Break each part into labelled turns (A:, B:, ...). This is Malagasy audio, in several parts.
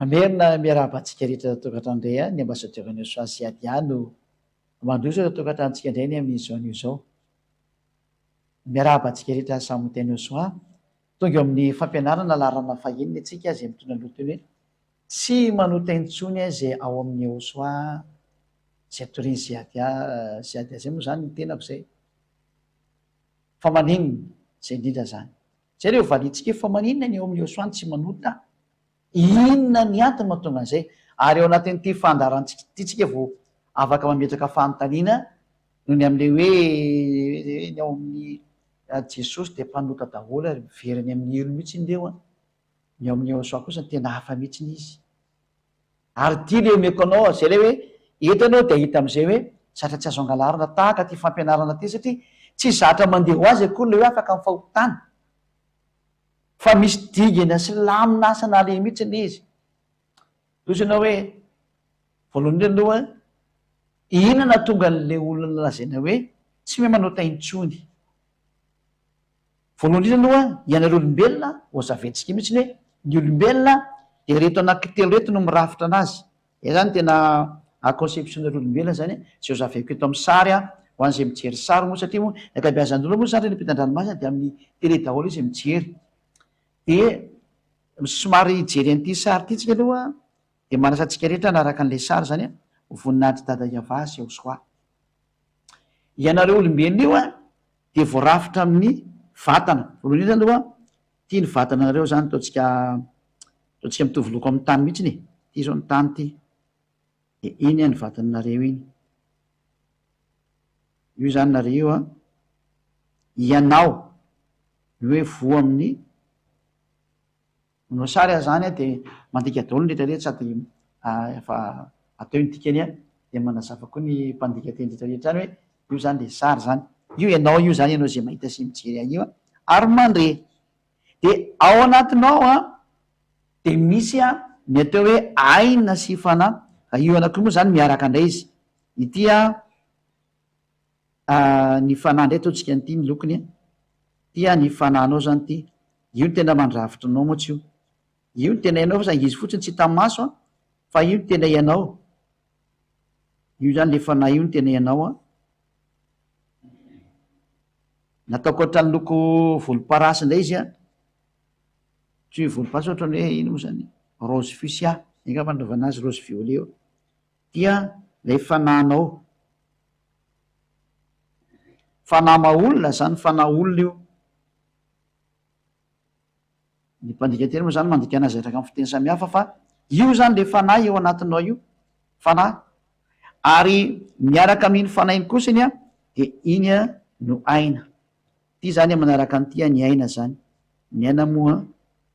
A: Mamerina miarahaba antsika rehetra tokantrano indray ny Ambassadeur Nesoa sy Adia no mandroso eto an-tokantranontsika indray ny amin'izao anio izao. Miarahaba antsika rehetra samy ho teny Nesoa. Tonga eo amin'ny fampianarana laharana fahenina isika izay mitondra ny lohateny hoe Tsy manota intsony izay ao amin'ny Nesoa izay torian'i Ziadia, Ziadia izay moa izany ny tenako izay. Fa maninona? Izay indrindra izany. Izay ireo valiantsika eo, fa maninona ny eo amin'ny Yehosua no tsy manota? Inona ny antony mahatonga an'izay? Ary ao anatin'ity fandaharantsika ity tsika vao afaka mametraka fanontaniana noho ny amin'ilay hoe ny ao amin'ny Jesosy dia mpanota daholo ary miverina any amin'ny helo mihitsy ireo an. Ny ao amin'ny Yehosua kosa tena hafa mihitsy izy. Ary ity ilay omeko anao, izay ilay hoe eto ianao dia hahita amin'izay hoe zatra tsy azo angalarina tahaka ity fampianarana ity satria tsy zatra mandeha ho azy akory ilay hoe afaka amin'ny fahotana fa misy dingana sy lamina asa naleha mihitsy ilay izy. Tohizo ianao hoe voalohany indrindra aloha inona nahatonga an'ilay olona lazaina hoe tsy mahay manota intsony? Voalohany indrindra aloha, ianareo olombelona, hozaventsika mihitsy ny hoe ny olombelona dia ireto anankitelo ireto no mirafitra anazy. Izay izany tena conception-nareo olombelona izany, izay hozaveko eto amin'ny sary ho an'izay mijery sary moa satria moa ny ankabeazan'ny olona moa izany eny ampitan-dranomasina dia amin'ny télé daholo izy mijery. Dia somary hijery an'ity sary ity tsika aloha dia manasa antsika rehetra hanaraka an'ilay sary izany ho voninahitr'i Dada Yavah sy Yahoshuah. Ianareo olombelona io an! dia voarafitra amin'ny vatana. Voalohany indrindra aloha, ity ny vatanareo izany ataontsika ataontsika mitovy loko amin'ny tany mihitsiny e. Ity izao ny tany ity. Dia iny ny vatanareo iny. Io izany nareo io an. Ianao, ny hoe voa amin'ny Manao sary aho zany dia mandika daholo ny rehetra rehetra sady efa atao eo ny dikany dia manazava koa ny mpandika teny rehetra rehetra any hoe io zany le sary zany, io ianao io zany ianao izay mahita sy mijery ahy io ary mandre. Dia ao anatinao an dia misy an ny atao hoe aina sy fanahy, fa io anankiroa moa zany miaraka indray izy, ity an ny fanahy indray ataontsika an'ity ny lokony an, ity an ny fanahinao zany ity, Io no tena mandrafitra anao mantsy io. Io no tena ianao fa saingy izy fotsiny tsy hita maso an, fa io no tena ianao. Io zany le fanahy io no tena ianao an. Nataoko ohatran'ny loko volomparasy indray izy an. Tsy hoe volomparasy ohatran'ny hoe ino moa zany, rose fuchsia, zay angamba no anaovana azy, rose violet io. Dia ilay fanahinao. Fanahy maha olona zany, fanahy olona io. Ny mpandika teny moa zany mandika anazy araka ny fiteny samihafa fa io zany le fanahy eo anatinao io, fanahy, ary miaraka amin'iny fanahy iny kosa iny an de iny an no aina. Ity zany an manaraka an'ity an ny aina zany, ny aina moa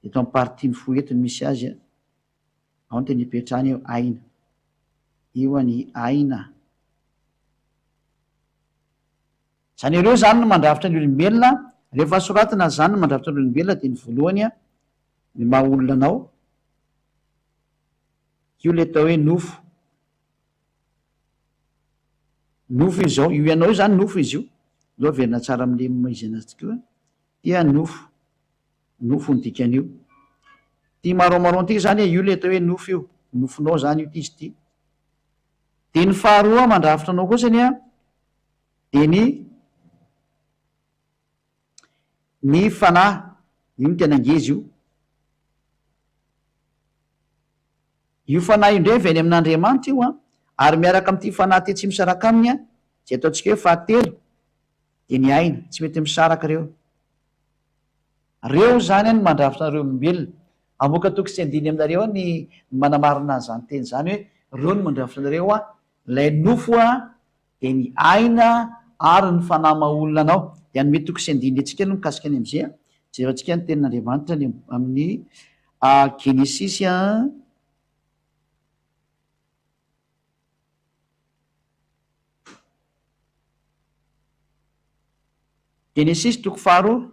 A: eto amin'ny partie ny fo eto no misy azy an, ao no tena ipetrahany eo aina, io an ny aina. Izany ireo izany no mandrafitra ny olombelona, rehefa soratana izany no mandrafitra ny olombelona dia ny voalohany ny maha olona anao, io ilay atao hoe nofo, nofo izy izao, io ianao io izany nofo izy io, aleo averina tsara amin'ilay maha izy anazy tokoa, dia nofo, nofo ny dikan'io. Ity marron marron ity izany io ilay atao hoe nofo io, nofonao izany io ity izy ity. Dia ny faharoa mandrafitra anao kosa anie dia ny ny fanahy, io no tena ngeza io. Io fanahy io indray avy any amin'Andriamanitra io an, ary miaraka amin'ity fanahy ity tsy misaraka aminy an, izay ataontsika hoe fahatelo dia ny aina, tsy mety misaraka ireo. Reo izany an no mandrafitra anareo olombelona. Hamoaka toko sy andininy aminareo aho ny manamarina an'izany teny izany hoe reo no mandrafitra anareo an, ilay nofo an, dia ny aina ary ny fanahy maha olona anao. Dia hanome toko sy andininy antsika aloha mikasika ny amin'izay an. Jerentsika ny tenin'Andriamanitra any amin'ny Genesisy an. Genesisy toko faharoa,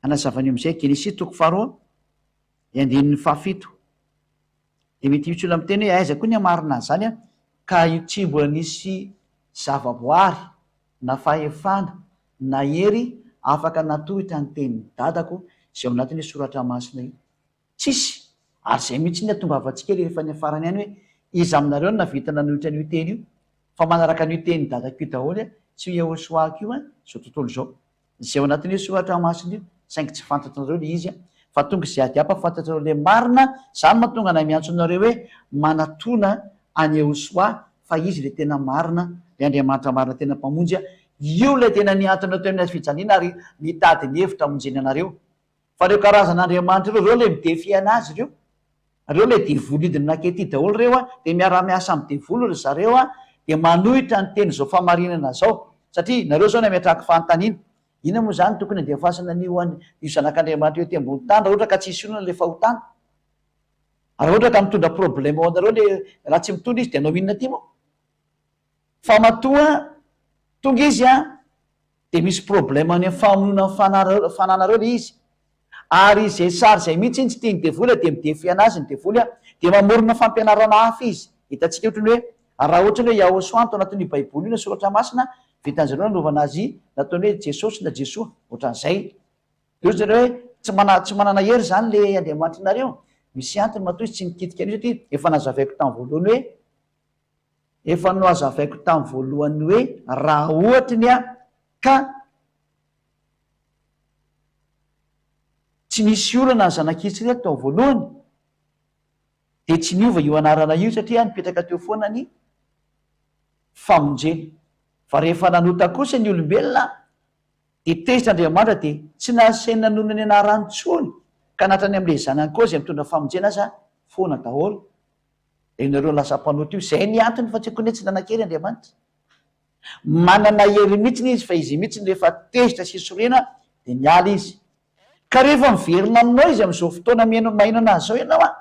A: hanazava ny eo amin'izay, Genesisy toko faharoa, ny andininy fahafito. Dia mety hisy olona miteny hoe aiza koa ny hamarina an'izany an, ka io tsy mbola nisy zavaboary na fahefana na hery afaka natohitra ny tenin'i dadako izay ao anatin'io soratra masina io. Tsisy! Ary izay mihitsy ny hatongavantsika rehefa any farany any hoe iza aminareo no nahavita nanohitra an'io teny io? Fa manaraka an'io tenin'i dadako io daholo an, sy io Yehoshuah-ko io an, izao tontolo izao. Izay ao anatin'io soratra masina io, saingy tsy fantatrareo ilay izy an, fa tonga izay ady hafa fantatrareo ilay marina, izany mahatonga anay miantso anareo hoe manatona an'i Yehoshuah fa izy ilay tena marina, ilay Andriamanitra marina tena Mpamonjy an, io ilay tena nihantona teo amin'ny hazofijaliana ary nitady ny hevitra hamonjena anareo. Fa ireo karazana andriamanitra ireo, ireo ilay mi-defier anazy ireo. Ireo ilay devoly hidiny nakety daholo ireo an, dia miara-miasa amin'ny devoly ry zareo an, dia manohitra ny teny izao fahamarinana izao. Satria nareo izao no ametrahako fanontaniana, inona moa izany tokony handefasana an'io an, io zanak'Andriamanitra io ety ambony tany raha ohatra ka tsy hisy olona ilay fahotana? Raha ohatra ka mitondra problème ho anareo ilay, raha tsy mitondra izy dia hanao inona aty moa? Fa matoa tonga izy an, dia misy problème any amin'ny famonoana ny fanahy fananareo ilay izy. Ary izay sary izay mihitsy iny tsy tian'ny devoly dia mi-defier anazy ny devoly an, dia mamorona fampianarana hafa izy. Hitantsika ohatry ny hoe raha ohatry ny hoe Yahoshuah no tao anatin'io baiboly io na soratra masina, vitan-dry zareo nanaovana azy nataony hoe Jesosy na Jesoa, ohatran'izay. Dia hoy zareo hoe tsy mana tsy manana hery izany ilay Andriamanitrinareo. Misy antony matoa izy tsy nikitika an'io satria efa nazavaiko tamin'ny voalohany hoe Efa nohazavaiko tamin'ny voalohany hoe raha ohatry ny ahy ka tsy nisy olana ny zanak'Israely tao voalohany dia tsy niova io anarana io satria nipetraka teo foana ny famonjena. Fa rehefa nanota kosa ny olombelona dia tezitra Andriamanitra dia tsy nahasainy nanonona ny anarany intsony ka na hatrany amin'ilay zanany koa izay mitondra famonjena aza foana daholo. Dia nareo lasa mpanota io. Zay ny antony fa tsy akory hoe tsy nanan-kery Andriamanitra. Manana hery mihitsiny izy fa izy mihitsiny rehefa tezitra sy sorena dia miala izy. Ka rehefa miverina aminao izy amin'izao fotoana mihaino maheno anazy izao ianao an,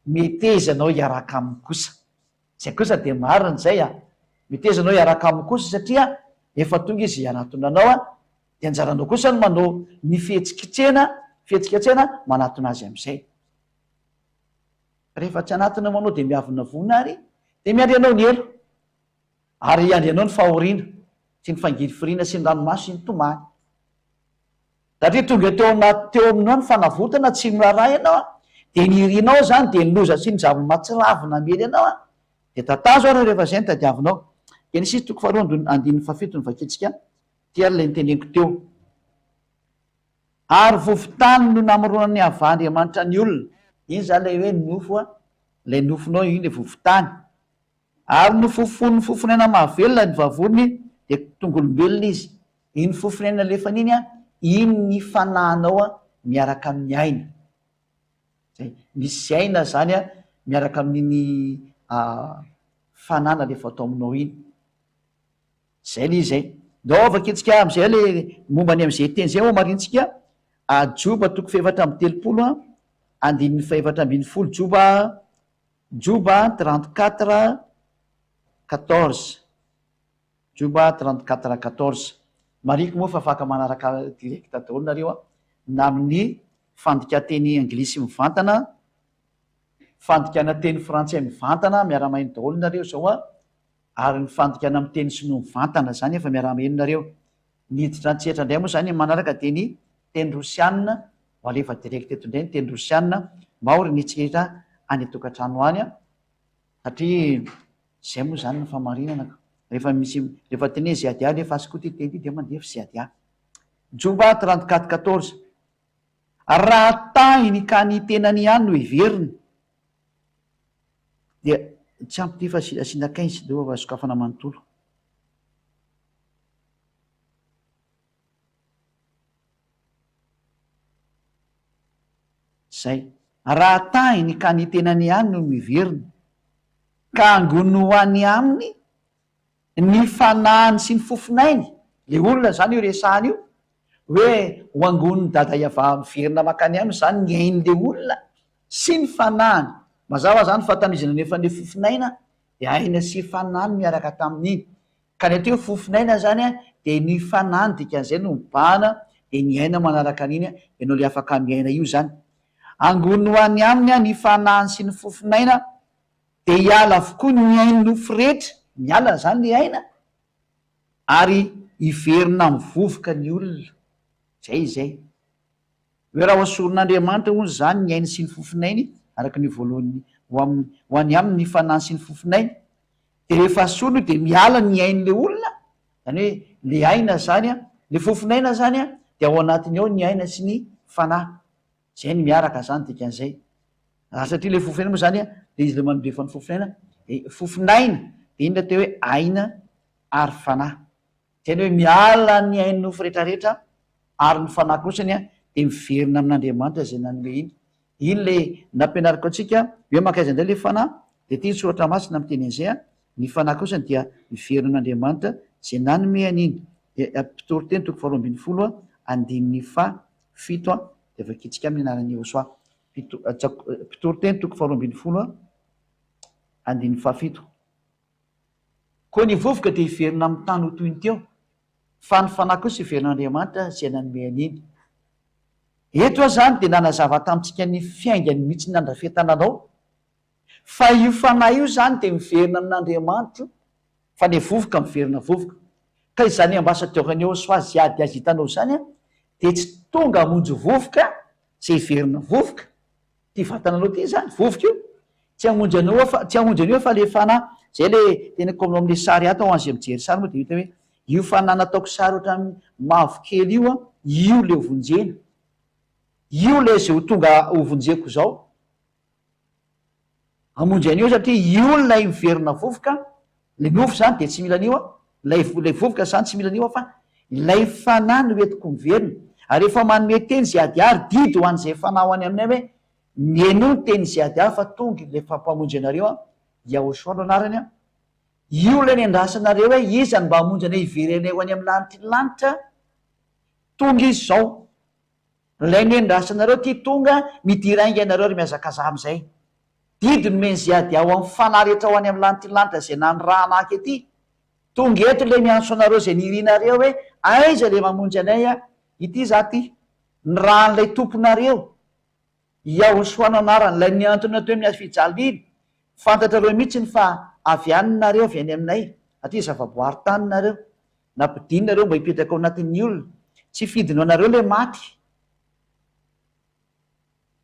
A: meteza ianao hiaraka aminy kosa. Izay kosa dia marina izay an. Meteza ianao hiaraka aminy kosa satria efa tonga izy hanatona anao an, dia anjaranao kosa ny manao ny fihetsiketsena, fihetsiketsena manatona azy amin'izay. Rehefa tsy anatiny manao dia miavonavona ary dia miandry anao ny helo. Ary hiandry anao ny fahoriana sy ny fangirifiriana sy ny ranomaso sy ny tomany. Satria tonga teo anaty teo aminao ny fanavotana tsy miraharaha ianao an, dia ny irinao izany dia ny loza sy ny zava-mahatsiravina hamely anao an, dia tatazo ary rehefa izay no tadiavinao. Genesisy toko faharoa andininy fahafito no vakintsika, ity ary ilay noteneniko teo. Ary vovon-tany no namoronan'i Yavah Andriamanitra ny olona. Iny izany ilay hoe nofo a, ilay nofonao iny ilay vovon-tany. Ary nofofonin'ny fofon'aina mahavelona ny vavony dia tonga olombelona izy. Iny fofon'aina alefany iny a, iny ny fanahinao a miaraka amin'ny aina. Zay, misy aina izany a miaraka amin'iny fanahy nalefa tao aminao iny. Zay le izy zay. Ndao vakintsika amizay le momba ny amizay teny zay hohamarintsika a Joba toko fahefatra amby telopolo a andininy fahefatra ambinifolo Joba Joba 34 14 Joba 34 14 Marihiko moa fa afaka manaraka direct daholo nareo a na amin'ny fandikan-teny anglisy mivantana fandikana teny frantsay mivantana miara-maheno daholo nareo zao a Ary ny fandikana amin'ny teny sinoa mivantana izany efa miaraha-maheno nareo. Ny hiditra an-tsehatra indray moa izany manaraka dia ny teny rosiana, ho alefa direct eto indray ny teny rosiana mba ho renitsika any an-tokantrano any an, satria izay moa izany ny fahamarinana ka. Rehefa misy, rehefa teny hoe ZA alefa azy koa ity teny ity dia mandefa ZA. Joba 34 14 Raha tahiny ka ny tenany ihany no heveriny, Dia tsy ampy ity fa asiana 15 aloha fa sokafana manontolo. Zay. Raha tahiny ka ny tenany ihany no miverina, ka angoniny ho any aminy ny fanahiny sy ny fofonainy, le olona zany io resahana io, hoe ho angonin'i Dada Yavah miverina mankany aminy zany ny ain'le olona sy ny fanahiny. Mazava zany fa tamin'izy nanefa an'le fofonaina dia aina sy fanahy no niaraka tamin'iny. Ka ny atao hoe fofonaina zany dia ny fanahy no dikan'izay no mibahana dia ny aina manaraka an'iny, ianao le afaka miaina io zany. Angoniny ho any aminy ny fanahiny sy ny fofonaina Dia hiala avokoa ny ain'ny nofo rehetra, miala izany ilay aina, ary hiverina amin'ny vovoka ny olona. Izay izay. Hoe raha hosoron'Andriamanitra hono izany ny ainy sy ny fofon'ainy, araka ny voalohany ho aminy ho any aminy ny fanahy sy ny fofonainy. Dia rehefa asorina io dia miala ny ain'ilay olona, izany hoe le aina izany an, le fofonaina izany an, dia ao anatiny ao ny aina sy ny fanahy. Izay no miaraka izany dikan'izay. Ary satria le fofonaina moa izany an, dia izy le mandefa ny fofonaina, dia fofonaina dia inona teo hoe aina ary fanahy. Izay ny hoe miala ny ain'ny nofo rehetrarehetra ary ny fanahy kosany dia miverina amin'Andriamanitra izay nanome iny. Iny ilay nampianariko antsika hoe mankaiza indray ilay fanahy dia ity ny soratra masina miteny an'izay, ny fanahy kosany dia miverina amin'Andriamanitra izay nanome an'iny. Dia Mpitoriteny toko faharoa ambinifolo andininy faha fito dia vakintsika amin'ny anaran'i Yehosua. Mpitoriteny toko faharoa ambinifolo andininy fahafito. Koa ny vovoka dia hiverina amin'ny tany ho toy ny teo, fa ny fanahy kosa hiverina Andriamanitra izay nanome an'iny. Eto aho izany dia nanazava tamintsika ny fiaingany mihitsy nandrafetana anao, fa io fanahy io izany dia miverina amin'Andriamanitra io, fa ny vovoka miverina vovoka. Ka izany ambassadeur an'i Yehosua Ziady azy hitanao izany dia tsy tonga hamonjy vovoka izay hiverina vovoka, Ty vatananao ty zany, vovoka io, tsy hamonjy anao aho fa, tsy hamonjy an'io aho fa le fanahy, zay le teneniko aminao amle sary ato ho an'izay mijery sary moa de hita hoe io fanahy nataoko sary ohatran'ny mavokely io an, io le ho vonjena, io le zay ho tonga ho vonjeko zao, hamonjy an'io satria io lay miverina vovoka, Le nofo zany dia tsy mila an'io aho, ilay ilay vovoka zany tsy mila an'io aho fa ilay fanahy no entiko miverina. Ary efa manome teny izay adiary, didy ho an'izay fanahy ho any aminay hoe, mihainoa ny teny izay adiary fa tonga ilay mpamonjy anareo an, Yahoshua no anarany an, io ilay nendrasanareo hoe iza no mba hamonjy anay hiverenay ho any amin'ny lanitry ny lanitra, tonga izy izao. Ilay nendrasanareo ty tonga, midira haingana nareo ry mihazakazaha amizay. Didy nomen'i Ziadia ho amin'ny fanahy rehetra ho any amin'ny lanitry ny lanitra izay nanirahana ahy ety. Tonga eto ilay miantso anareo izay nirinareo hoe aiza ilay mamonjy anay a, ity za ty. Nirahan'ilay Tomponareo, Yahoshua no anarany, ilay nihantona teo amin'ny hazofijaliana. Fantatrareo mihitsy ny fa avy any nareo, avy any aminay, aty zavaboary tany nareo. Nampidinina ireo mba hipetraka ao anatin'ny olona. Tsy fidiny ho anareo ilay maty.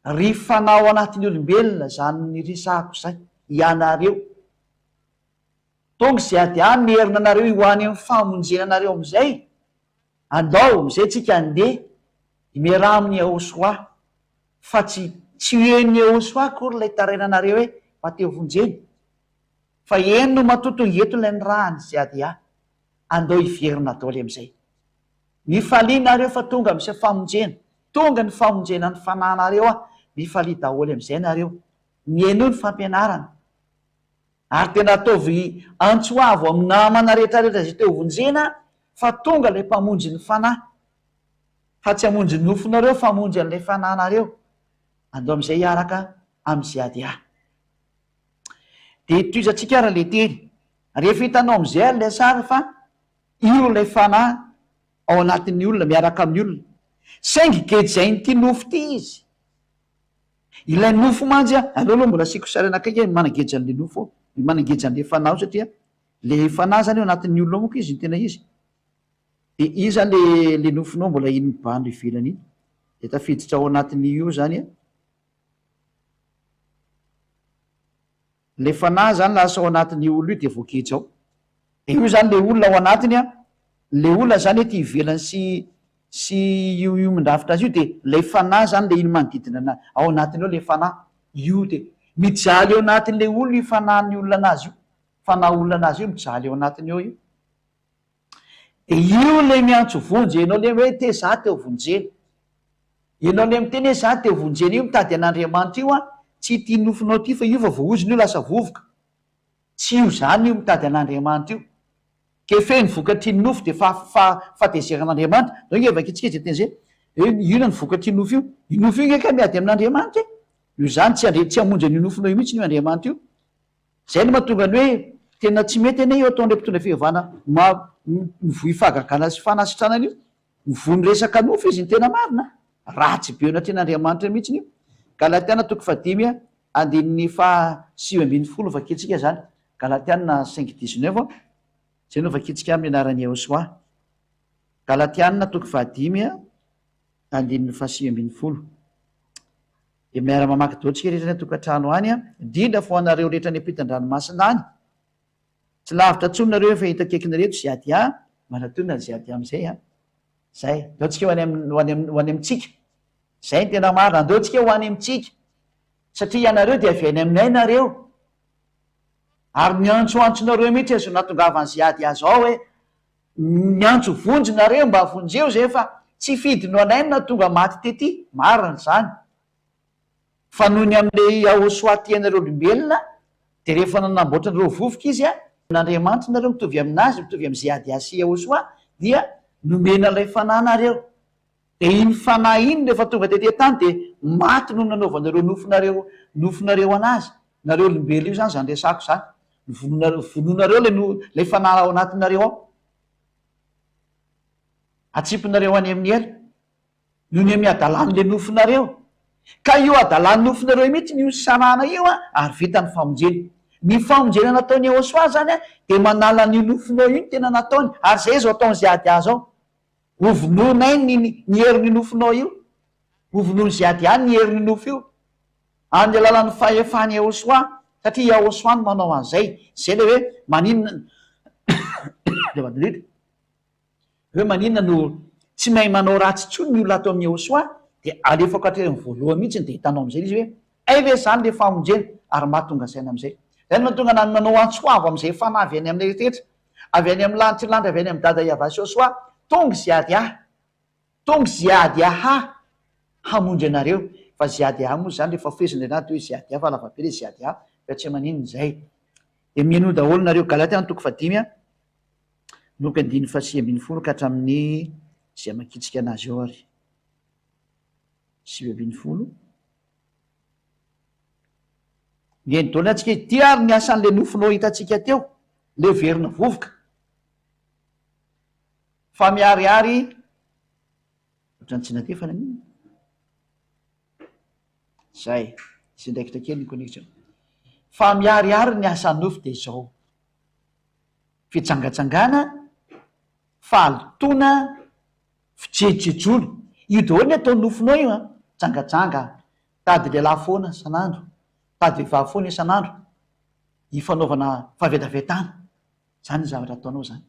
A: Ry fanahy ao anatin'ny olombelona, izany niresahako izay, ianareo. Tonga izay ady ahy merina anareo ho any amin'ny famonjena anareo amin'izay. Andao amin'izay tsika handeha miaraha amin'i Yahoshuah. Fa tsy tsy ho henon'i Yahoshuah akory ilay tarainanareo hoe mba te ho vonjena. Fa eny no matoa tonga eto ilay nirahany sy ady ahy. Andao hiverina daholo amin'izay. Mifalia nareo fa tonga misy famonjena. Tonga ny famonjena ny fanahinareo ah. Mifalia daholo amin'izay nareo. Mihainoa ny fampianarana. Ary tena ataovy antso avo amin'ny namana rehetra rehetra izay te ho vonjena fa tonga ilay mpamonjy ny fanahy. Fa tsy hamonjy ny nofonareo fa hamonjy an'ilay fanahinareo. Andao amin'izay hiaraka amin'i Ziadia. Dia tohizantsika ary ilay teny. Rehefa hitanao amin'izay ary ilay sary fa io ilay fanahy ao anatin'ny olona, miaraka amin'ny olona. Saingy gejain'ity nofo ity izy. Ilay nofo mantsy an, aleo aloha mbola asiako sary anakaiky hoe manageja an'ilay nofo ao, manageja an'ilay fanahy ao satria ilay fanahy izany ao anatin'ny olona ao manko izy no tena izy. Dia io izany ilay ilay nofonao mbola iny mibahana ivelany iny. Dia tafiditra ao anatin'io izany an. Ilay fanahy zany lasa ao anatin'io olona io dia voageja ao. Dia io zany ilay olona ao anatiny an, ilay olona zany ety ivelany sy sy io io mindrafitra azy io dia ilay fanahy zany ilay iny manodidina ana ao anatiny ao ilay fanahy io dia mijaly ao anatin'ilay olona io fanahin'ny olona anazy io, fanahy olona anazy io mijaly ao anatiny ao io. Dia io ilay miantso vonjy, ianao ilay hoe te za te ho vonjena. Ianao ilay miteny hoe za te ho vonjena io mitady an'Andriamanitra io an, tsy ity nofinao ity fa io fa voahozona io lasa vovoka. Tsy io izany io mitady an'Andriamanitra io. Ke feno vokatry ny nofo dia fahatezeran'Andriamanitra. Zao nge vakintsika izay teny izay hoe inona ny vokatry ny nofo io? Io nofo io nge kay miady amin'Andriamanitra e! Io izany tsy tsy hamonjy an'io nofinao io mihitsy io Andriamanitra io. Zay no mahatonga ny hoe tena tsy mety anie io ataon'ireo mpitondra fivavahana mivoy fahagagana sy fanasitranana io. Mivoy ny resaka nofo izy ny tena marina. Ratsy be eo anatrehan'Andriamanitra mihitsiny io. Galatiana toko fahadimy andininy faha 19 vakintsika izany. Galatiana cinq dix neuf izay no vakintsika amin'ny anaran'i Yehosua. Galatiana toko fahadimy andininy faha 19. Dia miara-mamaky daholo tsika rehetra any an-tokantrano any an! Indrindra fa ho anareo rehetra any ampitan-dranomasina any. Tsy lavitra intsony nareo efa eto akaikinareo eto Ziadia, manatona ny Ziadia amin'izay an! Zay. Andao tsika ho any amin'ny, ho any amin'ny, ho any amintsika. Zay no tena marina. Andao tsika ho any amintsika. Satria ianareo dia avy any aminay nareo. Ary miantsoantsonareo mihitsy aza nahatongavan'i Ziadia zao hoe, Miantso vonjy nareo mba vonjeo zay fa tsy fidiny ho anay no nahatonga maty tety, marina izany fa noho ny amin'ilay Yahosoa tianareo olombelona dia rehefa nanamboatra anareo vovoka izy a, n'Andriamanitra nareo mitovy aminazy mitovy amin'i Ziadia sy Yahosoa dia nomena ilay fanahy nareo dia iny fanahy iny rehefa tonga tety an-tany dia maty noho ny nanaovanareo nofonareo nofonareo anazy nareo olombelona io zany zany resako zany Vonoinareo, vonoinareo ilay no, ilay fanahy ao anatinareo ao. Atsipinareo any amin'ny ela. Noho ny amin'ny hadalan'ilay nofonareo. Ka io hadalan'ny nofonareo io mihitsy no isarahana io an, ary vita ny famonjena. Ny famonjena nataon'i Yehosua izany an, dia manala an'io nofonao io no tena nataony. Ary izay izao ataon'izay ady azy ao. Hovonoinay ny, ny herin'io nofonao io. Hovonoin'izay ady ahy ny herin'io nofo io. Amin'ny alalan'ny fahefan'i Yahoshuah, satria Yahoshuah no manao an'izay. Izay ilay hoe maninona azafady indrindra, hoe maninona no tsy mahay manao ratsy intsony ny olona ato amin'i Yahoshuah, dia alefako hatreny amin'ny voalohany mihitsy dia hitanao amin'izay ilay izy hoe hay ve izany ilay famonjena ary mahatonga saina amin'izay. Izay no mahatonga anah manao antso avo amin'izay fanahy avy any amin'ny rehetra, avy any amin'ny lanitry lanitra, avy any amin'i Dada Yavah sy Yahoshuah, tonga izay ady ahy. Tonga Ziadiaha hamonjy anareo. Fa Ziadiaha moa zany rehefa fehezina ilay anaty hoe Ziadiaha fa lavabe ilay Ziadiaha fa tsy maninona izay. Dia mihainoa daholo nareo. Galatiana toko fahadimy a, manomboka andininy fahasivy ambinifolo ka hatramin'ny izay amakitsika anazy eo ary. 19. Mihaino daholo antsika. Ity ary ny asan'ilay nofinao hitantsika teo. Ilay verina vovoka. Fa miharihary ohatran'ny tsy nandefa naninona? Zay, misy andraikitra kely ny connexion. Fa miharihary ny asan'ny nofo dia izao, fijangajangana, fahalotoana, fijejojejoana. Io daholo ny ataon'ny nofonao io an, mijangajanga, mitady lehilahy foana isan'andro, mitady vehivavy foana isan'andro, ifanaovana fahavetavetana. Izany ny zavatra ataonao izany.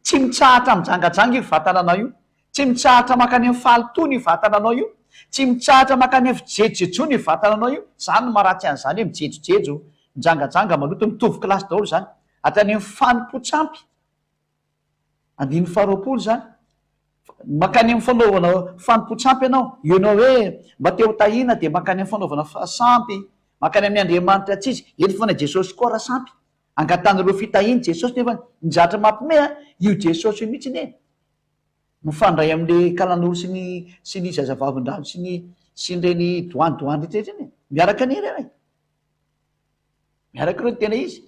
A: Tsy mitsahatra mijangajanga io vatananao io. Tsy mitsahatra mankany amin'ny fahalotoana io vatananao io. Tsy mitsahatra mankany amin'ny fijejojejoana io vatananao io. Izany no maharatsy an'izany hoe mijejojejo, mijangajanga, maloto, mitovy kilasy daholo izany. Hatrany amin'ny fanompoan-tsampy. Andininy faharoapolo izany. Mankany amin'ny fanaovana fanompoan-tsampy ianao. Ianao hoe mba te ho tahiana dia mankany amin'ny fanaovana sampy, mankany amin'ny andriamanitra tsy izy. Eny fa na Jesosy koa ara sampy. Angatahan'ireo fitahian'i Jesosy nefa ny zatra mampime a, io Jesosy io mihitsy anie mifandray amin'le kalanoro sy ny sy ny zazavavindrano sy ny sy ny reny doany doany rehetra rehetra iny e, miaraka anie ireo e, miaraka ireo ny tena izy,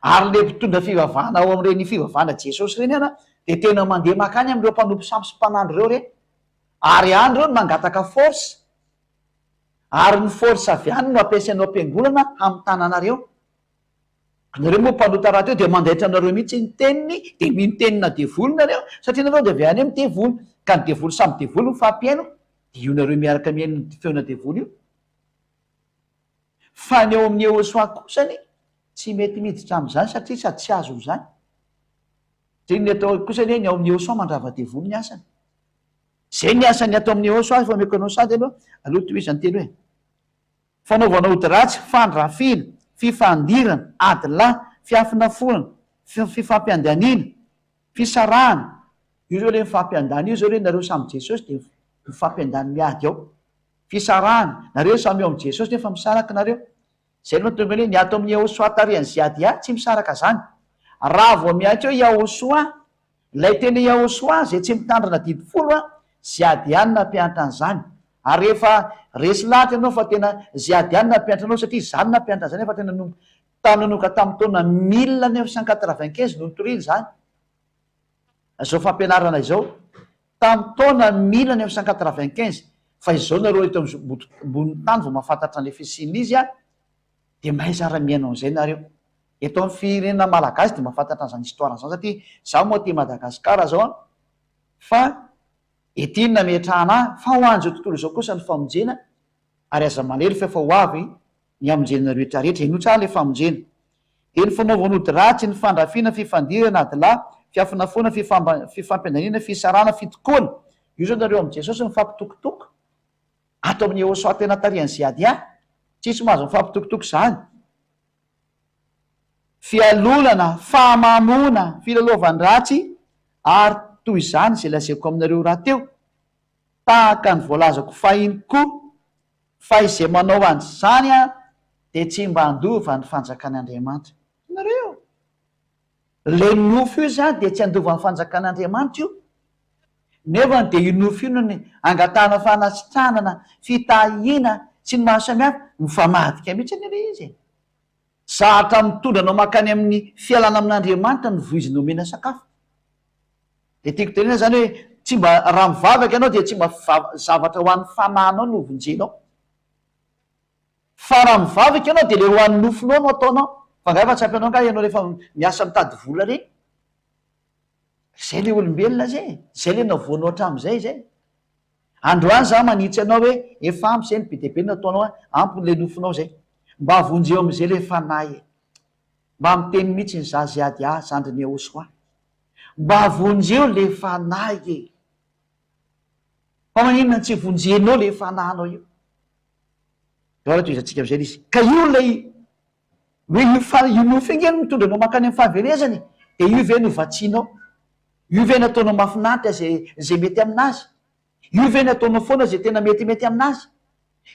A: ary le mpitondra fivavahana ao amin'ireny fivavahana Jesosy ireny ara dia tena mandeha makany amin'ireo mpanompo sampy sy mpanandro ireo re, ary any ireo no mangataka force, ary ny force avy any no ampiasaina ao am-piangonana hamitana anareo. Nareo moa mpanota rahateo dia mandaitra anareo mihitsy ny teniny dia mino tenina devoly nareo satria nareo dia avy any amin'ny devoly ka ny devoly samy devoly mifampihaino dia io nareo miaraka mihaino ny feona devoly io fa ny ao amin'ny Yehosoa kosany tsy mety miditra amin'izany satria sady tsy azony izany satria ny atao kosa anie ny ao amin'ny Yehosoa mandrava devoly ny asany izay ny asany ato amin'ny Yehosoa efa omeko anao sady aloha aloha tohizany teny hoe Fanaovana ody ratsy, fandrafiana, fifandirana, ady lahy, fiafonafonana, fifampiandaniana, fisarahana, io zao le mifampiandany io zao le nareo samy Jesosy de mifampiandany miady ao, fisarahana, nareo samy ao am Jesosy nefa misaraka nareo, zay no mahatonga ny hoe ny ato amin'ny Yahoshuah tarihan'i Ziadia tsy misaraka zany, raha vao miantso hoe Yahoshuah Ilay teny Yahoshuah izay tsy mitandrina didy folo an, Ziadian nampianatra an'izany. Ary rehefa resy lahatra ianao fa tena Ziadian nampianatra anao satria izaho no nampianatra an'izany efa tena nanomboka nanomboka tamin'ny taona 1995 no nitoriana izany izao fampianarana izao. Tamin'ny taona 1995 fa izao nareo eto ambonin'ny tany vao mahafantatra an'ilay fisian'izy an, dia mahaiza ary mihaino an'izay nareo. Eto amin'ny firenena malagasy dia mahafantatra an'izany histoire izany satria izaho moa aty Madagascar zao an, fa ety no nametrahana ahy, fa ho an'izao tontolo izao kosa ny famonjena. Ary aza malahelo fa efa ho avy ny hamonjena anareo rehetra rehetra. Henoy tsara ilay famonjena. Dia ny fanaovana ody ratsy, ny fandrafiana, fifandirana, adilahy, fiafonafoana, fifampiandaniana, fisarahana, fitokoana. Io izao nareo amin'i Jesosy mifampitokotoko. Ato amin'ny Eosoa tena tarihan'i Ziadia. Tsisy mahazo mifampitokotoko izany. Fialonana, fahamamoana, filalaovan-dratsy ary toy izany izay lazaiko aminareo rahateo. Tahaka ny voalazako fahiny koa fa izay manao an'izany dia tsy mba handova ny fanjakan'Andriamanitra. Hitanareo? Ilay nofo io izany dia tsy handova ny fanjakan'Andriamanitra io. Nefa dia io nofo io no angatahana fanasitranana, fitahiana sy ny maro samihafa. Mifamadika mihitsy anie ilay izy e. Zatra mitondra anao mankany amin'ny fialana amin'Andriamanitra ny voizina omena sakafo. Dia tiako tenenina izany hoe tsy mba raha mivavaka ianao dia tsy mba zavatra ho an'ny fanahinao no vonjenao. Fa raha mivavaka ianao dia ilay ho an'ny nofonao no ataonao. Fa angaha efa tsy ampy anao angaha ianao rehefa miasa mitady vola ireny? Izay ilay olombelona izay e! Izay ilay navoanao hatramin'izay izay. Androany za manitsy anao hoe efa ampy zay ny be dia be nataonao an, ampy le nofinao zay. Mba vonjeo amizay le fanahy e. Mba miteny mitsy ny za ziady ah zandriny Yahoshuah. Mba vonjeo le fanahy e. Fa maninona no tsy vonjenao le fanahinao io. Zao ara tohizantsika amizay le izy. Ka io lay Hoe io fa io nofo io nge no mitondra anao mankany amin'ny fahaverezana e! Dia io ve no vatsianao? Io ve no ataonao mahafinaritra izay izay mety aminazy? Io ve no ataonao foana izay tena metimety aminazy?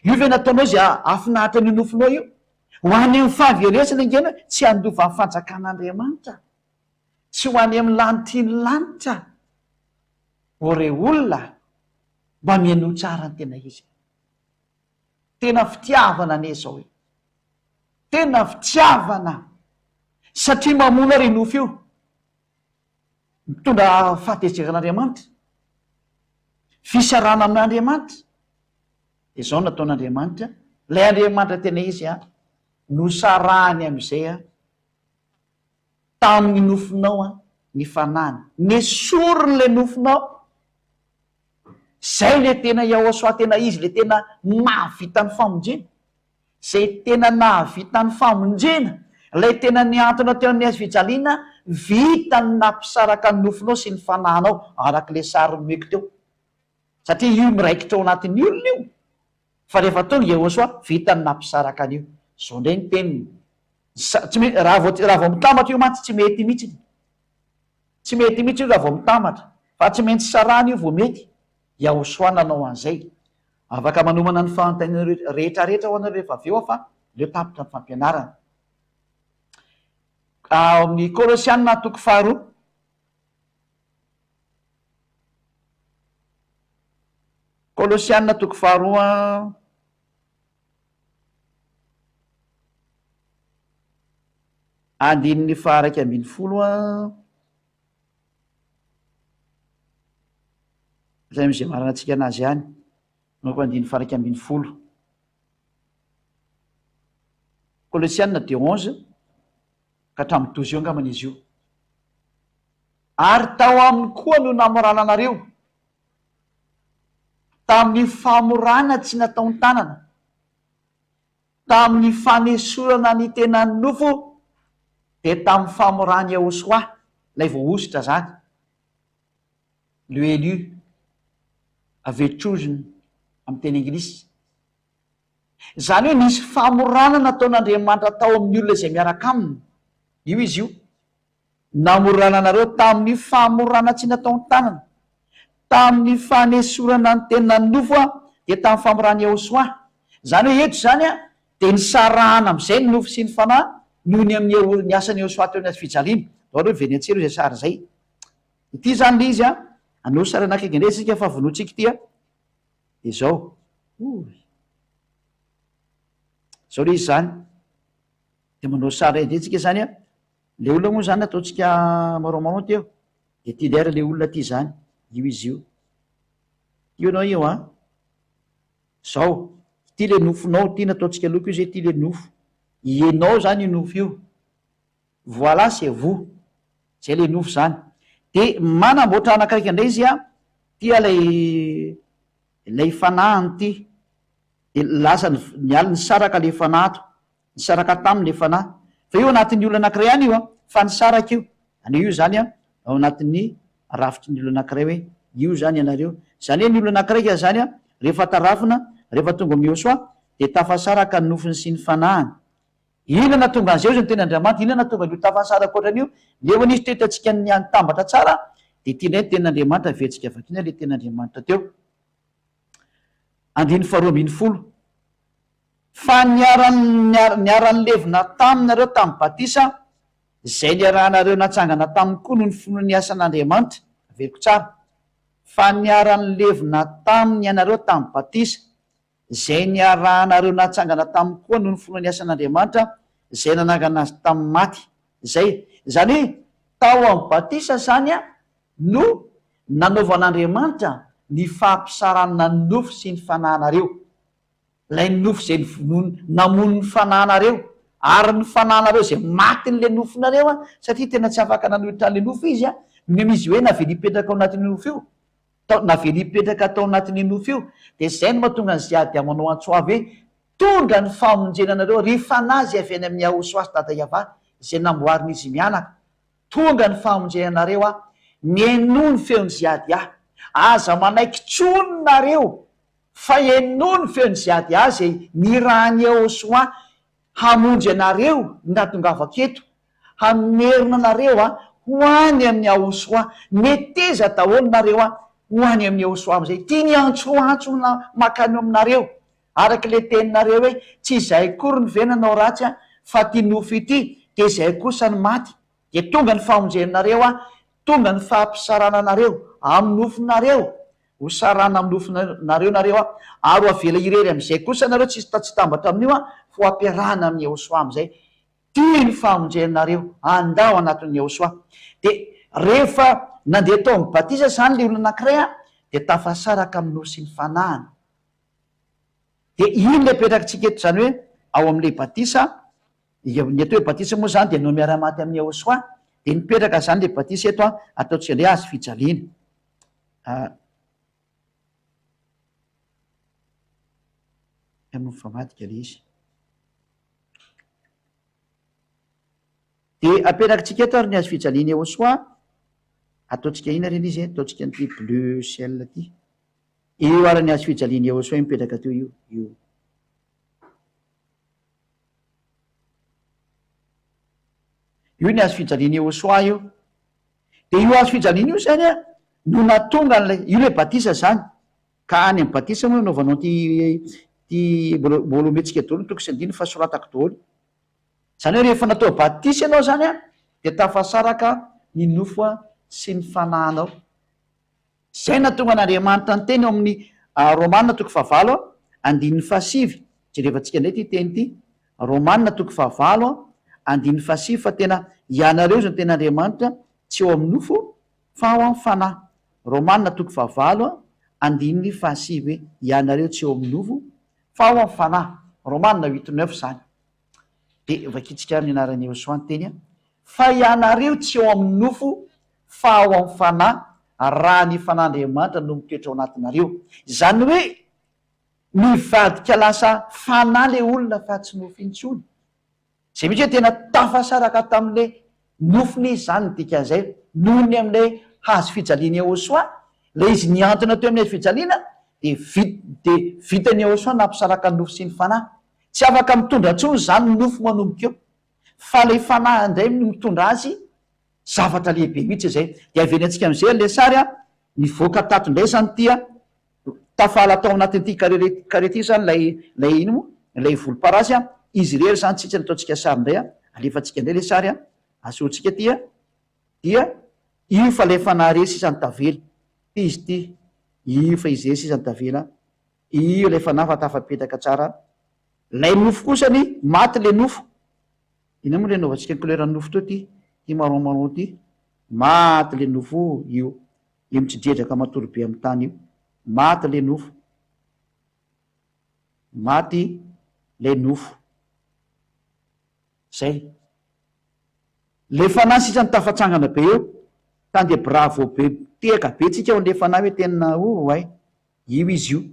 A: Io ve no ataonao izay hahafinaritra an'io nofonao io? Ho any amin'ny fahaverezana nge ianao, tsy handova ny fanjakan'Andriamanitra. Tsy ho any amin'ny lanitry ny lanitra. Ô rey olona, mba mihainoa tsara ny tena izy. Tena fitiavana anie izao e! Tena fitiavana! Satria mamono ary io nofo io. Mitondra fahatezeran'Andriamanitra. Fisarahana amin'Andriamanitra. Dia izao no nataon'Andriamanitra, ilay Andriamanitra tena izy an, nosarahany amin'izay an, tamin'ny nofonao an, ny fanahiny. Nesoriny ilay nofonao. Zay le tena Yahosoa tena izy le tena nahavita ny famonjena. Zay tena nahavita ny famonjena, lay tena nihantona teo amin'ny hazo fijaliana, vita ny nampisaraka ny nofonao sy ny fanahinao, araka le sary nomeko teo. Satria io miraikitra ao anatin'ny olona io, fa rehefa tonga Yahosoa, vita ny nampisaraka an'io. Zao ndray ny teniny. Sa, tsy mety, raha vao, raha vao mitambatra io mantsy tsy mety mihitsy. Tsy mety mihitsy io raha vao mitambatra fa tsy maintsy sarahana io vao mety, Yahosoa nanao an'izay. Afaka manomana ny fanontaniana rehetra rehetra ho anareo rehefa avy eo aho fa aleo tapitra ny fampianarana. Ao amin'ny Kolosiana toko faharoa. Kolosiana toko faharoa. Andininy faha-11 Izay amin'izay maranantsika anazy ihany. Manomboka andininy faha-11. Kolosiana deux onze ka hatramin'ny douze eo angambany izy io. Ary tao aminy koa no namorana anareo, tamin'ny famorana tsy nataon-tanana, Tamin'ny fanesorana ny tenan'ny nofo, dia tamin'ny famoran'i Yahoshuah, ilay voahosotra izany, le élu, avy chosen amin'ny teny anglisy. Izany hoe nisy famorana nataon'Andriamanitra tao amin'ny olona izay miaraka aminy. Io izy io. Namorana anareo tamin'ny famorana tsy nataon-tanana, tamin'ny fanesorana ny tenan'ny nofo aho, dia tamin'ny famoran'i Yehoshuah. Izany hoe eto izany dia nisarahana amin'izay ny nofo sy ny fanahy noho ny amin'ny Yeho, ny asan'i Yehoshuah teo amin'ny hazo fijaliana. Ndao aloha hiverina antsika aloha izay sary izay. Ity izany ilay izy an, anao sary anakaiky indray isika fa vonointsika ity an. Dia izao. Oy. Izao ilay izy izany. Dia manao sary indray tsika izany an. Le olona moa zany ataontsika marron marron teo de ty ndray ary le olona ty zany, io izy io. Io ianao io an! Zao, ity le nofonao, ity nataontsika loko io zay ity le nofo. Ianao zany io nofo io. Voilà c'est vous. Zay le nofo zany. De manamboatra anakaiky indray izy an, ity ilay ilay fanahiny ity. Dia lasa niala nisaraka ilay fanahy ato. Nisaraka taminy ilay fanahy. Fa io anatin'ny olona anankiray ihany io an, fa nisaraka io. Anio io izany an, ao anatin'ny rafitry ny olona anankiray hoe io izany ianareo. Izany hoe ny olona anankiray izany an, rehefa tarafina, rehefa tonga amin'i Yehosua, dia tafasaraka ny nofony sy ny fanahiny. Inona nahatonga an'izay hozy ny tenin'Andriamanitra? Inona nahatonga an'io tafasaraka ohatran'io? Nefa nisy toetra antsika nitambatra tsara, dia ity indray ny tenin'Andriamanitra, averintsika vakiana ilay tenin'Andriamanitra teo. Andininy faharoa ambinifolo. Fa niara-nilevina taminareo tamin'ny batisa, izay niarahanareo natsangana taminy koa noho ny finoana ny asan'Andriamanitra. Averiko tsara. Fa niara-nilevina taminy ianareo tamin'ny batisa, izay niarahanareo natsangana taminy koa noho ny finoana ny asan'Andriamanitra, izay nanangana azy tamin'ny maty. Izay. Izany hoe, tao amin'ny batisa izany no nanaovan'Andriamanitra ny fahampisaranana ny nofo sy ny fanahinareo. Ilay nofo izay novonoiny namono ny fanahinareo, ary ny fanahinareo izay matin'ilay nofonareo an, satria tena tsy afaka nanohitra an'ilay nofo izy an, noho izy hoe navela hipetraka ao anatin'io nofo io, tao, navela hipetraka tao anatin'io nofo io, dia izay no mahatonga an'i Ziady manao antso avo hoe, Tonga ny famonjena anareo, ry fanahy izay avy any amin'i Yahosoa sy Dada Yavah, izay namboarin'izy mianaka, tonga ny famonjena anareo aho, mihainoa ny feon'i Ziady ahy, aza manaiky intsony nareo Fa henoy ny feon'i Ziadia izay nirahan'i Yehosua hamonjy anareo ny nahatongavako eto, hamerina anareo ho any amin'i Yahosua. Meteza daholo nareo ho any amin'i Yehosua amin'izay. Ity ny antsoantso mankany aminareo, araka ilay teninareo hoe, Tsy izahay akory no ve nanao ratsy fa ity nofo ity, dia izahay kosa no maty. Dia tonga ny famonjenareo, tonga ny fahampisarananareo amin'ny nofonareo. Ho sarahana amin'ny nofonareo nareo aho, ary ho avela irery amin'izay kosa nareo, tsy tsy hitambatra amin'io aho, fa ho ampiarahana amin'i Yehosua amin'izay. Tia ny famonjenareo, andao anatin'i Yehosua. Dia rehefa nandeha tao amin'ny batisa izany ilay olona anankiray an, dia tafasaraka amin'ny nofo sy ny fanahiny. Dia iny ilay apetrakitsika eto izany hoe ao amin'ilay batisa, ny atao hoe batisa moa izany dia anao miara-maty amin'i Yehosua, dia mipetraka izany ilay batisa eto an, ataontsika indray hazo fijaliana. Ah, no mifamadika le izy. Dia aperakitsika eto ary ny hazo fijaliana Yehosua. Ataontsika inona reny izy e? Ataontsika an'ity bleu ciel ity. Io ary ny hazo fijaliana Yehosua mipetraka teo io. Io. Io ny hazo fijaliana Yehosua io. Dia io hazo fijaliana io izany an, no nahatonga an'ilay, io ilay batisa izany. Ka any amin'ny batisa moa anaovanao ity, ity, mbola, mbola omentsika daholo ny toko sy andininy fa soratako daholo. Izany hoe rehefa natao batisa ianao izany an, dia tafasaraka ny nofo sy ny fanahinao. Izay nahatonga an'Andriamanitra niteny ao amin'ny Romana toko fahavalo andininy fahasivy, jerevantsika indray ity teny ity, Romana toko fahavalo andininy fahasivy fa tena ianareo izao no tena Andriamanitra tsy ao amin'ny nofo fa ao amin'ny fanahy. Romana toko fahavalo andininy fahasivy hoe ianareo tsy ao amin'ny nofo fa ao amin'ny fanahy. Romana huit neuf izany. Dia vakintsika amin'ny anaran'i Yehosua ny teny, Fa ianareo tsy ao amin'ny nofo fa ao amin'ny fanahy, raha ny Fanahin'Andriamanitra no mitoetra ao anatinareo. Izany hoe mivadika lasa fanahy ilay olona fa tsy nofo intsony. Izay mihitsy hoe tena tafasaraka tamin'ilay nofony izy izany ny dikan'izay, noho ny amin'ilay hazo fijalian'i Yehosua, ilay izy nihantona teo amin'ny hazo fijaliana, dia vit- dia vitan'i Yehosua nampisaraka ny nofo sy ny fanahy. Tsy afaka mitondra intsony izany ny nofo manomboka eo, fa ilay fanahy indray no mitondra azy, zavatra lehibe mihitsy izay. Dia averina antsika amin'izay ilay sary a, nivoaka tato indray izany ity a, tafala tao anatin'ity carré carré ity izany ilay ilay ino moa, ilay volomparasy a, izy irery izany tsitsy no ataontsika sary indray a, alefantsika indray ilay sary a, asehontsika ity a, dia io fa ilay fanahy irery sisa no tavela, ity izy ity, io fa izy irery sisa no tavela. Io ilay fanahy fa tafapetaka tsara. Ilay nofo kosa ny maty ilay nofo. Inona moa ilay anaovantsika ny couleur ny nofo teo ity? Ity marron marron ity. Maty ilay nofo io. Io mitsidredraka matory be amin'ny tany io. Maty ilay nofo. Maty ilay nofo. Zay. Le fanahy sisa no tafatsangana be eo. Tany dia bravo be tehaka be tsika ho an'le fanahy hoe tena oh oay. Io izy io.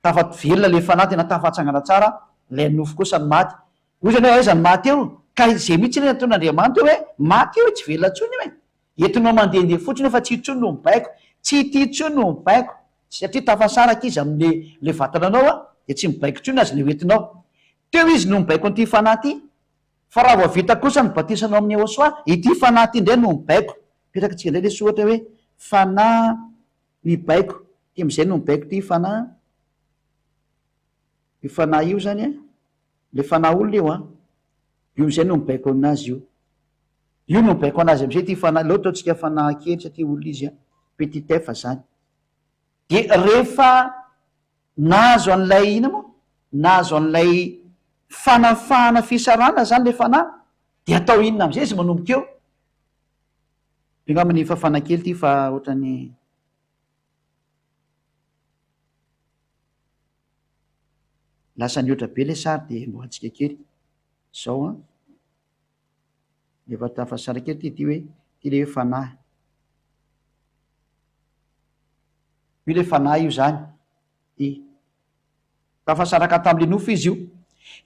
A: Tafavelona ilay fanahy tena tafatsangana tsara, ilay nofo kosa no maty. Hoy izy hoe aiza ny maty eo? Ka izay mihitsy anie nataon'Andriamanitra eo hoe maty io e, tsy velona intsony io e. Entinao mandehandeha fotsiny io fa tsy intsony no mibaiko. Tsy ity intsony no mibaiko. Satria tafasaraka izy amin'ilay ilay vatana anao a, dia tsy mibaiko intsony azy ilay hoentinao. Teo izy no mibaiko an'ity fanahy ity. Fa raha vao vita kosa ny batisanao amin'i Yehosua, ity fanahy ity indray no mibaiko. Apetraka antsika indray ilay soratra hoe fanahy mibaiko. Ity amin'izay no mibaiko ity fanahy. Io fanahy io izany an, ilay fanahy olona io an, io amin'izay no mibaiko an'azy io. Io no mibaiko an'azy amin'izay ity fanahy, aleo ataontsika fanahy kely satria olona izy an, petit f izany. Dia rehefa nahazo an'ilay inona moa? Nahazo an'ilay fanafahana fisarahana izany ilay fanahy, dia atao inona amin'izay izy manomboka eo? Io angamba ny fafana kely ity fa ohatran'ny. Lasa nihoatra be ilay sary dia amboarintsika kely. Izao an. Efa tafasaraka ity ity hoe ity ilay hoe fanahy. Io ilay fanahy io izany. Ity. Tafasaraka tamin'ilay nofo izy io.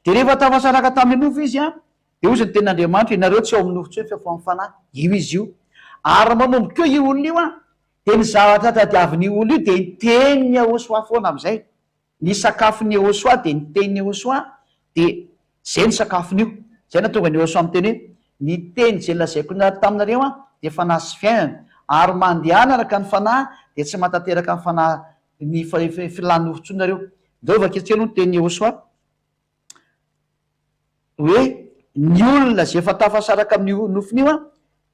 A: Dia rehefa tafasaraka tamin'ilay nofo izy an, dia hozy ny tenin'Andriamanitra, ianareo tsy ao amin'ny nofo intsony fa efa ao amin'ny fanahy. Io izy io. Ary manomboka eo io olona io an, dia ny zavatra tadiavin'io olona io dia ny tenin'i Yahoshuah foana amin'izay. Ny sakafon'i Yehosua dia ny tenin'i Yehosua dia izay ny sakafon'io. Izay nahatonga an'i Yehosua miteny hoe, Ny teny izay lazaiko taminareo an dia fanahy sy fiainana, ary mandehana araka ny fanahy dia tsy mahatanteraka ny fanahy ny filàn'ny nofo intsony nareo. Ndao vakio kely aloha ny tenin'i Yehosua. Hoe ny olona izay efa tafasaraka amin'io nofony io an,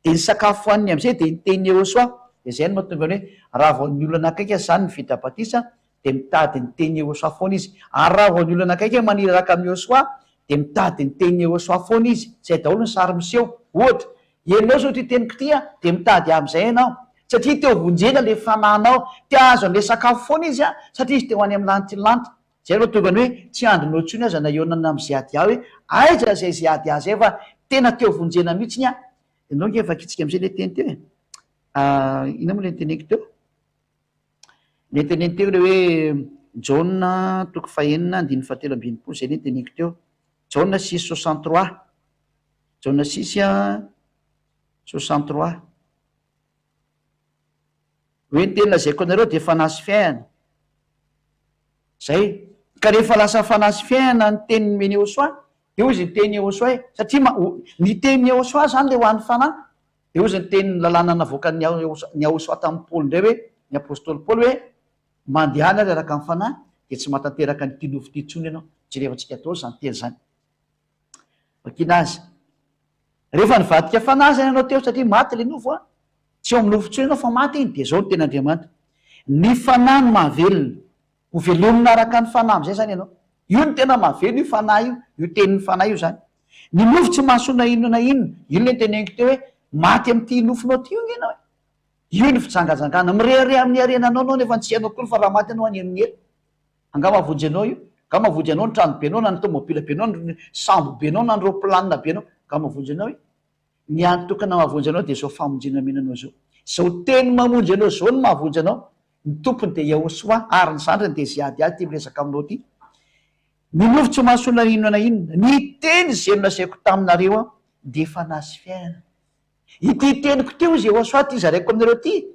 A: dia ny sakafo hohaniny amin'izay dia ny tenin'i Yehosua. Dia izay no mahatonga ny hoe raha vao ny olona akaiky aza izany no vita batisa dia mitady ny tenin'i Yehosua foana izy. Ary raha vao ny olona akaiky maniraka amin'i Yehosua dia mitady ny tenin'i Yehosua foana izy. Izay daholo ny sary miseho. Ohatra, ianao izao ity teniko ity an, dia mitady ahy amin'izay ianao. Satria te ho vonjena ilay fanahinao. Te hahazo an'ilay sakafo foana izy an, satria izy te ho any amin'ny lantilanty. Zay aloha tonga ny hoe tsy andrinao intsony aza na hihaonana amin'i Ziadia hoe aiza zay Ziadia zay fa tena teo vonjena mihitsiny aho. Ianao nge vakitsika amizay le teny teo e. Inona moa le noteneniko teo? Le noteneniko teo le hoe Jaona toko fahenina andininy fahatelo amby enimpolo zay le noteneniko teo. Jaona six 63. Jaona six 63. Hoe ny teny lazaiko anareo dia fanahy sy fiainana. Zay. Ka rehefa lasa fanahy sy fiainana ny teny nomen'i Yehosua, dia hozy ny tenin'i Yehosua hoe, satria ma, ny tenin'i Yehosua zany le ho an'ny fanahy, dia hozy ny tenin'ny lalàna navoakan'i Yahosua tamin'i Paoly indray hoe, ny apostoly Paoly hoe, mandehana ary araka ny fanahy, dia tsy mahatanteraka an'ity nofo ity intsony ianao. Jerevantsika daholo izany teny izany. Vakiana azy. Rehefa nivadika fanahy zany ianao teo satria maty ilay nofo an, tsy eo amin'ny nofo intsony ianao fa maty iny, dia izao no tenin'Andriamanitra, ny fanahy no mahavelona, ho velomina araka ny fanahy amin'izay zany ianao. Io no tena mahavelona io fanahy io, io tenin'ny fanahy io zany. Ny nofo tsy mahasoa na inona na inona, io ilay noteneniko teo hoe maty amin'ity nofonao ity io ange ianao e. Io ny fijangajangana, mirehareha amin'ny harenanao anao nefa tsy hainao akory fa raha maty ianao any amin'ny helo. Angaha mahavonjy anao io? Angaha mahavonjy anao ny trano benao na ny tomobile benao ny sambo benao na ny roplanina benao? Angaha mahavonjy anao io? Ny hany tokana mahavonjy anao dia izao famonjena omena anao izao. Izao teny mamonjy anao izao no mahavonjy anao. Ny tompony dia Yahoshuah ary ny zandriny dia Ziadiah ity miresaka aminao ity. Ny nofo tsy mahasoa na inona na inona. Ny teny izay nolazaiko taminareo aho dia fanahy sy fiainana. Ity teniko ity hozy Yehosua ity zaraiko aminareo ity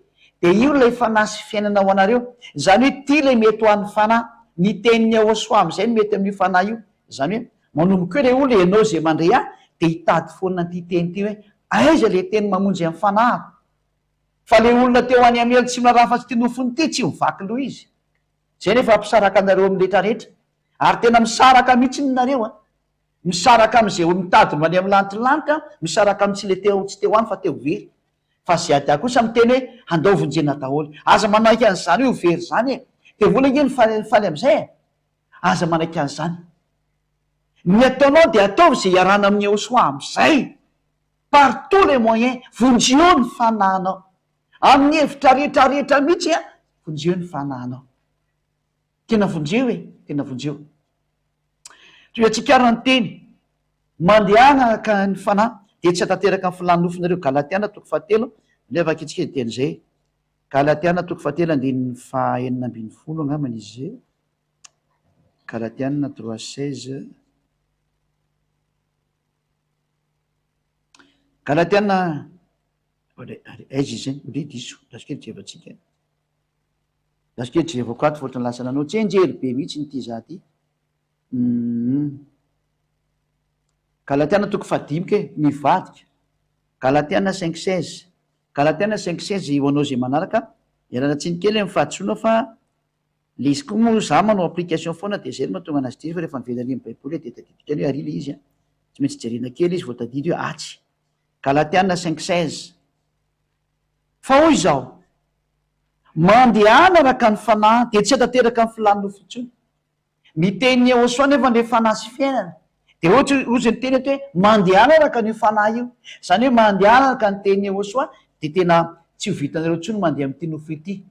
A: dia io ilay fanahy sy fiainana ho anareo. Izany hoe ity ilay mety ho an'ny fanahy. Ny tenin'i Yehosua amin'izay no mety amin'io fanahy io. Izany hoe manomboka eo ilay olona ianao izay mandre ahy dia hitady foana an'ity teny ity hoe aiza ilay teny mamonjy amin'ny fanahiko. Fa ilay olona teo any amin'ny helo tsy miraharaha afa-tsy ity nofony ity tsy mivaky loha izy. Izay nefa hampisaraka anareo amin'ny rehetrarehetra. Ary tena misaraka mihitsy ny nareo an. Misaraka amin'izay ho mitady ny any amin'ny lantilanty an, misaraka amin'ny tsy le te ho tsy te ho any fa te ho very. Fa ZA kosa miteny hoe handao vonjena daholo. Aza manaiky an'izany hoe ho very izany e. Devoly ange no faly faly amin'izay e. Aza manaiky an'izany. Ny ataonao dia ataovy izay hiarahana amin'i Yehosua amin'izay. Par tous les moyens, vonjeo ny fanahinao. Amin'ny hevitra rehetra rehetra mihitsy an, vonjeo ny fanahinao. Tena vonjeo e! Tena vonjeo. Tohiantsika ary ny teny, Mandehana araka ny fanahy, dia tsy hatanteraka ny filàn'ny nofonareo. Galatiana toko fahatelo, aleo vakintsika izay teny izay. Galatiana toko fahatelo andininy fahaenina ambin'ny folo angambany izy izay. Galatiana 3:16. Galatiana, aiza izy zay? Ndry diso, lasa kely jerevantsika. Lasa kely jerevako ato fa ohatran'ny lasa nanao tsianjery be mihitsy ity za ty. Humm. Galatiana toko fahadimy kay, mivadika. Galatiana 5:16. Galatiana 5:16 ho anao izay manaraka, ialana tsiny kely amin'ny fahadisoana fa le izy koa moa za manao application foana dia zay no mahatonga anazy diso fa rehefa miverina ary amin'ny baiboly dia tadidiko ihany hoe ary le izy an. Tsy maintsy jerena kely izy vao tadidy hoe atsy. Galatiana 5:16. Fa hoy izaho, mandehana araka ny fanahy dia tsy hatanteraka ny filàn'ny nofo intsony. Ny tenin'i Yehosua anefa ndray fanahy sy fiainana. Dia ohatra hozy ny teny eto hoe mandehana araka an'io fanahy io. Izany hoe mandehana araka ny tenin'i Yehosua dia tena tsy ho vitanareo intsony mandeha amin'ity nofo ity.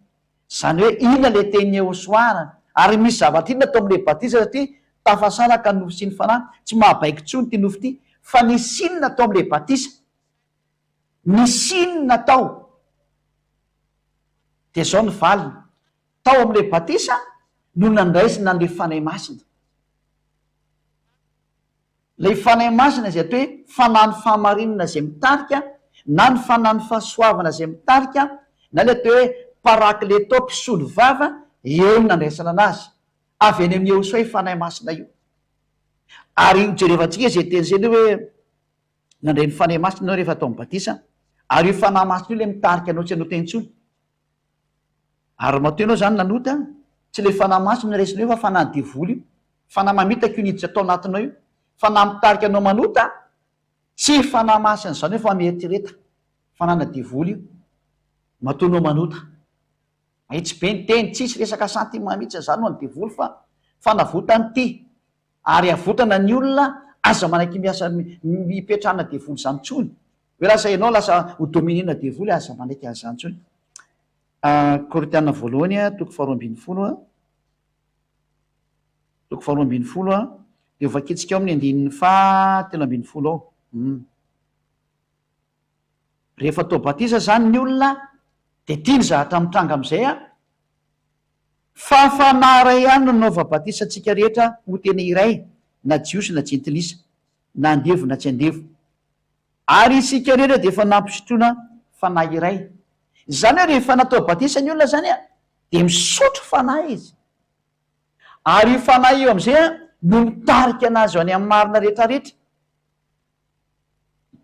A: Izany hoe inona ilay tenin'i Yehosua arany? Ary misy zavatra inona atao amin'ilay batisa satria tafasaraka ny nofo sy ny fanahy, tsy mahabaiko intsony ity nofo ity. Fa nisy inona atao amin'ilay batisa? Nisy inona atao? Dia izao ny valiny, Tao amin'ilay batisa no nandraisina an'ilay Fanahy Masina. Ilay Fanahy Masina izay atao hoe Fanahin'ny fahamarinana izay mitarika, na ny Fanahin'ny fahasoavana izay mitarika, na ilay atao hoe Parakleto, mpisolo vava, eo no nandraisana anazy. Avy any amin'i Yehosua io Fanahy Masina io. Ary hojerevantsika izay teny izay aloha hoe nandray ny Fanahy Masina ianao rehefa atao amin'ny batisa, ary io Fanahy Masina io ilay mitarika anao tsy hanota intsony. Ary matoa ianao zany nanota, tsy ilay fanahy masina no raisinao io fa fanahy devoly io, fanahy mamitaka io niditra tao anatinao io, fanahy mitarika anao manota, tsy fanahy masina izany io fa mieritrereta, fanahina devoly io, matoa anao manota. Mahitsy be ny teny, tsisy resaka sentiment mihitsy izany ho an'ny devoly fa fanavotany ity. Ary avotana ny olona, aza manaiky miasa mipetrahana devoly zany tsony, hoe lasa ianao lasa ho dominena devoly, aza manaiky an'izany tsony. Korintiana voalohany toko faharoa ambinifolo a, toko faharoa ambinifolo a, dia ho vakintsika ao amin'ny andininy faha 13 ao. Hum. Rehefa atao batisa zany ny olona dia tia ny zavatra mitranga amin'izay a, Fa Fanahy iray ihany no nanaova batisa antsika rehetra ho tena iray, na Jiosy na Jentilisa, na andevo na tsy andevo. Ary isika rehetra dia efa nampisotroina Fanahy iray. Izany hoe rehefa natao batisa ny olona izany dia misotro Fanahy izy. Ary io Fanahy io amin'izay no mitarika anazy ho any amin'ny marina rehetra rehetra.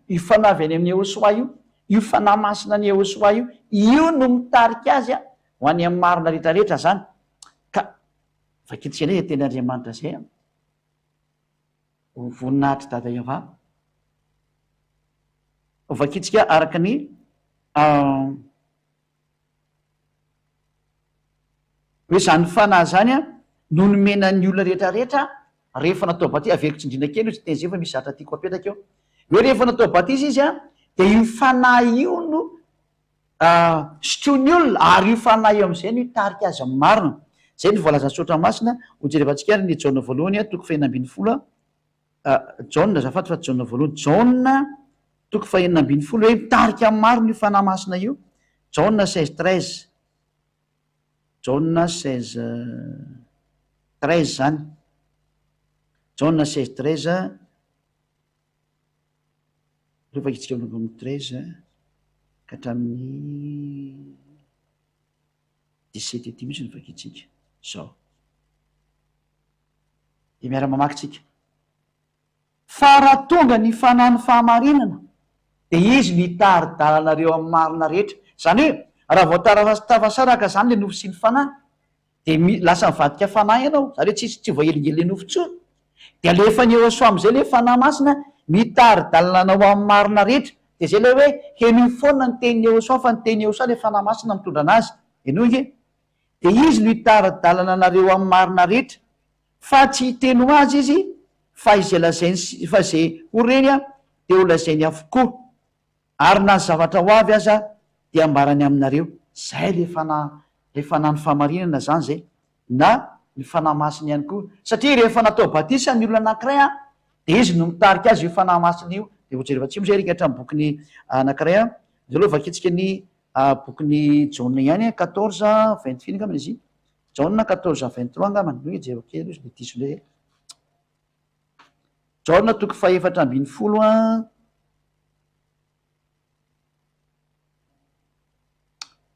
A: Io Fanahy avy any amin'i Yehosua io, io Fanahy Masina an'i Yehosua io, io no mitarika azy ho any amin'ny marina rehetra rehetra izany. Ka vakintsika indray izay tenin'Andriamanitra izay an. Ho voninahitr'i Dada Yavah. Vakintsika araka ny Hoe izany fanahy izany no nomena ny olona rehetra rehetra rehefa natao batisa, averiko tsindriana kely io teny izay fa misy zavatra tiako apetraka eo, hoe rehefa natao batisa izy an, dia io fanahy io no sotroin'ny olona ary io fanahy io amin'izay no hitarika azy amin'ny marina. Izay no voalazan'ny soratra masina, hojerevantsika ary ny Jaona voalohany toko fahenina ambinifolo Jaona azafady fa tsy Jaona voalohany, Jaona toko fahenina ambinifolo hoe mitarika amin'ny marina io Fanahy Masina io, Jaona 16 13, Jaona 16 13 zany, Jaona 16 13, aleo vakitsika manomboka amin'ny 13 ka hatramin'ny 17 ety mihitsy no vakitsika, zao. Dia miara-mamaky tsika. Fa raha tonga ny Fanahin'ny fahamarinana, dia Izy no hitari-dalana anareo amin'ny marina rehetra. Izany hoe, raha vao tafasaraka izany ilay nofo sy ny fanahy, dia lasa mivadika fanahy ianao, izany hoe tsisy, tsy voahelingelin'ilay ilay nofo intsony. Dia alefan'i Yehosua amin'izay ilay Fanahy Masina mitari-dalana anao amin'ny marina rehetra. Dia izay ilay hoe, henoy foana ny tenin'i Yehosua, fa ny tenin'i Yehosua ilay Fanahy Masina mitondra an'azy. Henoy ange. Dia Izy no hitari-dalana anareo amin'ny marina rehetra, fa tsy hiteny ho azy Izy, fa izay lazainy sy fa izay ho reny dia ho lazainy avokoa, ary na ny zavatra ho avy aza dia hambarany aminareo. Izay ilay fanahy, ilay fanahin'ny fahamarinana izany izay, na ny Fanahy Masina ihany koa, satria rehefa natao batisa ny olona anankiray dia Izy no mitarika azy io Fanahy Masina io. Dia hojerevantsika moa izay ry hatramin'ny bokin'ny anankiray, izao aloha vakintsika ny Bokin'i Jaona ihany, 14, 28 angamba izy iny. Jaona 14 23 angambany, io jereo kely aloha izy mety diso indray e. Jaona toko fahefatra ambin'ny folo an.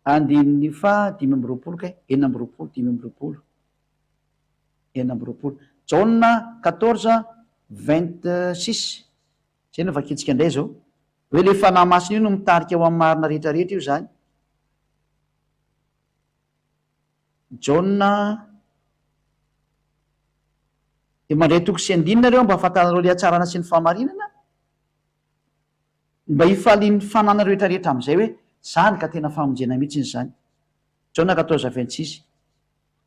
A: Andininy faha 25 kay, 26, 25. 26. Jaona 14 26. Izay no vakintsika indray izao. Hoe ilay Fanahy Masina io no mitarika ho amin'ny marina rehetra rehetra io izany. Jaona Dia mandray toko sy andininy nareo mba hahafantaranareo ilay hatsarana sy ny fahamarinana, mba hifalian'ny fananareo rehetra rehetra amin'izay hoe izany ka tena famonjena mihitsy izany. Jaona 14 26.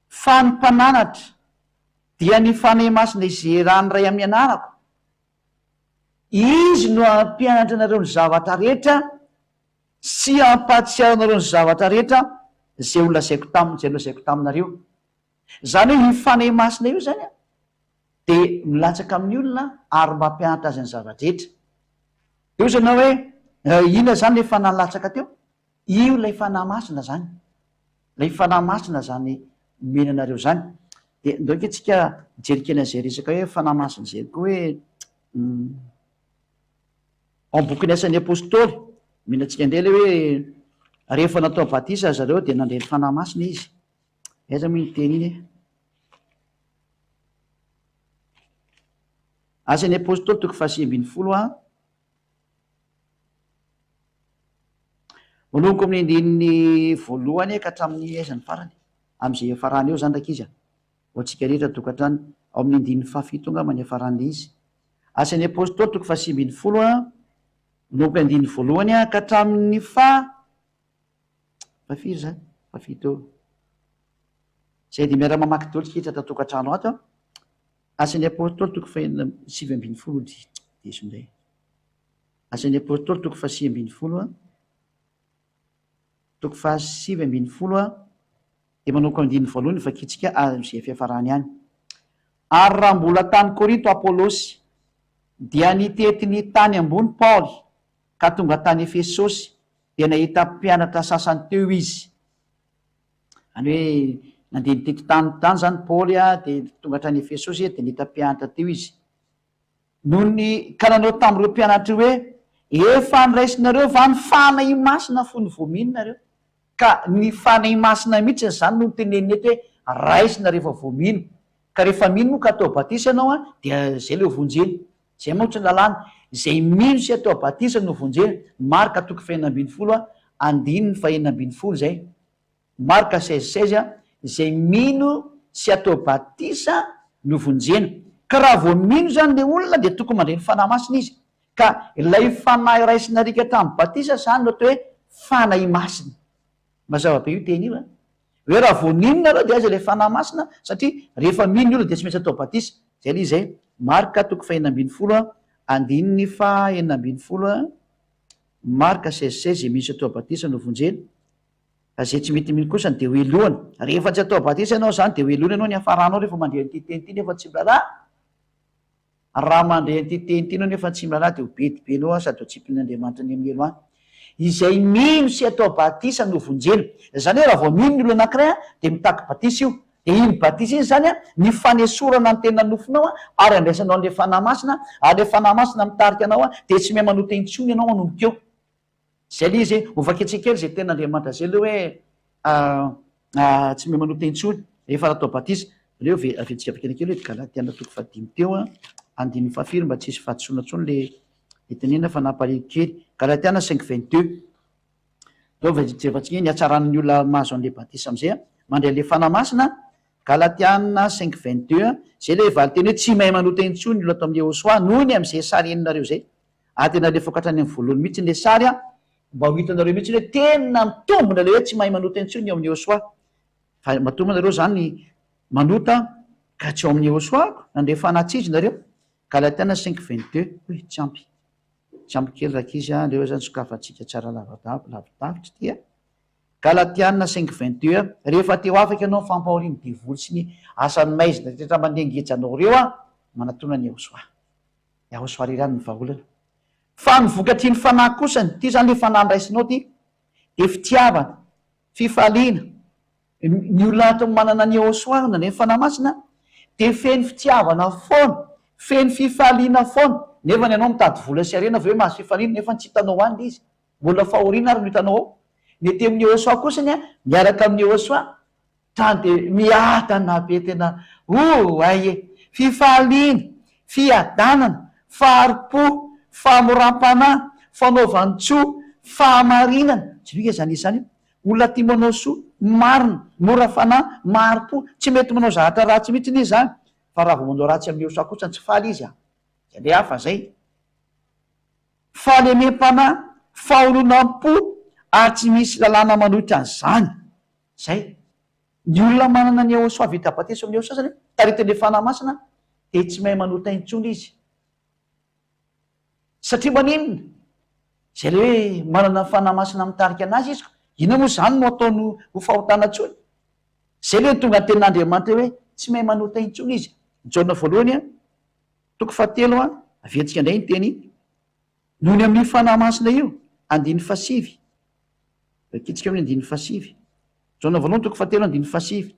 A: Fa ny mpananatra dia ny Fanahy Masina izay eran'ny Ray amin'ny anarako, Izy no hampianatra anareo ny zavatra rehetra sy hampahatsiaro anareo ny zavatra rehetra izay ho lazaiko taminy, izay nolazaiko taminareo. Izany hoe io Fanahy Masina io izany an, dia milatsaka amin'ny olona ary mampianatra azy ny zava-drehetra. Dia hoy ianao hoe, inona izany ilay Fanahy nilatsaka teo? Io ilay Fanahy Masina izany. Ilay Fanahy Masina izany omena anareo izany. Dia ndao ange tsika hijery kely an'izay resaka hoe Fanahy Masina izay koa hoe ao amin'ny bokin'ny Asan'ny Apostoly, omena antsika indray ilay hoe rehefa natao batisa ry zareo dia nandray ny Fanahy Masina izy. Aiza moa iny teny iny e? Asan'ny Apostoly toko faha 19 a. Manomboka amin'ny andininy voalohany ka hatramin'ny aiza ny farany? Amin'izay hiafarany eo izany rankizy a! Ho antsika rehetra tokantrano, ao amin'ny andininy fahafito angamba ny hiafaran'ilay izy. Asan'ny Apostoly toko fahasivy ambin'ny folo a, manomboka andininy voalohany ka hatramin'ny faha, fahafiry izany? Fahafito eo. Izay dia miara-mamaky daholo isika ato an-tokantrano ato a. Asan'ny Apostoly toko fahenina 19, diso indray. Asan'ny Apostoly toko fahasivy ambin'ny folo a, toko fahasivy ambin'ny folo a, dia manomboka amin'ny andininy voalohany vakintsika amin'izay fiafarany ihany. Ary raha mbola tany Korinto Apolosy, dia nitety ny tany ambony Paoly, ka tonga tany Efesosy, dia nahita mpianatra sasany teo izy. Izany hoe nandeha nitety tany tany izany Paoly a, dia tonga hatrany Efesosy, dia nahita mpianatra teo izy. Nony ka nanao tamin'ireo mpianatry hoe, Efa niraisinareo va ny Fanahy Masina fony vao mino nareo? Ka ny Fanahy Masina mihitsy izany no noteneniny eto hoe raisina rehefa vao mino. Ka rehefa mino moa ka atao batisa ianao an, dia izay ilay ho vonjena. Izay mantsy ny lalàna. Izay mino sy atao batisa no vonjena. Marka toko fahenina ambin'ny folo andininy fahenina ambin'ny folo izay. Marka 16 16, Izay mino sy atao batisa no vonjena. Ka raha vao mino izany ilay olona dia tokony mandray ny Fanahy Masina izy. Ka ilay Fanahy raisina riaka tamin'ny batisa izany no atao hoe Fanahy Masina. Mazava be io teny io an. Hoe raha vao nino nareo dia aiza ilay Fanahy Masina satria rehefa mino ny olona dia tsy maintsy atao batisa. Izay ilay izy e. Marka toko fahenina ambin'ny folo andininy faha enina ambin'ny folo Marka 16 16 Izay mino sy atao batisa no vonjena. Fa izay tsy mety mino kosany dia ho helohina. Rehefa tsy atao batisa ianao izany dia ho helohina ianao ny hafaranao rehefa mandre an'ity teny ity nefa tsy miraharaha. Raha mandre an'ity teny ity ianao nefa tsy miraharaha dia ho bedibenao aho sady ho tsipin'Andriamanitra any amin'ny helo any. Izay mino sy atao batisa no vonjena. Izany hoe raha vao mino ny olona anankiray dia mitaky batisa io. Dia iny batisa iny izany ny fanesorana ny tena nofonao ary andraisanao an'ilay Fanahy Masina ary ilay Fanahy Masina mitarika anao dia tsy mahay manota intsony ianao manomboka eo. Zay le izy e, ho vakintsika kely zay tenin'Andriamanitra zay aloha hoe tsy mahay manota intsony rehefa natao batisa. Aleo ve aventsika vakina kely hoe Galatiana toko fahadimy teo an, andininy fahafiry mba tsy hisy fahadisoana intsony le le tenenina fa nampalahelo kely. Galatiana cinq 22. Aleo jerevantsika hoe ny hatsaran'ny olona mahazo an'le batisa am'zay an, mandray an'le Fanahy Masina. Galatiana cinq 22, zay le valinteny hoe tsy mahay manota intsony ny olona ato amin'ny Yehosua noho ny am'zay sary henonareo zay. Ary tena alefako hatrany amin'ny voalohany mihitsy ilay sary an, mba ho hitanareo mihitsy hoe tena mitombina ilay hoe tsy mahay manota intsony ny ao amin'ny Yehosua. Fa matoa moa nareo izany manota ka tsy ao amin'ny Yehosua ako, nandre fanahy tsy izy nareo. Galatiana cinq 22, hoy tsy ampy. Tsy ampy kely rankizy an, aleo izany sokafantsika tsara lavidavitra ity an. Galatiana cinq 22, rehefa te ho afaka ianao ny fampahorian'ny devoly sy ny asan'ny maizina rehetra mandeha ngeja anao ireo an, manatona an'i Yehosua. Yahoshuah irery ihany no vahaolana. Fa ny vokatry ny fanahy kosany, ity izany ilay fanahy niraisinao ity, dia fitiavana, fifaliana. Ny olona ato manana ny Yehosua na ny Fanahy Masina dia feno fitiavana foana, feno fifaliana foana, nefa ny anao mitady vola sy harena vao hoe mahazo fifaliana nefa tsy hitanao any ilay izy, mbola fahoriana ary no hitanao ao. Ny aty amin'ny Yehosua kosany an, miaraka amin'ny Yehosua, trano dia miadana be tena oay e! Fifaliana, fiadanana, fahari-po, fahamoram-panahy, fanaovan-tsoa, fahamarinana, jereo izany izany io. Olona tia manao soa, marina, mora fanahy, mahari-po, tsy mety manao zavatra ratsy mihitsy anie izany, fa raha vao manao ratsy amin'i Yehosua kosa tsy faly izy an! Izay indray hafa izay. Fahalemem-panahy, fahononam-po ary tsy misy lalàna manohitra an'izany. Izay. Ny olona manana an'i Yehosua vita batisa amin'i Yehosua izany, taritin'ilay Fanahy Masina, dia tsy mahay manota intsony izy. Satria maninona? Izay ilay hoe manana ny Fanahy Masina mitarika anazy izy ko, inona moa izany no ataony ho fahotana intsony? Izay ilay tonga ny tenin'Andriamanitra hoe tsy mahay manota intsony izy. Jaona voalohany toko fahatelo averintsika indray ny teny noho ny amin'io Fanahy Masina io, andininy fahasivy. Vakintsika eo ny andininy fahasivy. Jaona voalohany toko fahatelo andininy fahasivy.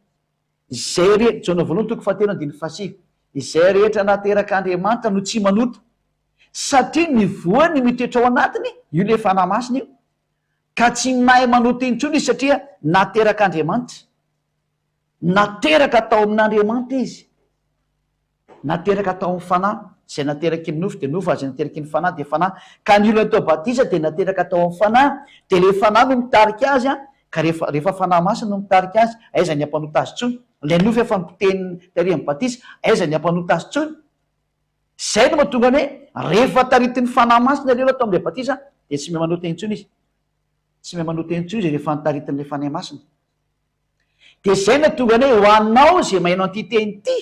A: Izay re, Jaona voalohany toko fahatelo andininy fahasivy, Izay rehetra naterak'Andriamanitra no tsy manota, satria ny voany mitoetra ao anatiny, io ilay Fanahy Masina io, ka tsy mahay manota intsony izy satria naterak'Andriamanitra. Nateraka tao amin'Andriamanitra izy. Nateraka tao amin'ny Fanahy. Izay nateraky ny nofo dia nofo ary izay nateraky ny Fanahy dia Fanahy. Ka ny olona atao batisa dia nateraka tao amin'ny Fanahy, dia ilay Fanahy no mitarika azy an, ka rehefa rehefa Fanahy Masina no mitarika azy, aiza ny hampanota azy intsony? Ilay nofo efa nopotehiny tery amin'ny batisa, aiza ny hampanota azy intsony? Izay no mahatonga ny hoe rehefa taritin'ny Fanahy Masina ilay olona atao amin'ilay batisa dia tsy mahay manota intsony izy. Tsy mahay manota intsony izy rehefa notaritin'ilay Fanahy Masina. Dia izay no tonga ny hoe ho anao izay maheno an'ity teny ity,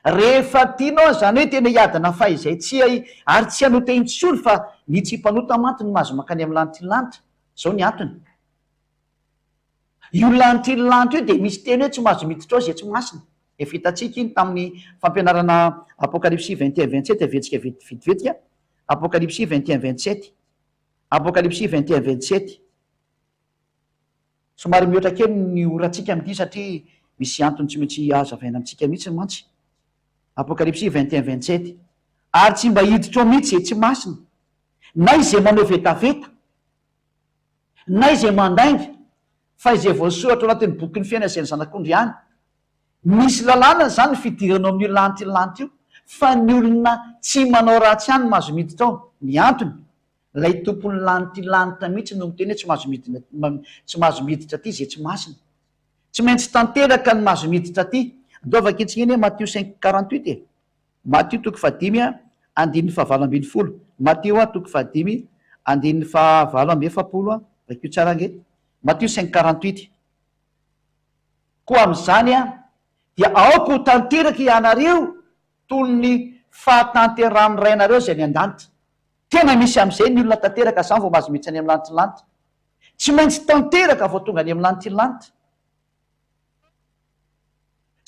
A: rehefa tianao izany hoe tena hiadana fahizay tsy ary tsy hanota intsony fa ny tsy mpanota mantsy no mahazo mankany amin'ny lanitry ny lanitra. Izao ny antony. Io lanitry ny lanitra io dia misy teny hoe tsy mahazo miditra ao izay tsy masina. Efa hitantsika iny tamin'ny fampianarana Apokalypsy 21 27 averintsika vetivetika. Apokalypsy 21 27. Apokalypsy 21 27. Somary mihoatra kely ny orantsika amin'ity satria misy antony tsy maintsy hazavaina amintsika mihitsy mantsy. Apokalypsy 21 27 Ary tsy mba hiditra ao mihitsy izay tsy masina, na izay manao vetaveta, na izay mandainga, fa izay voasoratra ao anatin'ny bokin'ny fiainana izay ny Zanak'ondry ihany. Misy lalàna izany ny fidirana ao amin'io lanitra io lanitra io, fa ny olona tsy manao ratsy ihany no mahazo miditra ao. Ny antony, Ilay tompon'ny lanity lanitra mihitsy no miteny hoe tsy mahazo midina tsy mahazo miditra aty izay tsy masina. Tsy maintsy tanteraka ny mahazo miditra aty. Andao vakintsika anie Matio cinq 48 e. Matio toko fahadimy andininy fahavalo 18. Matio toko fahadimy andininy fahavalo amby efapolo. Vakio tsara ange. Matio cinq 48. Koa amin'izany dia aoka ho tanteraka ianareo toy ny fahatanterahan'ny Rainareo izay any an-danitra. Tena misy amin'izay ny olona tanteraka izany vao mahazo miditra any amin'ny lanitry ny lanitra. Tsy maintsy tanteraka vao tonga any amin'ny lanitry ny lanitra.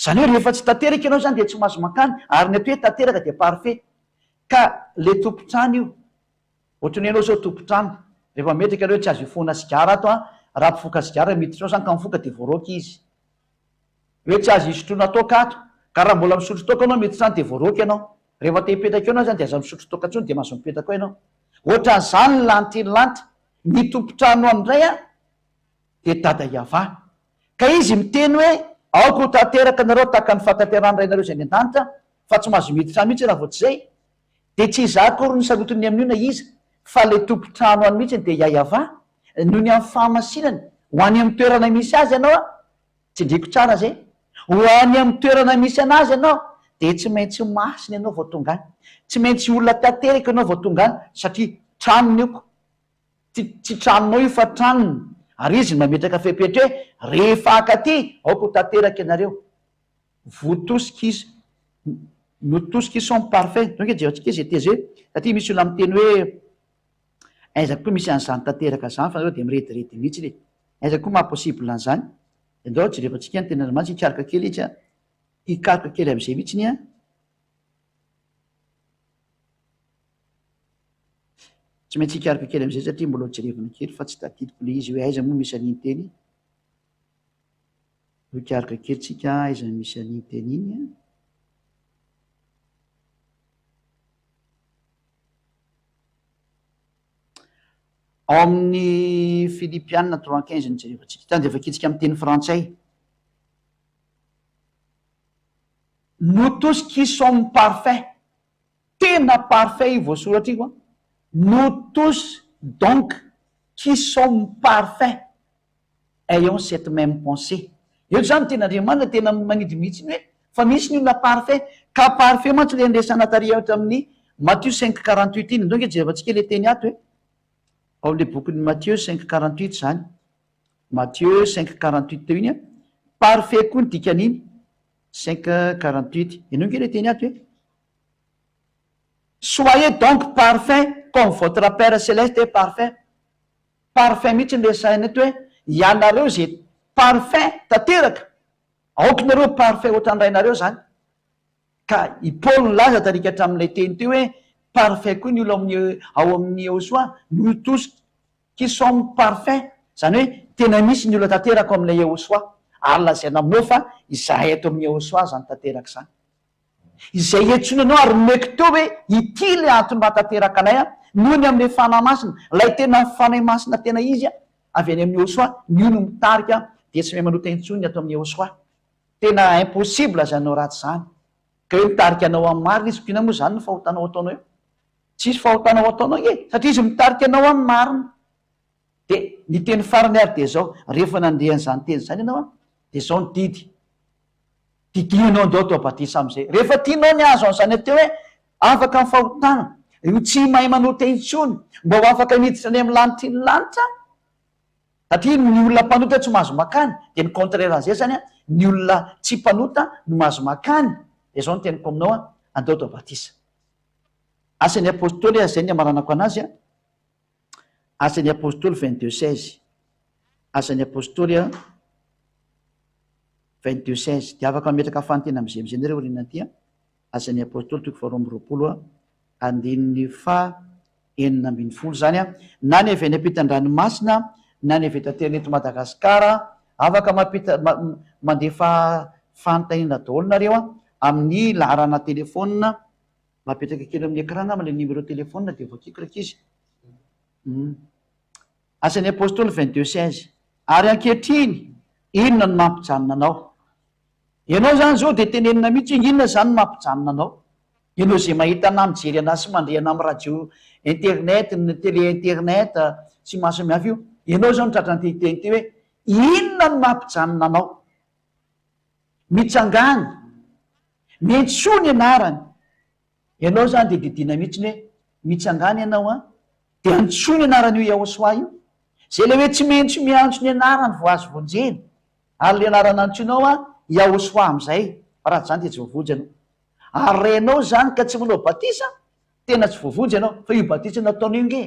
A: Izany hoe rehefa tsy tanteraka ianao izany dia tsy mahazo mankany, ary ny atao hoe tanteraka dia parfait. Ka le tompon-trano io, ohatran'ny hoe ianao izao tompon-trano, rehefa mametraka ianao hoe tsy azo ifohana sigara ato an, raha mpifoka sigara miditra ao izany ka mifoka dia voaroaka izy. Hoe tsy azo isotroana toaka ato, ka raha mbola misotro toaka ianao miditra any dia voaroaka ianao. Rehefa te hipetraka eo ianao izany dia aza misotro toaka intsony dia mahazo mipetraka ao ianao. Ohatran'izany ny lanty ny lanty. Ny tompon-trano any indray an, dia Dada Yavah. Ka izy miteny hoe aoka ho tanteraka nareo tahaka ny fahatanterahan'ny Rainareo izay any an-danitra, fa tsy mahazo miditra any mihitsy raha vao tsy izay. Dia tsy izaho akory no sarotiny amin'io na iza, fa ilay tompon-trano any mihitsy dia Yayavah, noho ny amin'ny fahamasinany, ho any amin'ny toerana misy azy ianao an, Tsindriko tsara zay. Ho any amin'ny toerana misy anazy ianao dia tsy maintsy masina ianao vao tonga any. Tsy maintsy olona tanteraka ianao vao tonga any satria tranony io ko. Tsy tsy tranonao io fa tranony. Ary izy no mametraka fepetra hoe rehefa haka aty aoka ho tanteraka ianareo. Vous tous qui nous tous qui sommes parfaits. Donc jerentsika izay teze satria misy olona miteny hoe Aiza koa misy an'izany tanteraka izany fa nareo dia mirediredy mihitsy e! Aiza koa maha possible an'izany? Dia ndao jerevantsika ny tenin'Andriamanitra hikaroka kely izy an! Hikaroka kely amin'izay mihitsiny an! Tsy maintsy hikaroka kely amin'izay satria mbola ho jerevana kely fa tsy tadidiko ilay izy hoe aiza moa misy an'iny teny. Hikaroka kely tsika aiza no misy an'iny teny iny an. Ao amin'ny Filipiana 3:15 no jerevantsika. Tany dia vakintsika amin'ny teny frantsay. Nous tous qui sommes parfaits. Tena parfait io voasoratra io an. Nous tous donc qui sommes parfaits ayons cette même pensée. Eto izany ny tenin'Andriamanitra tena manidy mihitsy ny hoe fa misy ny olona parfait. Ka parfait mantsy ilay niresahana tary hatramin'ny Matio 5:48 iny. Ndao ange jerevantsika ilay teny ato e. Ao amin'ilay bokin'i Matio 5:48 izany. Matio 5:48 teo iny an. Parfait koa ny dikan'iny. 5:48. Henoy ange ilay teny ato e. Soyez donc parfaits comme votre Père céleste est parfait. Parfait mihitsy no resahina eto hoe ianareo izay parfait tanteraka, aoka nareo parfait ohatran'ny rainareo izany. Ka i Paoly nilaza tarika hatramin'ilay teny teo hoe parfait koa ny olona ao amin'ny ao amin'ny Ehosoa, nous tous qui sommes parfaits, izany hoe tena misy ny olona tanteraka ao amin'ilay Ehosoa, ary lazaina aminao fa izahay ato amin'ny Ehosoa izany tanteraka izany. Izay iantsoana anao ary nomeko teo hoe ity ilay antony mahatanteraka anay an, noho ny amin'ilay Fanahy Masina, ilay tena Fanahy Masina tena izy an, avy any amin'i Yehosua, ny io no mitarika an, dia tsy mahay manota intsony ny ato amin'i Yehosua. Tena impossible izany hanao ratsy izany. Ka hoe mitarika anao amin'ny marina izy, inona moa izany no fahotana ho ataonao eo? Tsisy fahotana ho ataonao ange, satria izy mitarika anao amin'ny marina. Dia ny teny farany ary dia izao, rehefa nandeha an'izany teny izany ianao an, dia izao ny didy, didianao ndao atao batisa amin'izay. Rehefa tianao ny hahazo an'izany atao hoe afaka amin'ny fahotana, io tsy mahay manota intsony, mba ho afaka miditra any amin'ny lanitry ny lanitra, satria ny olona mpanota tsy mahazo makany, dia ny contraire an'izay izany an, ny olona tsy mpanota no mahazo makany, dia izao ny teniko aminao an, andao atao batisa. Asan'ny Apostoly, izay ny hamaranako an'azy an. Asan'ny Apostoly 22 16. Asan'ny Apostoly 22 16. Dia afaka mametraka fanontaniana amin'izay amin'izay nareo aoriana aty. Asan'ny Apostoly toko faharoa amby roapolo andininy faha 16 izany. Na ny avy any ampitan-dranomasina na ny avy eto an-toerana eto Madagasikara, afaka mampita mandefa fanontaniana daholo nareo amin'ny laharana telefaonina Mba apetraka kely amin'ny écran angamba ilay numéro téléphone dia voakiko rankizy. Hum. Asan'ny Apostoly 22 16. Ary ankehitriny, inona no mampijanona anao? Ianao izany izao dia tenenina mihitsy hoe inona izany no mampijanona anao? Ianao izay mahita anà mijery anà sy mandre anà amin'ny radio internet, ny télé internet sy maro samihafa io, ianao izao no tratran'ity teny ity hoe inona no mampijanona anao? Mitsangàna. Miantsoa ny anarany. Ianao izany dia didiana mihitsy ny hoe mitsangàna ianao an, dia antsoy ny anaran'io Yahoshuah io. Izay ilay hoe tsy maintsy miantso ny anarany vao azo vonjena. Ary ilay anarana antsoinao an, Yahoshuah amin'izay, fa raha tsy izany dia tsy voavonjy ianao. Ary raha ianao izany ka tsy manao batisa, tena tsy voavonjy ianao. Fa io batisa nataonao io nge,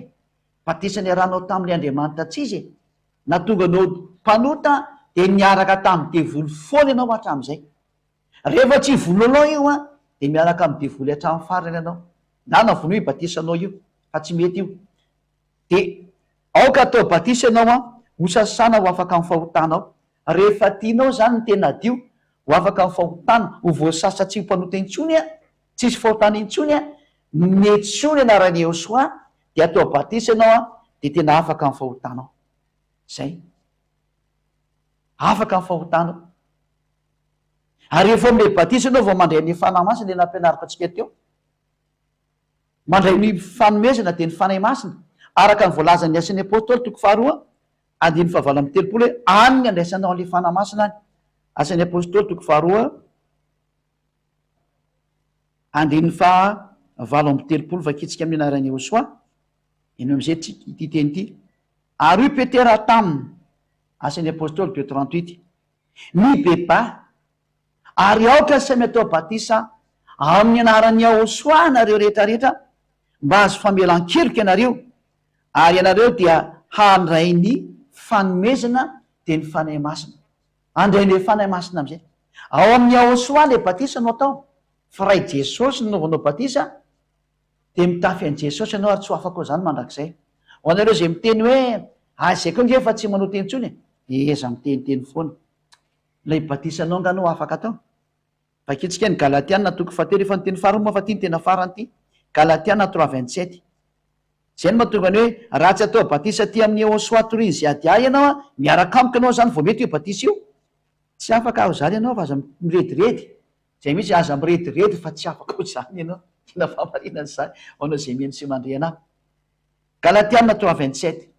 A: batisa niarahanao tamin'ilay Andriamanitra tsy izy e. Nahatonga anao mpanota dia niaraka tamin'ny devoly foana ianao hatramin'izay. Rehefa tsy vonoinao io an, dia miaraka amin'ny devoly hatramin'ny farany ianao. Ndana vonoy io batisanao io, fa tsy mety io. Dia aoka atao batisa ianao an, ho sasana ho afaka amin'ny fahotanao. Rehefa tianao izany ny tena hadio, ho afaka amin'ny fahotana, ho voasasa tsy ho mpanota intsony an, tsisy fahotana intsony an, miantsoa ny anaran'i Yehosua, dia atao batisa ianao an, dia tena afaka amin'ny fahotanao. Izay. Afaka amin'ny fahotanao. Ary rehefa omena batisa ianao vao mandray ny Fanahy Masina ilay nampianariko antsika teo. Mandray ny fanomezana dia ny Fanahy Masina. Araka ny voalazan'ny Asan'ny Apostoly toko faharoa andininy fahavalo amby telopolo hoe any ny andraisanao an'ilay Fanahy Masina any. Asan'ny Apostoly toko faharoa andininy faha 38 vakintsika amin'ny anaran'i Yehosua. Eny amin'izay ity teny ity. Ary hoy Petera taminy, Asan'ny Apostoly deux 38, Mibebaha, ary aoka samy atao batisa amin'ny anaran'i Yahoshuah nareo rehetra rehetra mba hahazo famelan-keloka ianareo, ary ianareo dia handray ny fanomezana dia ny Fanahy Masina. Handray ny Fanahy Masina amin'izay. Ao amin'i Yahoshuah ilay batisa no atao, fa raha i Jesosy no nanaovanao batisa dia mitafy an'i Jesosy ianao ary tsy ho afaka ao izany mandrakizay. Ho anareo izay miteny hoe, ah izay koa ange efa tsy manota intsony e, dia eza miteniteny foana. Ilay batisanao angaha no afaka atao? Vakintsika ny Galatiana toko fahatelo, efa niteny farany moa fa ity no tena farany ity, Galatiana 3:27. Izay no mahatonga ny hoe raha tsy atao batisa aty amin'ny Ehosoa torian'i Ziadia ianao an, miaraka amiko ianao izany vao mety io batisa io. Tsy afaka aho izany ianao fa aza mirediredy. Izay mihitsy, aza mirediredy fa tsy afaka ao izany ianao. Tena fahamarinana izany ho anao izay mihaino sy mandre anah. Galatiana 3:27.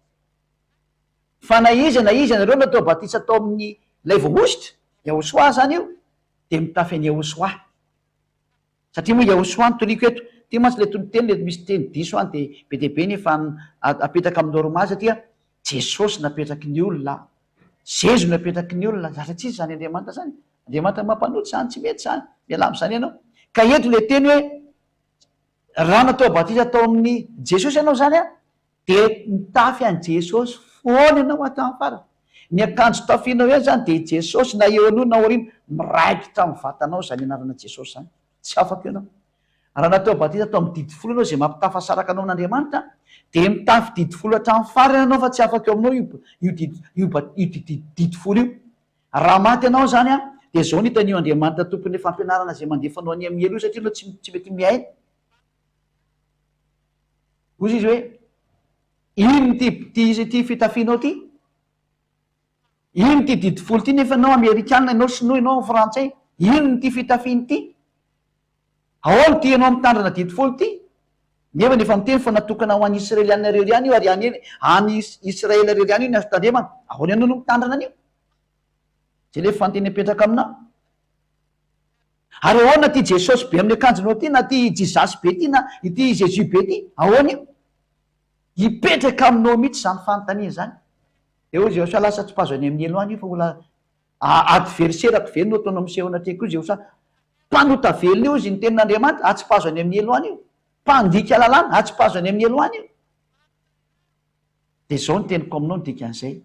A: Fa na iza na iza ianareo natao batisa tao amin'ny ilay voahosotra, Yahosoa izany io, dia mitafy an'i Yahosoa. Satria moa Yahosoa no toriko eto. Ity mantsy ilay toriteny ilay misy teny diso any dia be dia be ny efa apetraka amin'ny normal satria Jesosy napetraky ny olona, Zezo napetraky ny olona, zatra tsisy izany Andriamanitra izany. Andriamanitra mampanota izany, tsy mety izany. Mialà amin'izany ianao. Ka eto ilay teny hoe raha natao batisa tao amin'ny Jesosy ianao izany an, Dia mitafy an'i Jesosy foana ianao hatramin'ny farany. Ny akanjo tafianao ihany izany dia i Jesosy na eo aloha na aoriana, miraikitra amin'ny vatanao izany anarana Jesosy izany. Tsy afaka ianao. Raha natao batisa tao amin'ny didy folo ianao izay mampitafasaraka anao amin'Andriamanitra, dia mitafy didy folo hatramin'ny farany ianao fa tsy afaka eo aminao io io didy io io didy didy folo io. Raha maty ianao izany an, dia izao no hitan'io Andriamanitra tompon'ilay fampianarana izay mandefa anao any amin'ny helo io satria ianao tsy tsy mety mihaino. Hoy izy hoe, Inona ity ity ity fitafianao ity? Inona ity didy folo ity nefa ianao amerikana, ianao sinoa, ianao frantsay? Inona ity fitafiana ity? Ahoana ity ianao mitandrina didy folo ity? Nefa efa miteny fa natokana ho an'ny Israeliana irery ihany io ary any any Israel irery ihany io ny azo tandremana. Ahoana ianao no mitandrina an'io? Izay ilay fanontaniana mipetraka aminao. Ary ahoana ity Jesosy be amin'ny akanjonao ity na ity Jesus be ity na ity Jesus be ity? Ahoana io? Hipetraka aminao mihitsy izany fanontaniana izany. Dia hoy Jehosoa, lasa tsipazo any amin'ny helo any io fa mbola adversaire-ko ve no ataonao miseho anatrehako io Jehosoa? Mpanota velona io izy ny tenin'Andriamanitra, atsipazo any amin'ny helo any io. Mpandika lalàna, atsipazo any amin'ny helo any io. Dia izao ny teniko aminao ny dikan'izay.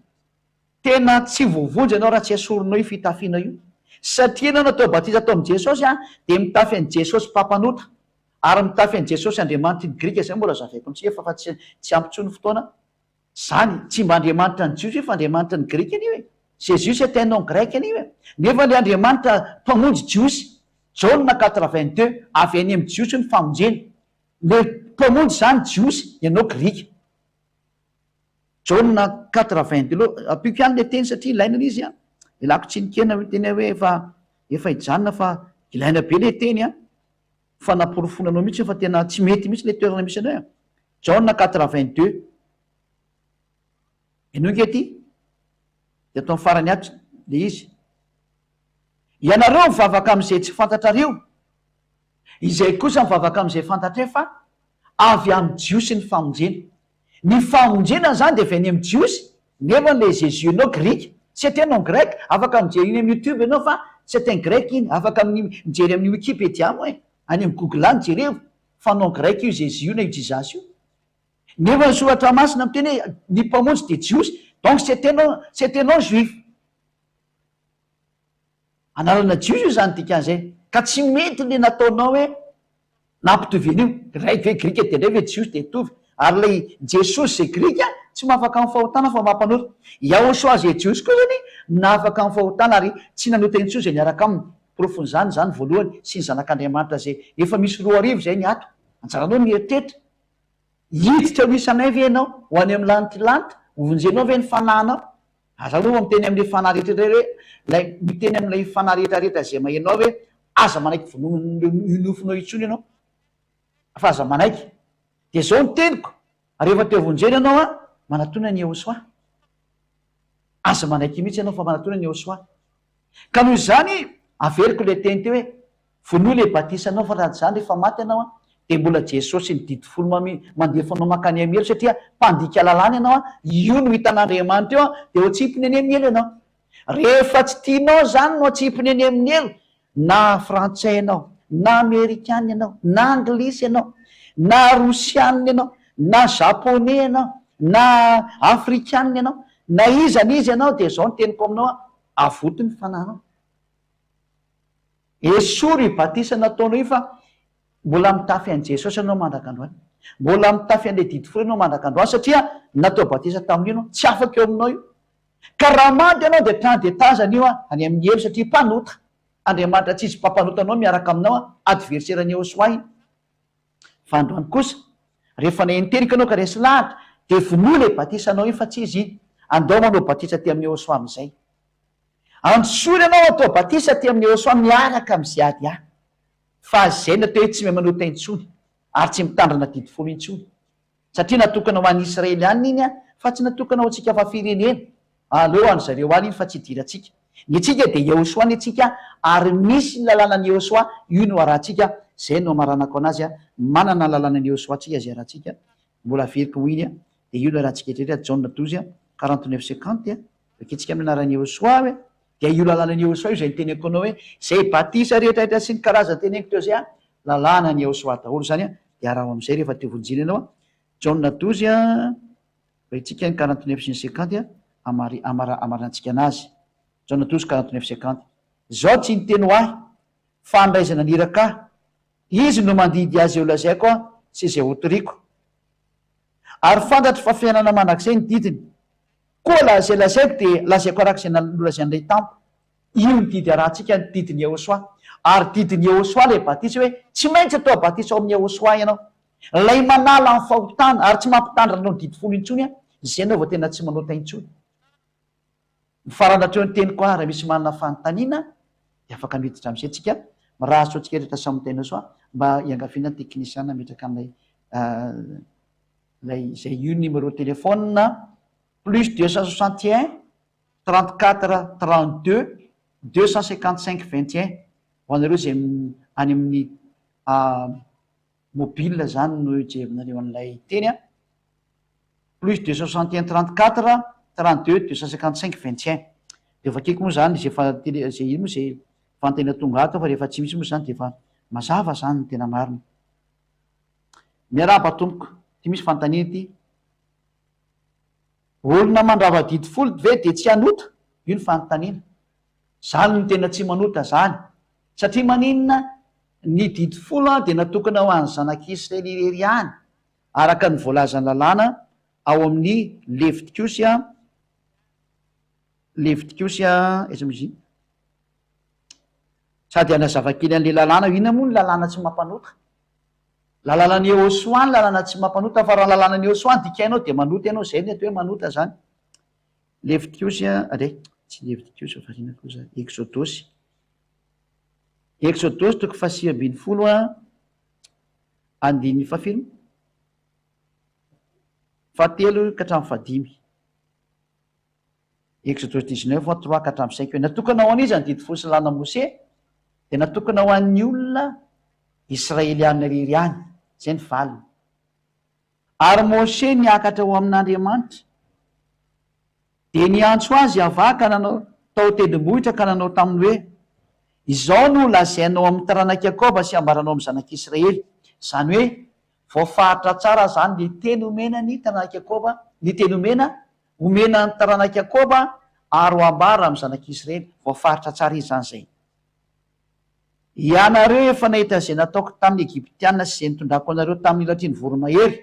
A: Tena tsy voavonjy ianao raha tsy esorinao io fitafiana io. Satria ianao natao batisa tao amin'i Jesosy dia mitafy an'i Jesosy mpampanota. Ary mitafy an'i Jesosy Andriamanitry ny Grika, izay mbola zavaiko amintsika fa fa tsy tsy ampy intsony ny fotoana. Izany, tsy mba Andriamanitra ny Jiosy io fa Andriamanitry ny Grika anie io e. Jésus c'est un nom grec anie io e. Nefa ilay Andriamanitra mpamonjy Jiosy. Jaona 4:22, avy any amin'ny Jiosy ny famonjena. Ilay mpamonjy izany Jiosy, ianao Grika. Jaona 4:22, ampiako ihany ilay teny satria ilaina ilay izy an, ialako tsiny kely nareo miteny hoe efa efa hijanona fa ilaina be ilay teny an, fanaporofoana anao mihitsy fa tena tsy mety mihitsy ilay toerana misy anao e. Jaona 4:22, henoy ange ity, dia atao amin'ny farany ato ilay izy. Ianareo mivavaka amin'izay tsy fantatrareo, izay kosa mivavaka amin'izay fantatray fa avy amin'ny Jiosy ny famonjena. Ny famonjena izany dia avy any amin'ny Jiosy, nefa ilay Jésus-nao Grika. C'est un nom grec, afaka mijery iny amin'ny youtube ianao fa c'est un grec iny, afaka mijery amin'ny wikipedia moa e, any amin'ny google any jerevo fa nom grec io Jésus io na io Jesus io. Nefa ny soratra masina miteny hoe ny mpamonjy dia Jiosy, donc c'est un nom, c'est un nom juif. Anarana jiosy io izany dikan'izay. Ka tsy mety le nataonao hoe nampitovy an'io. Iray ve grika dia indray ve jiosy dia hitovy. Ary ilay Jesosy izay grika tsy mahafaka amin'ny fahotana fa mampanota. Yahoshua izay jiosy koa izany nahafaka amin'ny fahotana ary tsy nanota intsony izay niaraka aminy. Porofon'izany izany voalohany sy ny zanak'Andriamanitra izay efa misy 2000 izay ny ato. Anjaranao ny mieritreritra. Hiditra ho isanay ve ianao? Ho any amin'ny lanitr'i lanitra? Hovonjenao ve ny fanahinao? Aza aloha miteny amin'ilay fanahy rehetra indray hoe, ilay miteny amin'ilay fanahy rehetra rehetra izay maheno ahy hoe, aza manaiky vonoina io nofonao intsony ianao, fa aza manaiky. Dia izao ny teniko, rehefa te hovonjena ianao an, manatona an'i Yehosua. Aza manaiky mihitsy ianao fa manatona an'i Yehosua. Ka noho izany, averiko ilay teny teo hoe, Vonoy ilay batisanao fa raha tsy izany rehefa maty ianao an, dia mbola Jesosy ny didy folo mandefa anao mankany amin'ny helo satria mpandika lalàna ianao an, io no hitan'Andriamanitra eo an, dia ho atsipiny any amin'ny helo ianao. Rehefa tsy tianao izany no atsipiny any amin'ny helo, na frantsay ianao, na amerikana ianao, na anglisy ianao, na rosianina ianao, na japonais ianao, na afrikanina ianao, na iza na iza ianao dia izao ny teniko aminao an, avoty ny fanahinao. Esory io batisa nataonao io fa mbola mitafy an'i Jesosy ianao mandraka androany. Mbola mitafy an'ilay didy folo ianao mandraka androany satria natao batisa tamin'io ianao. Tsy afaka eo aminao io. Ka raha maty ianao dia trano dia tazana io any amin'ny helo satria mpanota. Andriamanitra tsy hisy mpampanota anao miaraka aminao adversaire ny Yehosua iny. Fa androany kosa rehefa naheno teniko ianao ka resy lahatra dia vonoy ilay batisanao iny fa tsy izy iny. Andao manao batisa aty amin'ny Yehosua amin'izay. Antsoina ianao atao batisa aty amin'ny Yehosua miaraka amin'ny Ziadia. Fa izay no atao hoe tsy mahay manota intsony ary tsy mitandrina didy folo intsony. Satria natokana ho an'ny Israely ihany iny fa tsy natokana ho antsika fa firenena. Aleo any zareo any iny fa tsy idirantsika. Ny antsika dia Yehosoa ny antsika ary misy ny lalanan'i Yehosoa, io no arahantsika, zay no amaranako anazy, manana ny lalanan'i Yehosoa tsika izay arahantsika, mbola averiko ho iny dia io no arahantsika rehetra, Jaona douze, 49 50, vakintsika amin'ny anaran'i Yehosoa hoe, dia io lalanan'i Yehosoa io izay niteneniko anao hoe, izay batisa rehetra rehetra sy ny karazany teneniko teo izay, Lalàna ny Yehosua daholo izany an, dia araho amin'izay rehefa te vonjena ianao an. Jaona douze an, vakintsika ny 49 sy ny 50 an, amari, amara, amaranantsika anazy. Jaona 12, 49, 50. Izao tsy niteny ho ahy, fa ny Ray izay naniraka ahy, Izy no mandidy ahy izay holazaiko aho sy izay hotoriko. Ary fantatro fa fiainana mandrakizay ny didiny. Koa la, izay lazaiko dia lazaiko araka izay nolazain'ny Ray tamiko. Io ny didy arahantsika, ny didin'i Yehosua. Ary didin'i Yehosua ilay batisa hoe tsy maintsy atao batisa ao amin'i Yehosua ianao. Ilay manala ny fahotana ary tsy mampitandrina anao ny didy folo intsony, izay ianao vao tena tsy manota intsony. Mifarana hatreo ny teniko aho, raha misy manana fanontaniana dia afaka miditra amin'izay tsika. Mirary soa antsika rehetra samy miteny soa mba hiangaviana ny teknisiana hametraka an'ilay ilay izay io numéro téléphone plus 261 34 32 255 21 ho anareo izay any amin'ny mobile zany no ijerinareo an'ilay teny a, plus 261 34 32 255 21 de vakiko moa zany zay fa tele zay ino moa zay fanontaniana tonga ato fa rehefa tsy misy moa zany de efa mazava zany ny tena marina. Miarahaba tompoko, ty misy fanontaniana ity. Olona mandrava didy folo ve dia tsy hanota? Io ny fanontaniana. Zany no tena tsy manota zany. Satria maninona? Ny didy folo dia natokana ho an'ny zanak'Israely irery ihany, araka ny voalazan'ny lalàna ao amin'ny Levitikosy, Levitikosy, aiza moa izy iny? Sady hanazava kely an'ilay lalàna, inona moa ny lalàna tsy mampanota? Lalànan'i Yehosua ny lalàna tsy mampanota fa raha ny lalànan'i Yehosua no dikainao dia manota ianao, izay ny atao hoe manota izany. Levitikosy a, re, tsy Levitikosy fa inona koa izany, Eksodosy. Eksodosy toko faha-19 a, andininy fahafiry? Fahatelo ka hatramin'ny fahadimy. Exodus 19 3 ka hatramin'ny 5 hoe, Natokana ho an'iza ny didy folo sy lalàna Mose? Dia natokana ho an'ny olona Israeliana irery ihany. Izay ny valiny. Ary Mose niakatra ho amin'Andriamanitra, dia niantso azy Yavah ka nanao tao an-tendrombohitra ka nanao taminy hoe, Izao no holazainao amin'ny taranak'i Jakoba sy hambaranao amin'ny zanak'Israely. Izany hoe, voafaritra tsara izany ny teny omena ny taranak'i Jakoba, ny teny omena Homena ny taranak'i Jakoba ary ho ambara amin'ny zanak'Israely. Voafaritra tsara izy izany izay. Ianareo efa nahita izay nataoko tamin'ny Egyptiana sy izay nitondrako anareo tamin'ny latry ny voromahery.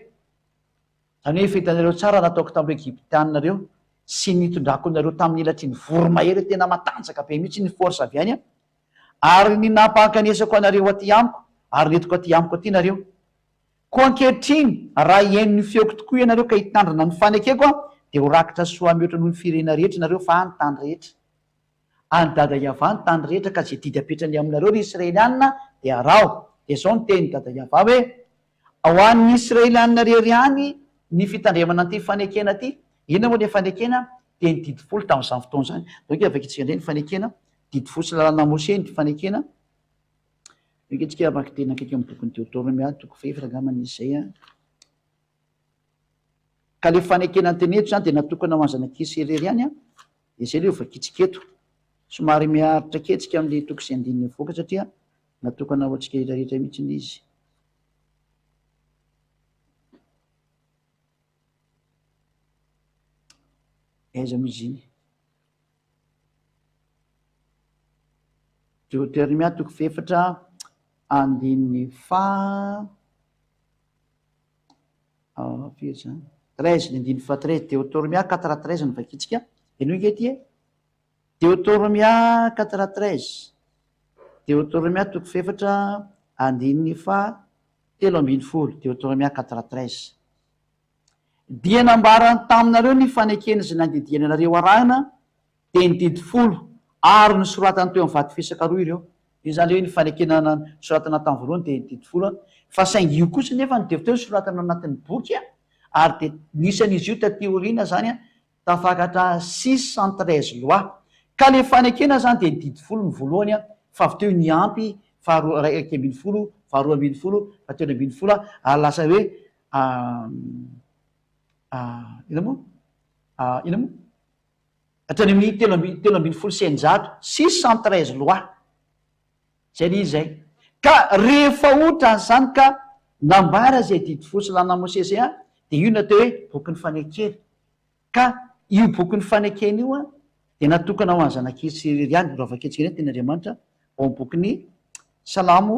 A: Izany hoe efa hitanareo tsara nataoko tamin'ireo Egyptiana ireo sy nitondrako anareo tamin'ny latry ny voromahery tena matanjaka be mihitsy ny force avy any ary ny nampankanesako anareo aty amiko ary nentiko aty amiko aty nareo. Koa ankehitriny, raha hihaino ny feoko tokoa ianareo ka hitandrina ny fanekeko aho, dia ho rakitra soa mihoatra noho ny firenena rehetra ianareo, fa ny tany rehetra. An'i Dada Yavah ny tany rehetra, ka izay didy apetrany aminareo, ry Israelianina, dia araho. Dia izao no tenin'i Dada Yavah hoe, Ho an'ny Israelianina irery ihany ny fitandremana an'ity fanekena ity. Inona moa ilay fanekena? Dia ny didy folo tamin'izany fotoana izany. Donc, vakintsika indray ny fanekena, didy folo sy lalàna Moshe ny fanekena. Eka tsika hamaky teny akaiky amin'ny bokin'i Deoteronomia toko fahefatra angamba izy izay an. Ka le fanekena ny teny eto izany dia natokana ho an'ny zanak'Israely irery ihany an. Dia izay le ho vakintsika eto. Somary miaritra kely tsika amin'le toko sy andininy mivoaka satria natokana ho antsika rehetra rehetra mihitsy ilay izy. Aiza moa izy iny? Deoteronomia toko fahefatra andininy faha firy izany? Treize, ny andininy faha treize, Deoteronomia quatre treize no vakintsika. Henoy ange ity e! Deotoromia quatre 13, Deotoromia toko fahefatra andininy faha 13, Deotoromia quatre 13. Dia nambarany taminareo ny fanekena izay nandidiany anareo arahina, dia ny didy folo, ary nosoratany teo amin'ny vato fisaka roa ireo. Io izany ilay hoe ny fanekena nosoratana tamin'ny voalohany dia ny didy folo, fa saingy io kosa nefa no dia avy teo nosoratana ao anatin'ny boky, ary dia nisy an'izy io taty aoriana izany tafakatra 613 lois. Ka ilay fanekena izany dia ny didy folo ny voalohany, fa avy teo niampy faharoa 11, faharoa 12, fahatelo 12, ary lasa hoe inona moa? Inona moa? Hatrany amin'ny telo amby 613, 613 lois. Zay le izy zay. Ka rehefa otran'izany ka nambara izay didy folo sy lalàna Mosesy izay an, dia io no atao hoe bokin'ny fanekena. Ka io bokin'ny fanekena io an, dia natokana ho an'ny zanak'Israely ihany, raha vakintsika indray ny tenin'Andriamanitra ao amin'ny bokin'ny Salamo,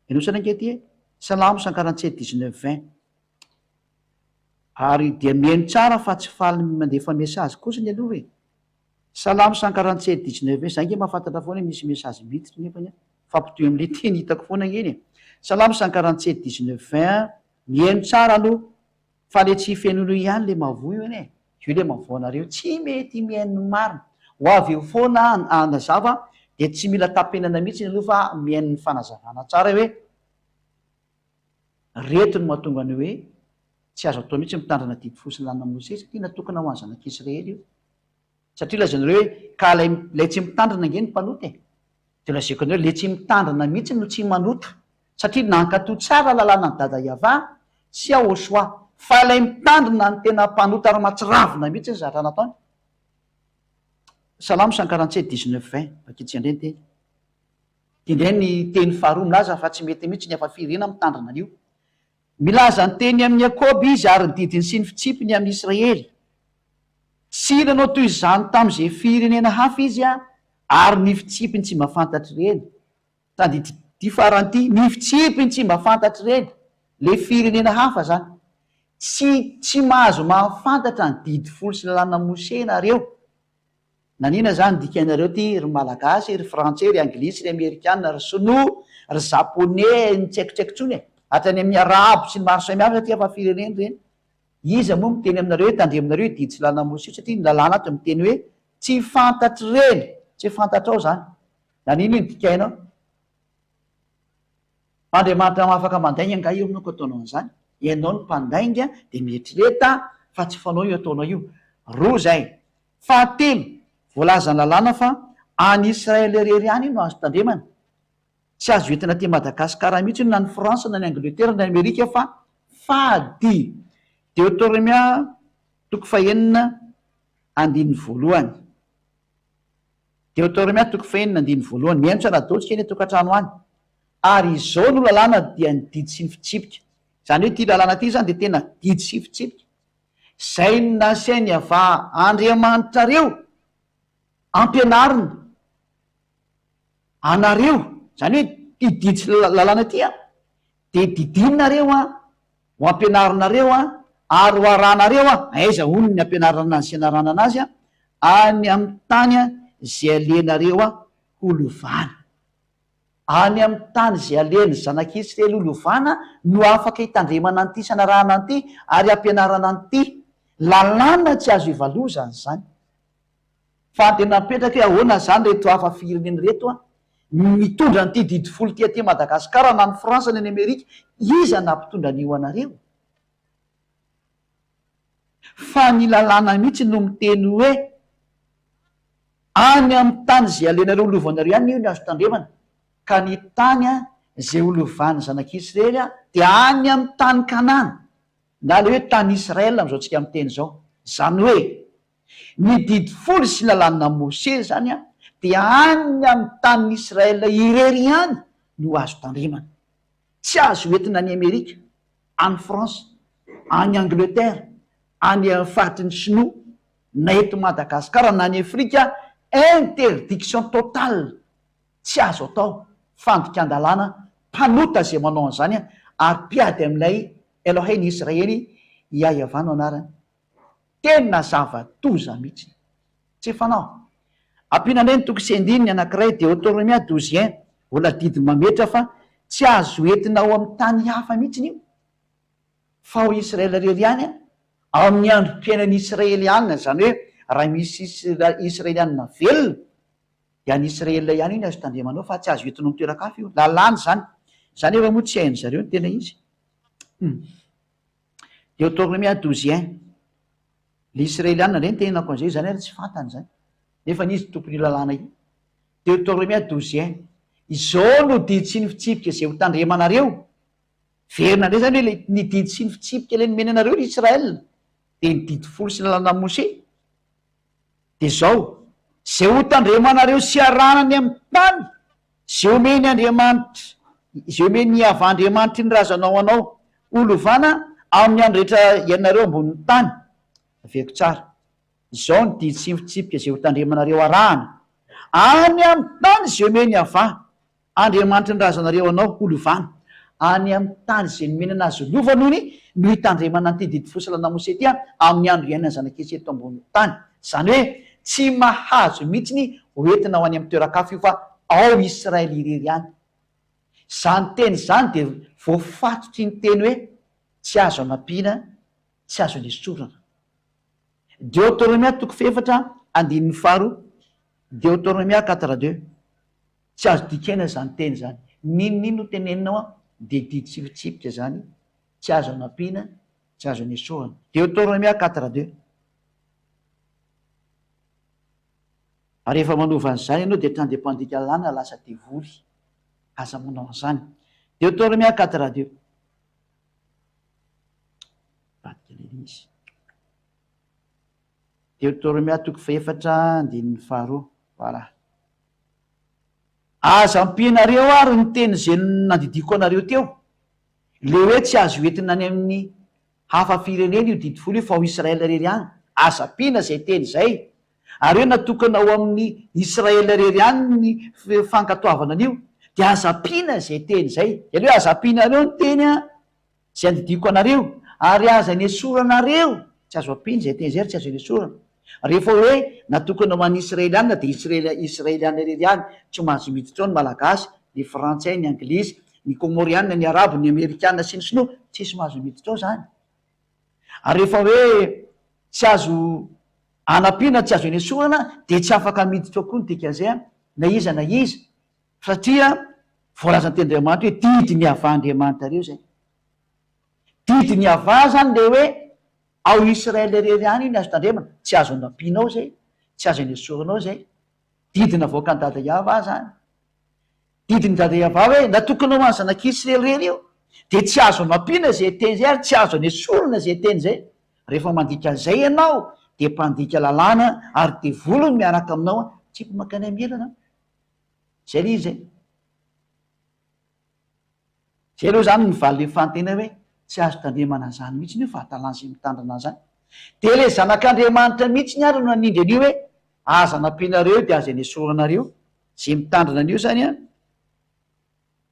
A: henoy tsara ange ity e, Salamo 147 19 20. Ary dia mihaino tsara fa tsy faly mandefa message kosa ny aloha e. Salamo 147 19 20, za nge mahafantatra foana hoe misy message miditra nefany an, mifampitohy amle teny hitako foana ange iny e. Salamo 147 19 20, mihaino tsara aloha fa le tsy fenoinao ihany le mavoa io anie e, io le mavoa anareo tsy mety mihaino ny marina, ho avy eo foana hanazava dia tsy mila tapenana mihitsy aloha fa mihaino ny fanazavana tsara hoe Reto no mahatonga ny hoe tsy azo atao mihitsy ny mitandrina didy folo sy lalàna Mosesy satria natokana ho an'ny zanak'Israely io. Satria lazainareo hoe ka ilay ilay tsy mitandrina ange no mpanota e. Dia lazaiko anareo ilay tsy mitandrina mihitsy no tsy manota satria nankatò tsara lalànan'i Dada Yavah sy Yahoshuah fa ilay mitandrina no tena mpanota ary mahatsiravina mihitsy ny zavatra nataony. Salamo 147 19 20 Vakitsika indray ny teny. Ity indray ny teny faharoa milaza fa tsy mety mihitsy ny hafa firenena mitandrina an'io. Milaza ny teny amin'i Jakoba izy ary ny didiny sy ny fitsipiny amin'i Israely. Tsy nanao toy izany tamin'izay firenena hafa izy ary ny fitsipiny tsy mba fantatr'ireny. Tadidio ity farany ity, ny fitsipiny tsy mba fantatr'ireny, ilay firenena hafa izany. Tsy tsy mahazo mahafantatra ny didy folo sy lalàna Mosè nareo. Nanina zany dikanareo ty ry malagasy, ry frantsay, ry anglisy, ry amerikana, ry sinoa, ry japonais, ny tsy haiko tsy haiko tsony e! Hatrany amin'ny arabo sy ny maro samihafa satria efa firenena ireny. Iza moa miteny aminareo hoe tandremonareo io didy sy lalana Mosesy io satria ny lalàna ato miteny hoe tsy fantatr'ireny, tsy fantatrao zany. Nanino io ny dikainao? Fa Andriamanitra afaka mandainga angaha io aminao ka ataonao an'izany? Ianao no mpandainga dia mieritrereta fa tsy fanao io ataonao io. Roa izay. Fahatelo, voalazan'ny lalàna fa any Israël irery ihany io no azo tandremana. Tsy azo entina aty Madagascar mihitsy io na ny France na ny Angleterre na ny Amerika fa fady. Deotoromia toko fahenina andininy voalohany. Deotoromia toko fahenina andininy voalohany. Mihaino tsara daholo tsika any an-tokantrano any. Ary izao no lalàna dia ny didy sy ny fitsipika. Izany hoe ity lalàna ity izany dia tena didy sy fitsipika. Izay nasain'i Yavah Andriamanitrareo ampianarina anareo, izany hoe ity didy sy lalàna ity an, dia didinareo an, ho ampianarinareo an, ary ho arahanareo an, aiza hono ny ampianarana azy sy anarahana anazy an, any amin'ny tany izay alehanareo ho lovana. Any amin'ny tany izay alehan'ny zanak'Israely ho lovana no afaka hitandremana an'ity sy hanarahana an'ity ary hampianarana an'ity. Lalàna tsy azo ivalozana izany. Fa dia napetraka hoe ahoana izany ireto hafa firenena ireto an, mitondra an'ity didy folo ity aty Madagasikara na any France na any Amerika, iza nampitondra an'io anareo? Fa ny lalàna mihitsy no miteny hoe any amin'ny tany izay alenareo ho lovanareo ihany io ny azo tandremana, ka ny tany izay ho lovan'ny zanak'Israely dia any amin'ny tany Kanana, na ilay hoe tany Israel amin'izao tsika miteny izao. Izany hoe ny didy folo sy lalàna Mosesy izany dia any amin'ny tanin'i Israel irery ihany no azo tandremana. Tsy azo entina any Amerika, any France, any Angleterre, any amin'ny faritry ny Sinoa, na eto Madagascar na any Afrika, interdiction totale, tsy azo atao, fandikan-dalàna, mpanota izay manao an'izany ary mpiady amin'ilay Elohei ny Israely, Yah Yavah no anarany. Tena zava-doza mihitsy. Tsy fanao. Ampiana indray ny toko sy andininy anankiray, Deoteronomia 12 un, mbola didy mametra fa tsy azo entina ao amin'ny tany hafa mihitsy io, fa ao Israel irery ihany, ao amin'ny androm-piainan'ny Israeliana, izany hoe raha misy Israeliana velona, dia any Israel ihany io ny azo tandremanao fa tsy azo entina ao amin'ny toeran-kafa io. Lalàna izany. Izany efa moa tsy hain-dry zareo ny tena izy. Hum. Deoteronomia 12 un. Le Israeliana indray no tenenako an'izay, izany ary tsy fantany izany. Nefa izy tompon'io lalàna io. Deoteronomia 12 un. Izao no didy sy ny fitsipika izay ho tandremanareo. Verina indray izany hoe le ny didy sy ny fitsipika ilay nomeny anareo ry Israel, dia ny didy folo sy ny lalànan'i Mosè. Dia izao, izay ho tandremanareo sy arahana any amin'ny tany izay omeny Andriamanitra, izay omen'i Iavah Andriamanitry ny razanao anao ho lovana amin'ny andro rehetra iainanareo ambonin'ny tany. Averiko tsara. Izao ny didy sy ny fitsipika izay ho tandremanareo arahana any amin'ny tany izay omen'i Iavah Andriamanitry ny razanareo anao ho lovana any amin'ny tany izay nomena anazy ho lova nony no hitandremana an'ity didy folo sy lalàna Mosè ity amin'ny andro iainan'ny zanak'Israely eto ambonin'ny tany. Izany hoe tsy mahazo mihitsy ny ho entina ho any amin'ny toeran-kafa io fa ao Israely irery ihany. Izany teny izany dia voafatotry ny teny hoe tsy azo anampiana, tsy azo anesorana. Deoteronomia toko fahefatra andininy faharoa, Deoteronomia quatre deux. Tsy azo dikaina izany teny izany. N'inon'inona no teneninao an, dia didy sy fitsipika izany, tsy azo anampiana, tsy azo anesorana. Deoteronomia quatre deux. Ary rehefa manova an'izany ianao dia hatrany dia mpandika lalàna lasa devoly. Aza manao an'izany. Deoteronomia quatre deux. Vadika ilay izy. Deoteronomia toko fahefatra andininy faharoa. Voilà. Aza ampianareo ary ny teny izay nandidiako anareo teo, le hoe tsy azo entina any amin'ny hafa firenena io didy folo io fa ao Israel irery ihany. Aza ampiana izay teny izay. Ary hoe natokana ho amin'ny Israel irery ihany ny fankatoavana an'io, dia aza ampiana izay teny izay. Izany hoe aza ampianareo ny teny an! Izay andidiako anareo, ary aza anesoranareo, tsy azo ampiana izay teny izay ary tsy azo anesorana. Rehefa hoe natokana ho an'ny Israeliana dia Israel Israeliana irery ihany, tsy mahazo miditra ao ny Malagasy, ny Frantsay, ny Anglisy, ny Komoriana, ny Arabo, ny Amerikana sy ny Sinoa, tsisy mahazo miditra ao izany. Ary rehefa hoe tsy azo anampiana, tsy azo anesorana dia tsy afaka miditra ao koa ny dikan'izay na iza na iza. Satria voalazan'ny tenin'Andriamanitra hoe didy ny havaha Andriamanitrareo izay. Didy ny havaha izany ilay hoe ao Israël irery ihany io ny azo tandremana, tsy azo anampianao izay, tsy azo anesorinao izay. Didy navoakan'i Dada Yavah izany. Didin'i Dada Yavah hoe natokana ho an'ny zanak'Israely irery io, dia tsy azo anampiana izay teny izay ary tsy azo anesorina izay teny izay. Rehefa mandika an'izay ianao dia mpandika lalàna ary devoly no miaraka aminao, tsipy mankany amin'ny elana. Zay le izy e. Zay aloha zany ny valin'ny fanontaniana hoe tsy azo tandremana an'izany mihitsy io fahadalan'izay izay mitandrina an'izany. Dia le zanak'Andriamanitra mihitsiny ary no nanindry an'io hoe aza anampianareo dia aza anesoranareo. Izay mitandrina an'io zany an,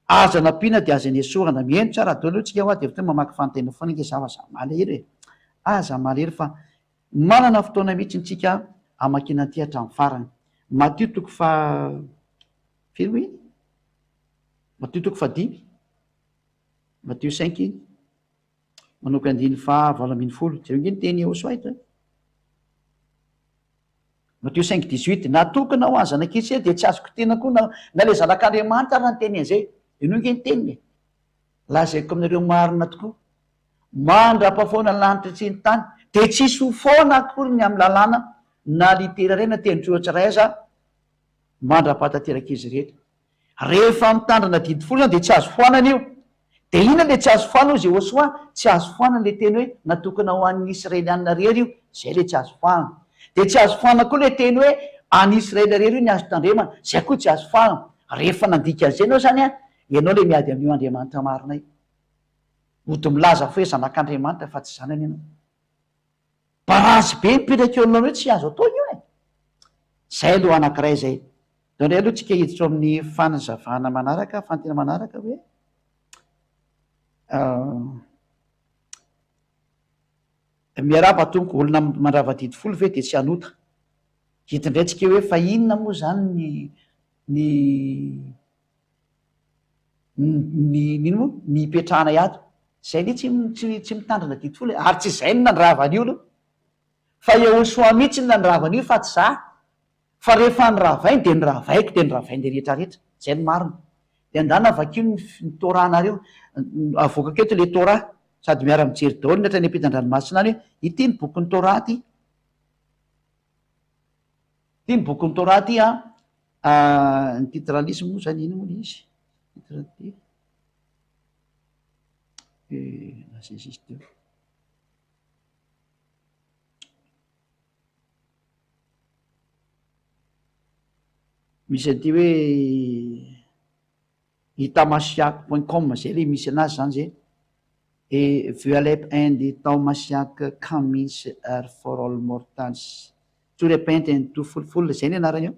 A: aza anampiana dia aza anesorana. Mihaino tsara daholo aloha tsika hoa dia avy teo mamaky fanontaniana foana ange za fa za malahelo e. Aza malahelo fa Manana fotoana mihitsy ntsika hamakiana an'ity hatramin'ny farany. Matio toko faha firy moa iny? Matio toko fahadimy, Matio cinq iny, manomboka andininy faha 18. Jereo ange ny teny Yehosua eto e. Matio cinq dix-huit, natokana ho an'ny zanak'Israely dia tsy azo kitihina koa na na ilay zanak'Andriamanitra ary niteny an'izay. Henoy ange ny teniny e. Lazaiko aminareo marina tokoa, Mandra-pahafoana ny lanitra sy ny tany, dia tsy hisy ho foana akory ny amin'ny lalàna na litera iray na tendrotsoratra iray aza mandra-pahatanterak'izy rehetra. Rehefa mitandrina didy folo izany dia tsy azo foanana io. Dia inona ilay tsy azo foanana hozy Yehosua? Tsy azo foanana ilay teny hoe natokana ho an'ny Israelianina irery io. Izay ilay tsy azo foanana. Dia tsy azo foanana koa ilay teny hoe an'i Israely irery io ny azo tandremana. Izay koa tsy azo foanana. Rehefa nandika an'izay ianao izany an, ianao ilay miady amin'io Andriamanitra marina io. Mody milaza fa hoe zanak'Andriamanitra fa tsy zanany ianao. Barazy be mipetraka eo anoloana eo tsy azo atao io e! Zay aloha anankiray zay. Ndao indray aloha tsika hiditra ao amin'ny fanazavana manaraka, fanontaniana manaraka hoe Miarahaba tompoko, olona mandrava didy folo ve dia tsy hanota? Hita indray tsika hoe fa inona moa zany ny ny ny ny ino moa ny hipetrahanay ato. Zay anie tsy tsy tsy mitandrina didy folo e, ary tsy izay no nandrava an'io aloha. Fa Yehosua mihitsy no nandrava an'io fa tsy za. Fa rehefa noravainy dia noravaiko dia noravain'ilay rehetra rehetra. Zay no marina. Dia andana vakio ny ny Torah nareo. Avoakako eto ilay Torah. Sady miara mijery daholo ny hatrany ampitan-dranomasina any hoe ity ny bokin'ny Torah ity. Ity ny bokin'ny Torah ity an. Ny titre an'izy moa zany ino moa ilay izy? Titre an'ity. Eh, lasa izy izy teo. Misy an'ity hoe itamasiak point com zay le misy anazy zany zay. E Vualep and Itaomasiak Cummins are for all mortals to repent and to fulful zay ny anarany eo.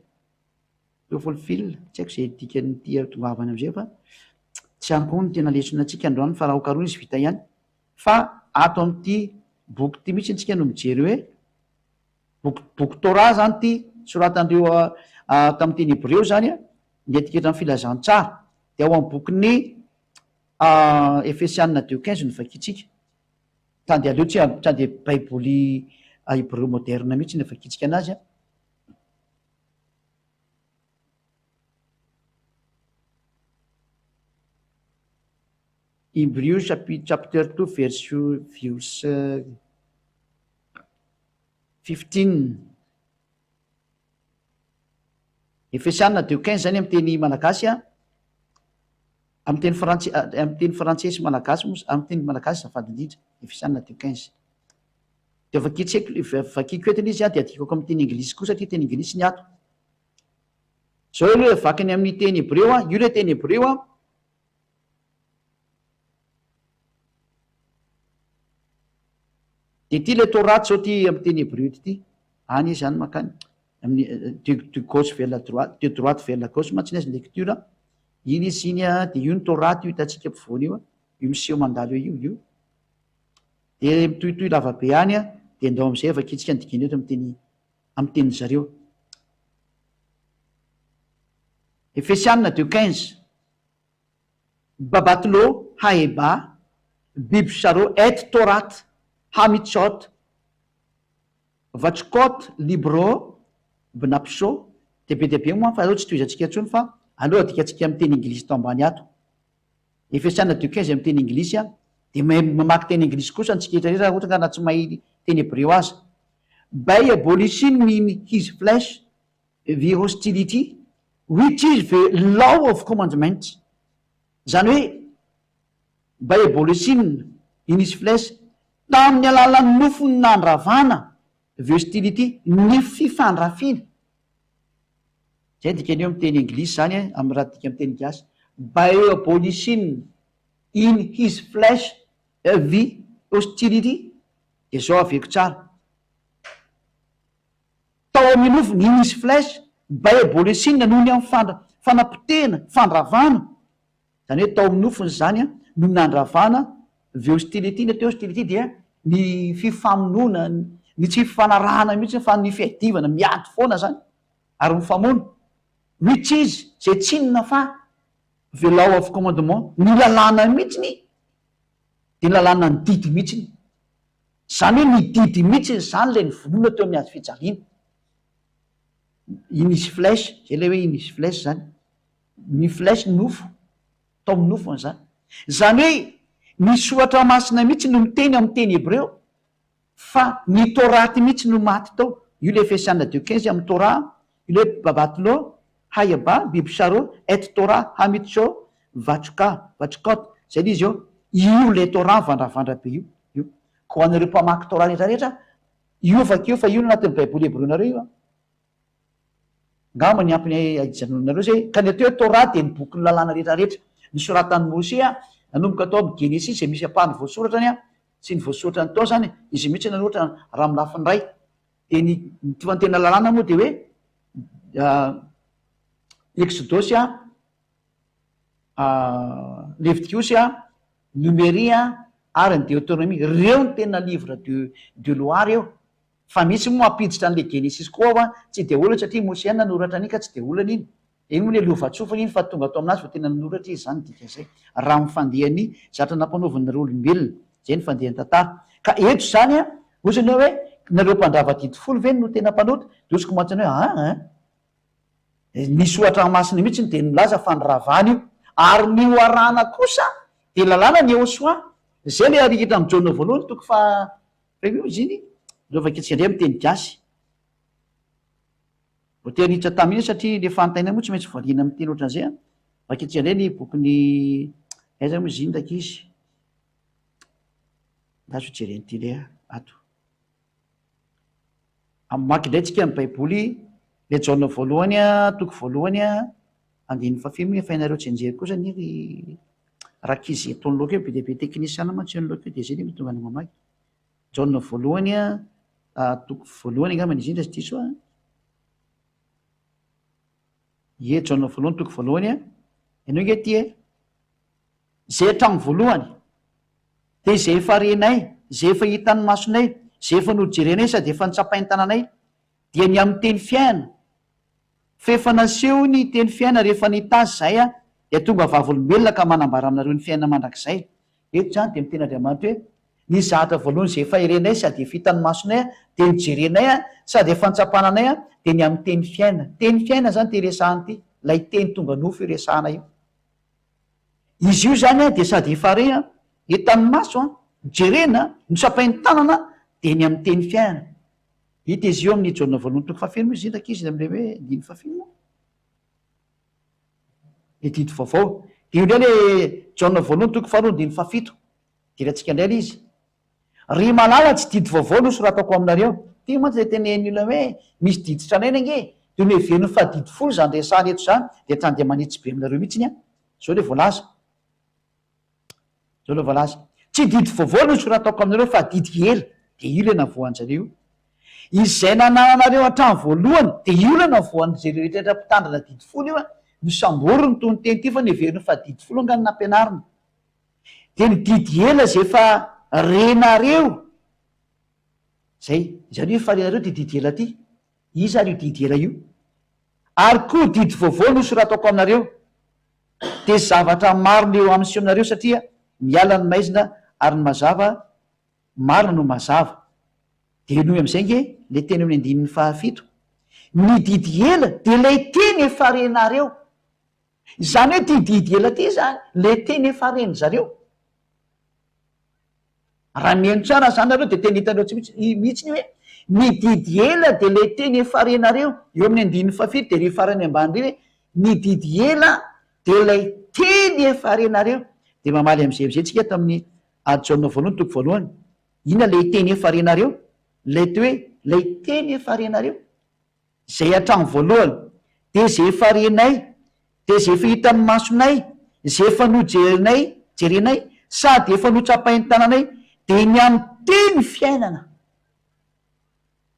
A: To fulfill, tsy haiko zay dikan'ity ahatongavana am'zay fa tsy any koa no tena lesona antsika androany fa raha hokarohina izy vita ihany. Fa ato amin'ity boky ity mihitsy tsika no mijery hoe boky boky Torah zany ity, soratan'ireo tamin'ny teny hebreo zany ny etiketran'ny filazantsara. Dia ao amin'ny bokin'ny Efesiana deux quinze no vakintsika. Tany dia aleo tsy tany dia baiboly hebreo moderne mihitsy no vakintsika anazy an. Hebrew chapter 2 verse verse 15. Efesiana deux quinze zany amin'ny teny malagasy a, amin'ny teny frantsay, amin'ny teny frantsay sy malagasy moa, amin'ny teny malagasy azafady indrindra, Efesiana deux quinze. Dia vakitseko, vakiko eto ilay izy a, dia adikako amin'ny teny anglisy koa satria teny anglisy ny ato. Zao aloha e, vakiny amin'ny teny hebreo a, io ilay teny hebreo a. Dia ity ilay Torah zao ity amin'ny teny hebreo ity. Any izy any mankany. Amin'ny de de gauche vers la droite, de droite vers la gauche mantsy ny azy ny lecture. Iny izy iny an, dia io ny Torah io hitantsika ampovoany io an. Io miseho mandalo eo io, io. Dia mitohitohy lava be any an, dia ndao amin'izay vakintsika ny dikany eto amin'ny teny amin'ny tenin-dry zareo. Efesiana deux quinze. Babatlo Haeba, Bibsharo et Torat, Hamitzot, Vachkot Libro, Bnapsho, dia be dia be moa fa aleo tsy tohizantsika intsony fa aleo adikatsika amin'ny teny anglisy tao ambany ato. Efesiana deux quinze amin'ny teny anglisy an, dia mahay mamaky teny anglisy kosa antsika rehetra rehetra raha ohatra ka na tsy mahay teny hebreo aza. By abolishing in his flesh the hostility which is the law of commandment, izany hoe by abolishing in his flesh, tamin'ny alalan'ny nofony nandravana the hostility, ny fifandrafiana. Izay dikany eo amin'ny teny anglisy izany amin'ny raha adika amin'ny teny gasy, by abolishing in his flesh the hostility, dia izao averiko tsara. Tao amin'ny nofony, in his flesh, by abolition, noho ny amin'ny fandra, fanapotehana, fandravana, izany hoe tao amin'ny nofony izany no nandravana the hostility, ny atao hoe hostility dia ny fifamonoana, ny tsy fifanarahana mihitsy fa ny fiadivana, miady foana izany ary mifamono, which is, izay tsy inona fa the law of commandement, ny lalàna mihitsy dia ny lalàna ny didy mihitsy. Izany hoe ny didy mihitsy izany ilay novonoina teo amin'ny hazo fijaliana. In his flesh, izay ilay hoe in his flesh izany. Ny flesh nofo, tao amin'ny nofony izany. Izany hoe ny soratra masina mihitsy no miteny amin'ny teny hebreo fa ny Torah-ty mihitsy no maty tao. Io ilay Efesiana deux quinze amin'ny Torah, io ilay hoe Babatlo, Hayaba, Bibsharo, et Torah, Hamitcho, Vachoka, Vachokot, izay ilay izy eo. Io ilay Torah mivandravandra be io. Io. Koa ho anareo mpamaky Torah rehetra rehetra, io vakio fa io no anatin'ny Baiboly hebreonareo io an. Angamba ny ampiny hijanonanareo izay. Ka ny atao hoe Torah dia ny bokin'ny lalàna rehetra rehetra. Nosoratan'i Mosea, nanomboka tao amin'ny Genesisy izay misy ampahany voasoratra any an, sy ny voasoratra ny tao izany, izy mihitsy nanoratra raha amin'ny lafiny iray. Dia ny ny tena lalàna moa dia hoe Eksodosy an, Levitikosy an, Nomery an, ary ny Deoteronomia. Ireo no tena livre de de loi ireo. Fa misy moa mampiditra an'le Genesisy koa ao an, tsy dia olana satria Mosè ihany nanoratra an'iny ka tsy dia olana iny. Iny moa le lovantsofina iny fa tonga tao aminazy vao tena nanoratra izy izany dikan'izay. Raha ny fandehan'ny zatra nampanaovin'ireo olombelona. Izay ny fandehan'ny tantara. Ka eto izany an, hoy ianao hoe nareo mpandrava didy folo ve no tena mpanota? Dia hoy mantsy ianao hoe aa. Ny soratra masina mihitsy dia milaza fa ny ravana io. Ary ny oharana kosa dia lalàna ny Yehosua. Izay ilay arikitra amin'i Jaona voalohany toko faha firy moa izy iny? Aleo vakintsika indray amin'ny teny gasy. Voatery niditra tamin'iny satria ilay fanontaniana moa tsy maintsy valiana amin'ny teny ohatran'izay an. Vakintsika indray ny bokin'ny aiza moa izy iny rankizy? Andraso hojeren'ity indray ato. Hamaky indray tsika ny baiboly le Jaona voalohany toko voalohany andininy fahafito moa efa hainareo tsianjery kosa anie ry rankizy eto anoloako eo be dia be teknisiana mantsy eo anoloako eo dia zay anie mahatonga anay mamaky. Jaona voalohany toko voalohany angambany izy iny raha tsy diso aho. Ie Jaona voalohany toko voalohany ianao nge ty e. Izay hatramin'ny voalohany, dia izay efa renay, izay efa hitan'ny masonay, izay efa nojerenay sady efa notsapain'ny tananay, dia ny amin'ny teny fiainana. Fa efa naseho ny teny fiainana rehefa nita azy izahay, dia tonga vavolombelona ka manambara aminareo ny fiainana mandrakizay. Eto izany dia miteny Andriamanitra hoe, Ny zavatra voalohany izay efa renay sady efa hitan'ny masonay, dia nojerenay sady efa notsapananay, dia ny amin'ny teny fiainana. Teny fiainana izany ity resahana ity, ilay teny tonga nofo io resahana io. Izy io izany dia sady efa re, hitan'ny maso, jerena, notsapain'ny tanana, dia ny amin'ny teny fiainana. Hita izy io amin'ny Jaona voalohany toko fahafeno moa izy iny rankizy amin'ilay hoe andininy fahafeno moa. Ilay didy vaovao. Dia io indray ilay Jaona voalohany toko faharoa andininy fahafito. Jerentsika indray ilay izy. Ry malala tsy didy vaovao no soratako aminareo. Ity mantsy ilay tenenin'ny olona hoe misy didy tranainy ange e! Dia noheveriny fa didy folo izany resahana eto izany dia hatrany dia manitsy be aminareo mihitsiny an! Izao ilay voalaza. Izao ilay voalaza. Tsy didy vaovao no soratako aminareo fa didy ela. Dia io ilay navoan-jareo io. Izay nanananareo hatramin'ny voalohany dia io ilay navoan-jareo rehetra mpitandrina didy folo io an! Nosamboriny itony teny ity fa noheveriny fa didy folo angaha no nampianarina. Dia ny didy ela izay efa renareo, izay, izany hoe efa renareo ity didy ela ity. Iza ary io didy ela io? Ary koa didy vaovao no soratako aminareo, dia zavatra maro no eo amin'ny sionareo satria miala ny maizina ary ny mazava marina no mazava. Dia henoy amin'izay ange ilay teny amin'ny andininy fahafito. Ny didy ela dia ilay teny efa renareo. Izany hoe ity didy ela ity izany le teny efa reny zareo. Raha mihaino tsara zany nareo de tena hitanareo tsy mihitsy mihitsy ny hoe ny didy ela de le teny efa renareo. Eo amin'ny andininy fahafito de ry farany ambany ry hoe ny didy ela de ilay teny efa renareo. De mamaly am'izay am'izay tsika ato amin'ny Ady Jaona voalohany toko voalohany. Inona le teny efa renareo? Ilay teo hoe ilay teny efa renareo. Izay hatramin'ny voalohany, dia izay efa renay, dia izay efa hitan'ny masonay, izay efa nojerinay, jerenay, sady efa notsapain'ny tananay, dia ny amin'ny teny fiainana.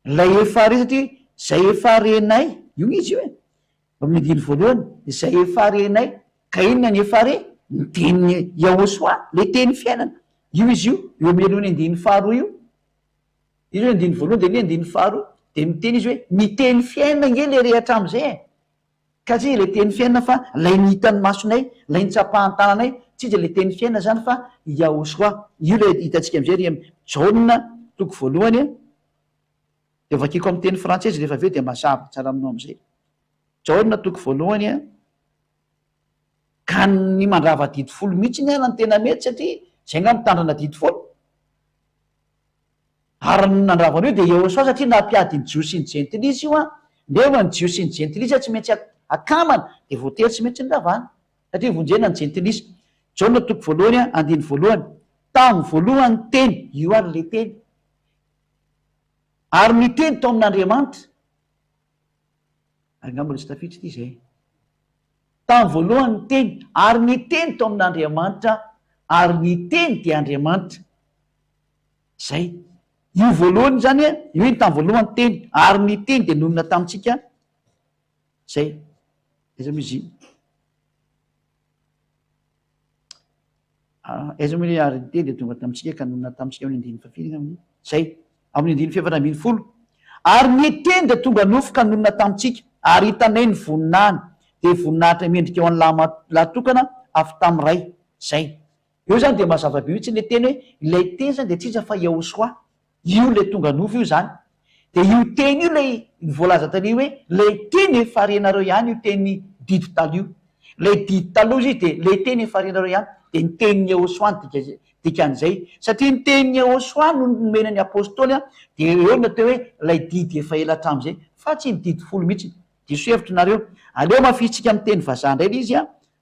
A: Ilay efa re, satria izay efa renay, io izy io e, amin'ny andininy voalohany, izay efa renay, ka inona ny efa re? Ny tenin'i Yahoshuah, ilay teny fiainana. Io izy io, eo amin'ny alohan'ny andininy faharoa io. Io zao andininy voalohany dia ny andininy faharoa dia miteny izy hoe ny teny fiainana ange le re hatramin'izay e! Ka tsy iza ilay teny fiainana fa ilay nihitan'ny masonay, ilay nitsapahan-tananay, tsy iza ilay teny fiainana izany fa i Yahoshuah. Io ilay hitantsika amin'izay ry amin'ny Jaona toko voalohany a, dia vakiko amin'ny teny frantsay izy rehefa avy eo dia mazava tsara aminao amin'izay. Jaona toko voalohany a, ka ny mandrava didy folo mihitsy ny ara no tena mety satria izay angaha mitandrina didy folo. Ary ny nandrava an'io dia Yehosua satria nampiady ny Jiosy sy ny Jentilisa io an, nefa ny Jiosy sy ny Jentilisa tsy maintsy akamana dia voatery tsy maintsy noravana satria vonjena ny Jentilisa. Jaona toko voalohany andininy voalohany, Tamin'ny voalohany ny Teny, io ary ilay Teny, ary ny Teny tao amin'Andriamanitra, ary angamba mbola tsy tafiditra ity izay. Tamin'ny voalohany ny Teny, ary ny Teny tao amin'Andriamanitra, ary ny Teny dia Andriamanitra. Izay. Io voalohany izany, io hoe tamin'ny voalohany ny Teny, ary ny Teny dia nonina tamintsika. Izay. Aiza moa izy iny? Aiza moa ilay ary ny Teny dia tonga tamintsika ka nonina tamintsika amin'ny andininy fahafito angamba. Izay. Amin'ny andininy fahefatra ambin'ny folo. Ary ny Teny dia tonga nofo ka nonina tamintsika, ary hitanay ny voninahiny, dia voninahitra mendrika ho an'ny lahy tokana avy tamin'ny Ray. Izay. Eo izany dia mazava be mihitsy ilay teny hoe ilay Teny izany dia tsy iza fa Yahoshuah. Io ilay tonga nofo io izany. Dia io teny io ilay voalaza tary hoe ilay teny efa renareo ihany io teny didy taloha io. Ilay didy taloha izy dia ilay teny efa renareo ihany. Dia ny tenin'i Yahoshuah no dika dikan'izay. Satria ny tenin'i Yahoshuah no nomena ny Apostoly dia eo no atao hoe ilay didy efa ela hatramin'izay fa tsy ny didy folo mihitsy. Diso hevitra nareo. Aleo hamafisintsika amin'ny teny vazaha indray ilay izy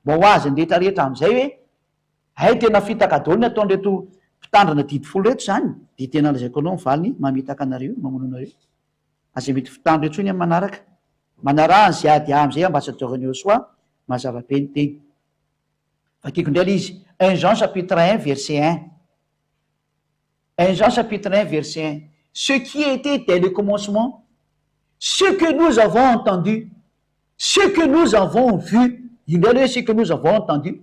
A: mba ho azon'ny rehetra rehetra amin'izay hoe Hay tena fitaka daholo ny ataon'ireto mpitandrina didy folo ireto izany, dia tena lazaiko anao ny valiny, mamitaka anareo, mamono anareo. Aza mety fitandro intsony amin'ny manaraka. Manaraha an'i ZADA amin'izay ambassadeur ny Yosua, mazava be ny teny. Vakiko indray ilay izy, 1 Jean chapitre 1 verset 1. 1 Jean chapitre 1 verset 1, Ce qui était dès le commencement, ce que nous avons entendu, ce que nous avons vu, io indray aloha hoe ce que nous avons entendu,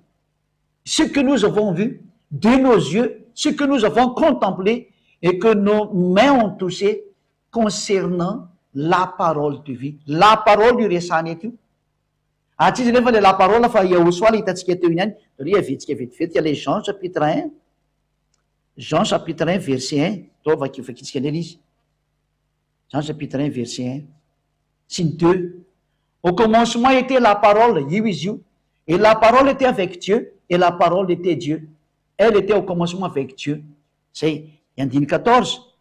A: ce que nous avons vu de nos yeux, ce que nous avons contemplé et que nos mains ont touché concernant la parole de vie. La parole io resahana eto io. Ary tsy iza nefa ilay la parole fa Yahosoa ilay hitantsika teo iny ihany. Ry aviantsika vetivety ilay Jean chapitre 1. Jean chapitre 1 verset 1. Atao vakio vakintsika indray ilay izy. Jean chapitre 1 verset 1 sy ny 2. Au commencement était la parole, io izy io. Et la parole était avec Dieu, et la parole était Dieu. Elle était au commencement avec Dieu. Zay. Andiny 14.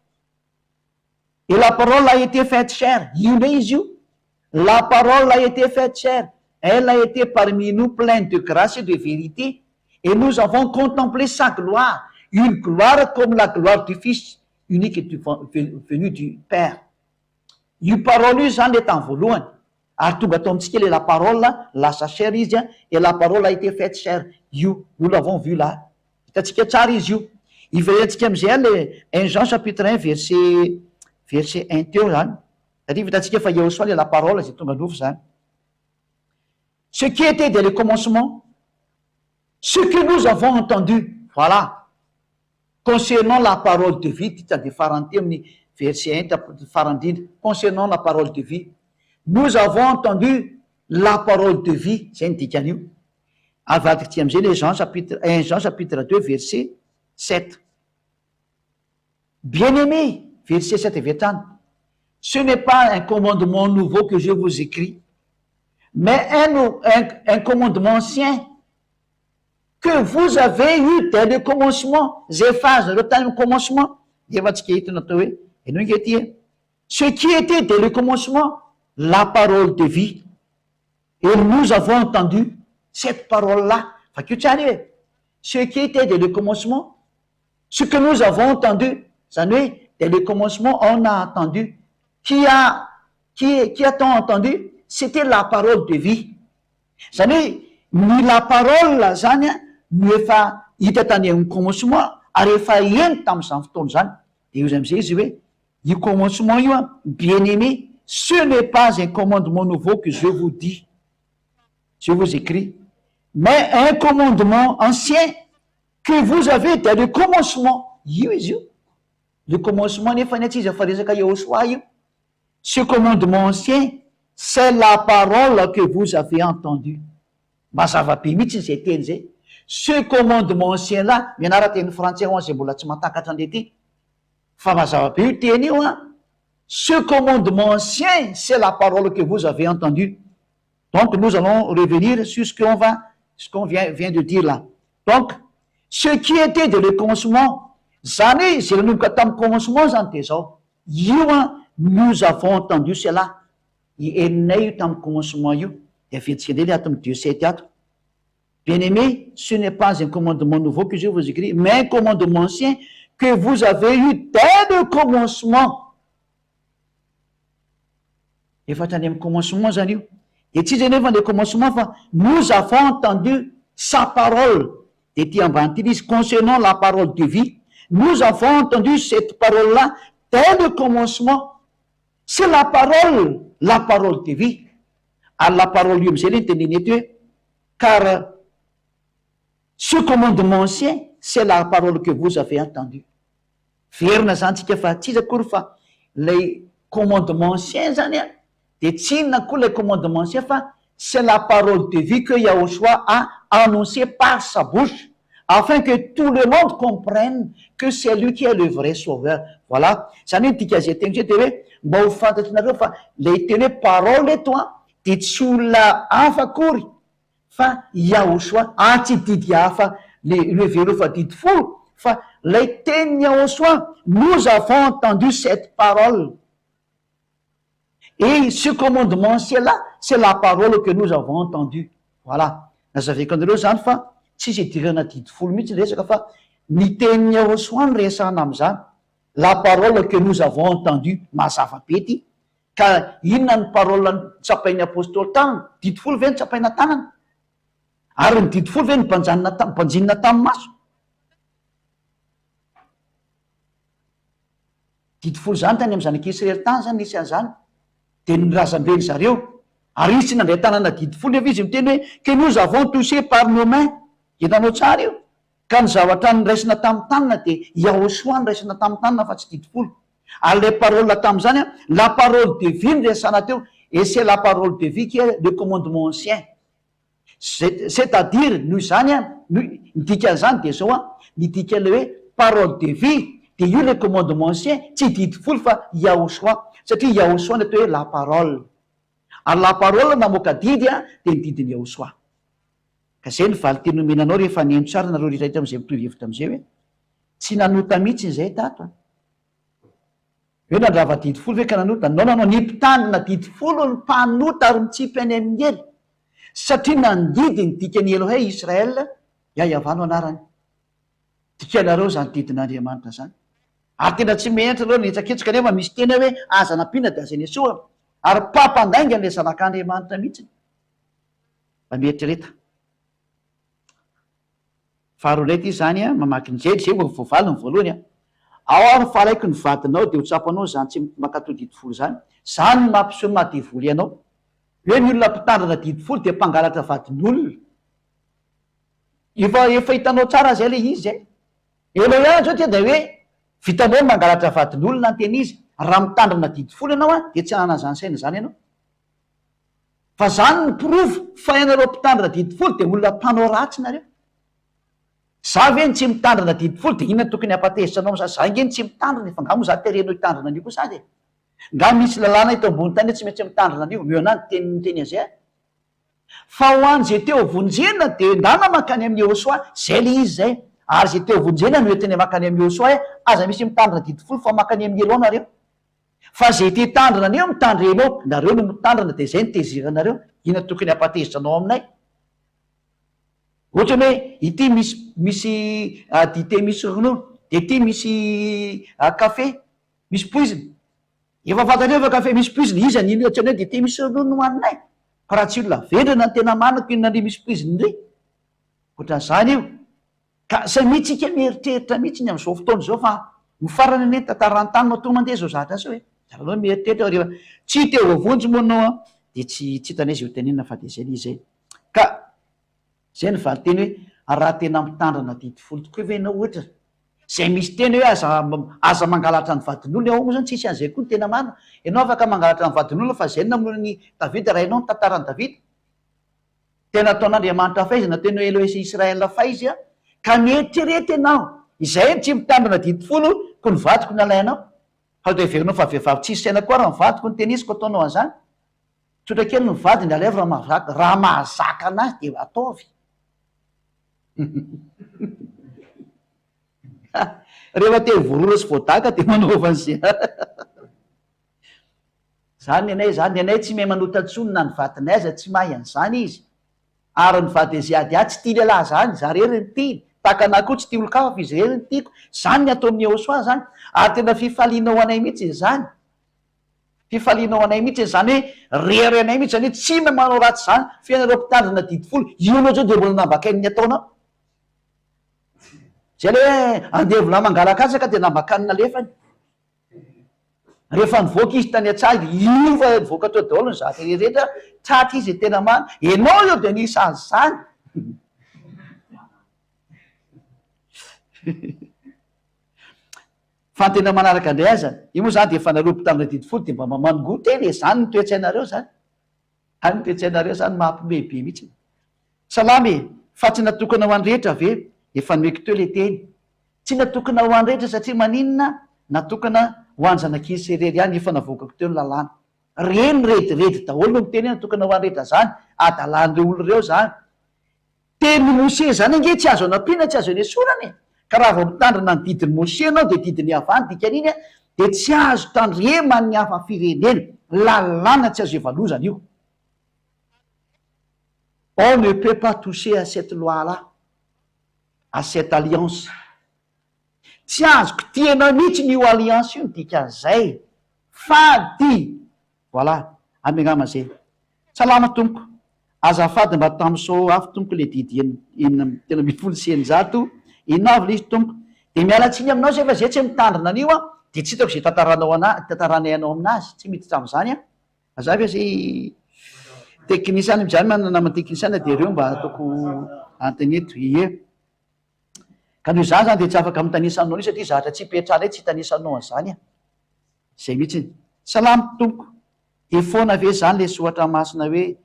A: Et la parole a été faite chair. Io indray izy io. La parole a été faite chair. Elle a été parmi nous pleine de grâce et de vérité. Et nous avons contemplé sa gloire. Une gloire comme la gloire du Fils unique et venu du Père. Io parole io zany le tamin'ny voalohany. Ary tonga tao amintsika le la parole lasa chair izy a, et la parole a été faite chair. Io, nous l'avons vu là. Hitantsika tsara izy io. Iverentsika amin'izay le 1 Jean chapitre 1 verset 1 teo zany. Satria hitantsika fa Yahoshuah le la parole zay tonga nofo zany. Ce qui était dès le commencement, ce que nous avons entendu, voilà. Concernant la parole de vie, ty de farany ty amin'ny verset 1 farany indrindra. Concernant la parole de vie, nous avons entendu la parole de vie, zay ny dikan'io. Avadika ty am'izay le Jean chapitre 1 Jean chapitre 2 verset 7. Bien-aimé, verset 7 avy hatrany. Ce n'est pas un commandement nouveau que je vous écris, mais un commandement ancien que vous avez eu dès le commencement. Zay phase reo tany amin'ny commencement. Efa tsika hita natao hoe eno nge ty e. Ce qui était dès le commencement, la parole de vie. Et nous avons entendu cette parole-là. Vakio tsara io e. Ce qui était dès le commencement, ce que nous avons entendu, zany hoe dès le commencement on a entendu. Qui a-t-on entendu? C'était la parole de vie. Zany hoe ny la parole zany a no efa hita tany amin'ny commencement ary efa eny tamin'izany fotoana zany. De io zay am'izay izy hoe io commencement io a, bien-aimé, ce n'est pas un commandement nouveau que je vous dis, je vous écris, mais un commandement ancien que vous avez dès le commencement. Io izy io. Le commencement nefa ny atsy izy fa resaka Yahoshua io. Ce commandement ancien, c'est la parole que vous avez entendue. Mazava be mihitsy zay teny zay. Ce commandement ancien là, mianara teny frantsay ho an'izay mbola tsy mahatakatra an'le ty. Fa mazava be io teny io a. Ce commandement ancien, c'est la parole que vous avez entendue. Donc nous allons revenir sur ce qu'on vient de dire là. Donc, ce qui était dès le commencement, zany hoe zay nanomboka tamin'ny commencement zany de zao. Io a, nous avons entendu cela. Ieninay io tamin'ny commencement io. De aventsika indray le ato amin'ny 2:7 ato. Bien-aimé, ce n'est pas un commandement nouveau que je vous écris, mais un commandement ancien que vous avez eu dès le commencement. Efa tany amin'ny commencement zany io. De tsy izy nefa le commencement fa nous avons entendu sa parole. De ty ambany ty izy concernant la parole de vie. Nous avons entendu cette parole-là dès le commencement. C'est la parole de vie. Ary la parole io am'izay le ny teneny eto hoe car ce commandement ancien, c'est la parole que vous avez entendue. Verina zany tsika fa tsy izy akory fa lay commencement zany a, le parole de vie. commandement ancien zany an, de tsy inona koa ilay commandement ancien fa c'est la parole de vie que Yahoshua a annoncé par sa bouche afin que tout le monde comprenne que c'est lui qui est le vrai sauveur. Voilà. Zany hoe ny dikan'izay teny izay dia hoe mba ho fantatrinareo fa ilay teny hoe parole eto an dia tsy olona hafa akory fa Yahoshua, ary tsy didy hafa le le fa didy folo fa lay tenin'i Yahoshua, nous avons entendu cette parole et ce commandement ciel là c'est la parole que nous avons entendu, voilà, nazavaiko anareo zany fa tsisy idirana didy folo mihitsy ny resaka fa ny tenin'i Yahoshua no resahana amin'izany, la parole que nous avons entendu, mazava be ty. Ka inona ny parole notsapain'ny apostoly tanana? Didy folo ve notsapaina tanana? Ary ny didy folo ve nobanjanina banjinina tamin'ny maso? Didy folo zany tany amin'ny zanak'i Israely tany zany nisy an'izany. Dia ny razamben-dry zareo. Ary izy tsy nandray tanana didy folo nefa izy miteny hoe que nous avons touché par nos mains. Hitanao tsara io? Ka ny zavatra noraisina tamin'ny tanana dia Yahoshua noraisina tamin'ny tanana fa tsy didy folo. Ary ilay parole tamin'izany an, la parole de vie no resahana teo, et c'est la parole de vie qui est le commandement ancien. C'est à dire, noho izany an, ny dikan'izany dia izao an, ny dikan'ilay hoe parole de vie dia io ilay commandement ancien, tsy didy folo fa Yahoshua, satria Yahoshua no atao hoe la parole. Ary la parole namoaka didy an, dia ny didin'i Yahoshua. Ka izay no valinteny omena anao rehefa niheno tsara nareo rehetra rehetra amin'izay mitovy hevitra amin'izay hoe tsy nanota mihitsy izay tato an! Hoe nandrava didy folo ve ka nanota? Non non non, ny mpitandrina didy folo no mpanota ary mitsipy any amin'ny helo satria nandidy ny dikan'i Elohey Israel, Yah-Yavah no anarany. Dikanareo izany didin'Andriamanitra izany. Ary tena tsy menatra nareo nihetsaketsaka nefa misy teny hoe aza nampiana dia aza nesohana. Ary mpampandainga ilay zanak'Andriamanitra mihitsy. Mba mieritrereta. Faharoa indray ity izany an, mamaky ny zay, zay vao voavaly ny voalohany an. Ao ary fa alaiko ny vadinao dia ho tsapanao izany tsy mankatò didy folo izany. Izany no mampiseho ny maha devoly anao. Hoe ny olona mpitandrina didy folo dia mpangalatra vadin'olona. Efa efa hitanao tsara zay ilay izy e. Ela ihany zao ity dia hoe vitanao ny mangalatra vadin'olona ny tena izy. Raha mitandrina didy folo ianao an, dia tsy hanana izany saina izany ianao. Fa zany no porofo fa ianareo mpitandrina didy folo dia olona mpanao ratsy nareo. Za ve no tsy mitandrina didy folo dia inona no tokony hampatezitra anao amzany? Za nge no tsy mitandrina e, fa nga moa za terenao hitandrina an'io koa sady e? Nga misy lalàna eto ambony tany hoe tsy maintsy mitandrina an'io? Omeo anah ny teny miteny an'izay a! Fa ho an'izay te ho vonjena dia ndana mankany amin'i Yehosua, zay le izy zay, ary izay te ho vonjena no entiny mankany amin'i Yehosua hoe aza misy mitandrina didy folo fa mankany amin'i Elon nareo. Fa zay te hitandrina anio mitandrema eo, nareo no mitandrina dia zay no teziranareo, inona tokony hampatezitra anao aminay? Ohatrany hoe ity misy misy dite misy ronono, dia ity misy kafe misy poizina, efa fantatreo fa kafe misy poizina, iza ny ohatrany hoe dite misy ronono no hohaninay? Fa raha tsy olona vendrana ny tena marina ko inona ndry misy poizina ndry? Ohatran'izany io. Ka samia tsika mieritreritra mihitsy ny amin'izao fotoana izao fa ny farany anie ny tantaran'ny tany matoa mandeha izao zavatra izao e! Zareo aloha mieritreritra fa rehefa tsy te voavonjy moa ianao an dia tsy tsy hitanay izay ho tenenina fa dia izay ilay izy e! Ka izay ny valinteny hoe raha tena mitandrina didy folo tokoa ve ianao ohatra izay misy teny hoe aza aza mangalatra ny vadin'olona ao moa izany tsisy an'izay koa ny tena marina ianao afaka mangalatra ny vadin'olona fa izay no namono an'i Davida raha ianao ny tantaran'i Davida Tena ataon'Andriamanitra faizina teny hoe Elohe sy Israel faizy a! Ka mieritrereta ianao, izay no tsy mitandrina didy folo ko ny vadiko no alainao? Fa dia heverinao fa vehivavy tsisy saina koa ary ny vadiko no tenisiko ataonao an'izany? Tsotra kely ny vadiny alaivo raha mahazaka, raha mahazaka anazy dia ataovy. Rehefa te ho voarora sy voadaka dia manaova an'izay. Zany ny anay zany, ny anay tsy mahay manota tsony na ny vadinay aza tsy mahay an'izany izy, ary ny vady aziady ahy tsy tia lehilahy zany, za rery no tiany, tahaka anah koa tsy tia olon-kafa fa izy irery no tiako, zany ny atao amin'ny Yehosua zany, ary tena fifaliana ho anay mihitsy izany, fifaliana ho anay mihitsy izany hoe reharehanay mihitsy zany hoe tsy mahay manao ratsy zany, fa ianareo mpitandrina didy folo, io aloha zao dia mbola nambakain'ny ataonao, zay le hoe andevo lahy mangalakatsaka dia nambakan'ny nalefany. Rehefa nivoaka izy tany an-tsaha dia io fa nivoaka teo daholo ny zavatra rehetra, tratra izy tena marina, enao io dia anisan'izany. Fa ny tena manaraka indray aza, io moa zany dia efa nareo mpitandrina didy folo dia mba mamangoa tena e, zany ny toe-tsainareo zany. Zany ny toe-tsainareo zany mampiomehy be mihitsy. Salama e! Fa tsy natokana ho an'ny rehetra ve? Efa nomeko teo le teny. Tsy natokana ho an'ny rehetra satria maninona? Natokana ho an'ny zanak'Isy irery ihany, efa navoakako teo ny lalàna. Reny rediredy daholo no miteny hoe natokana ho an'ny rehetra zany, adalan'ireo olona ireo zany. Tenin'i Mosesy izany ange tsy azo anampiana tsy azo anesorana e! Ka raha vao mitandrina ny didin'i Mosesy ianao dia didin'i Yavah ny dikan'iny an, dia tsy azo tandreman'ny hafa firenena, lalàna tsy azo evalozana io. On ne peut pas toucher à cette loi là, à cette alliance. Tsy azo kitihana mihitsy io alliance io ny dikan'izay. Fady! Voilà, ampy angamba zay. Salama tompoko. Azafady mba tamso avy tompoko le didy 636 inona avy le izy tompoko. De miala tsiny aminao zay fa zay tsy mitandrina an'io an, de tsy hitako zay tantaranao ana tantaranay anao aminazy, tsy miditra amzany an. Mazava ve zay teknisiana, zany manana namana teknisiana de reo mba ataoko antony eto, ie. Ka noho izany zany dia tsy afaka mitanisa anao an'io satria zavatra tsy ipetrahanay tsy hitanisanao an'izany an! Izay mihitsiny. Salama tompoko! Dia foana ve izany ilay soratra masina hoe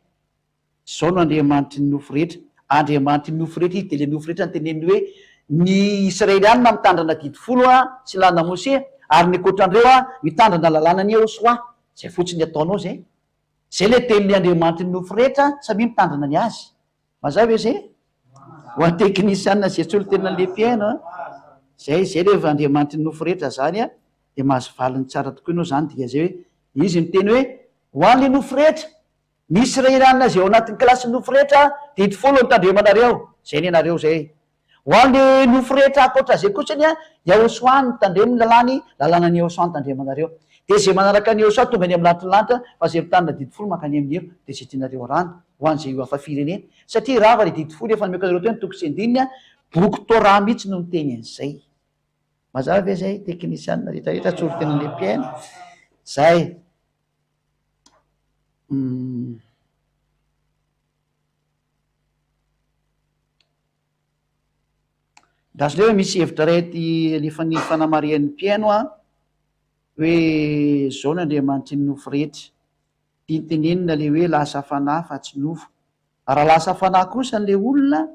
A: izao no Andriamanitry ny nofo rehetra? Andriamanitry ny nofo rehetra izy dia ilay nofo rehetra noteneniny hoe ny Israelianina mitandrina didy folo sy lalana Mosea ary ny ankoatran'ireo mitandrina lalanan'i Yehosoa. Izay fotsiny ataonao izay. Izay ilay tenin'ilay Andriamanitry ny nofo rehetra samia mitandrina ny azy. Mazava ve zay? Ho an'ny teknisiana izay solotenan'ny le mpihaino an, zay zay rehefa Andriamanitry ny nofo rehetra zany an, dia mahazo valiny tsara tokoa ianao zany dika zay hoe izy miteny hoe ho an'le nofo rehetra, ny Israelianina izay ao anatin'ny kilasin'ny nofo rehetra didy folo no tandremanareo, zay ny anareo zay. Ho an'le nofo rehetra ankoatra zay kosany an, Yahosoa no tandremo ny lalàny, lalànan'i Yahosoa no tandremanareo. Dia izay manaraka an'i Yahosoa tonga any amin'ny lanitry ny lanitra, fa izay mitandrina didy folo mankany amin'ny helo, dia izay tianareo arahana, ho an'izay io hafa firenena. Satria rava ilay didy folo efa nomeko anareo teo ny toko sy andininy an, boky Torah mihitsy no niteny an'izay. Mazava ve izay teknisianina rehetra rehetra, tsory tena le mpihaino? Zay. Hum. Andraso indray fa misy hevitra iray aty alefan'ny fanamarihan'ny mpihaino an, hoe zao ny Andriamanitry ny nofo rehetra. Tiany tenenina le hoe lasa fanahy fa tsy nofo. Raha lasa fanahy kosa le olona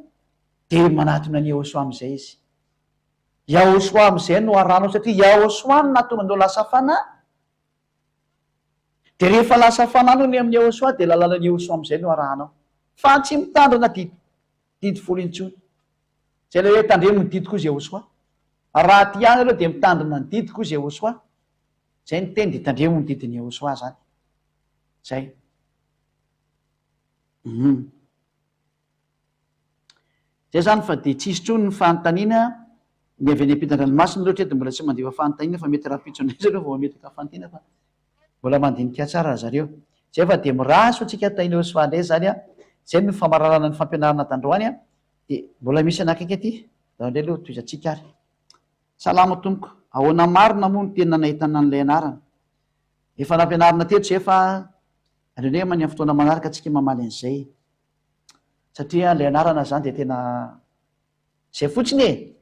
A: dia manatona an'i Yahoshuah amin'izay izy. Yahoshuah amin'izay no arahanao satria Yahoshuah no nahatonga anao lasa fanahy. Dia rehefa lasa fanahy anao ny amin'i Yahoshuah dia lalanan'i Yahoshuah amin'izay no arahanao. Fa tsy mitandrina didy didy folo intsony. Izay ilay hoe tandremo ny didiko hozy Yahoshuah. Raha tia ahy nareo dia mitandrina ny didiko hozy Yahoshuah. Izay ny teny dia tandremo ny didin'i Yahoshuah izany. Izay. Hum. Zay zany fa dia tsisy intsony ny fanontaniana, ny avy any ampitan-dranomasina aloha hatreto mbola tsy mandefa fanontaniana fa mety rahampitso indray zareo vao mametraka fanontaniana fa mbola mandinika tsara ry zareo. Zay fa dia mirary soa antsika tahin'i Yehosua indray zany an, zay no famaranana ny fampianarana tandroany an, dia mbola misy anakaiky aty, ndao indray aloha tohizantsika ary. Salama tompoko, ahoana marina moa no tena nahitana an'ilay anarana? Efa nampianarina teto zay fa aleo indray amin'ny fotoana manaraka tsika mamaly an'izay. Satria ilay anarana zany dia tena zay fotsiny e!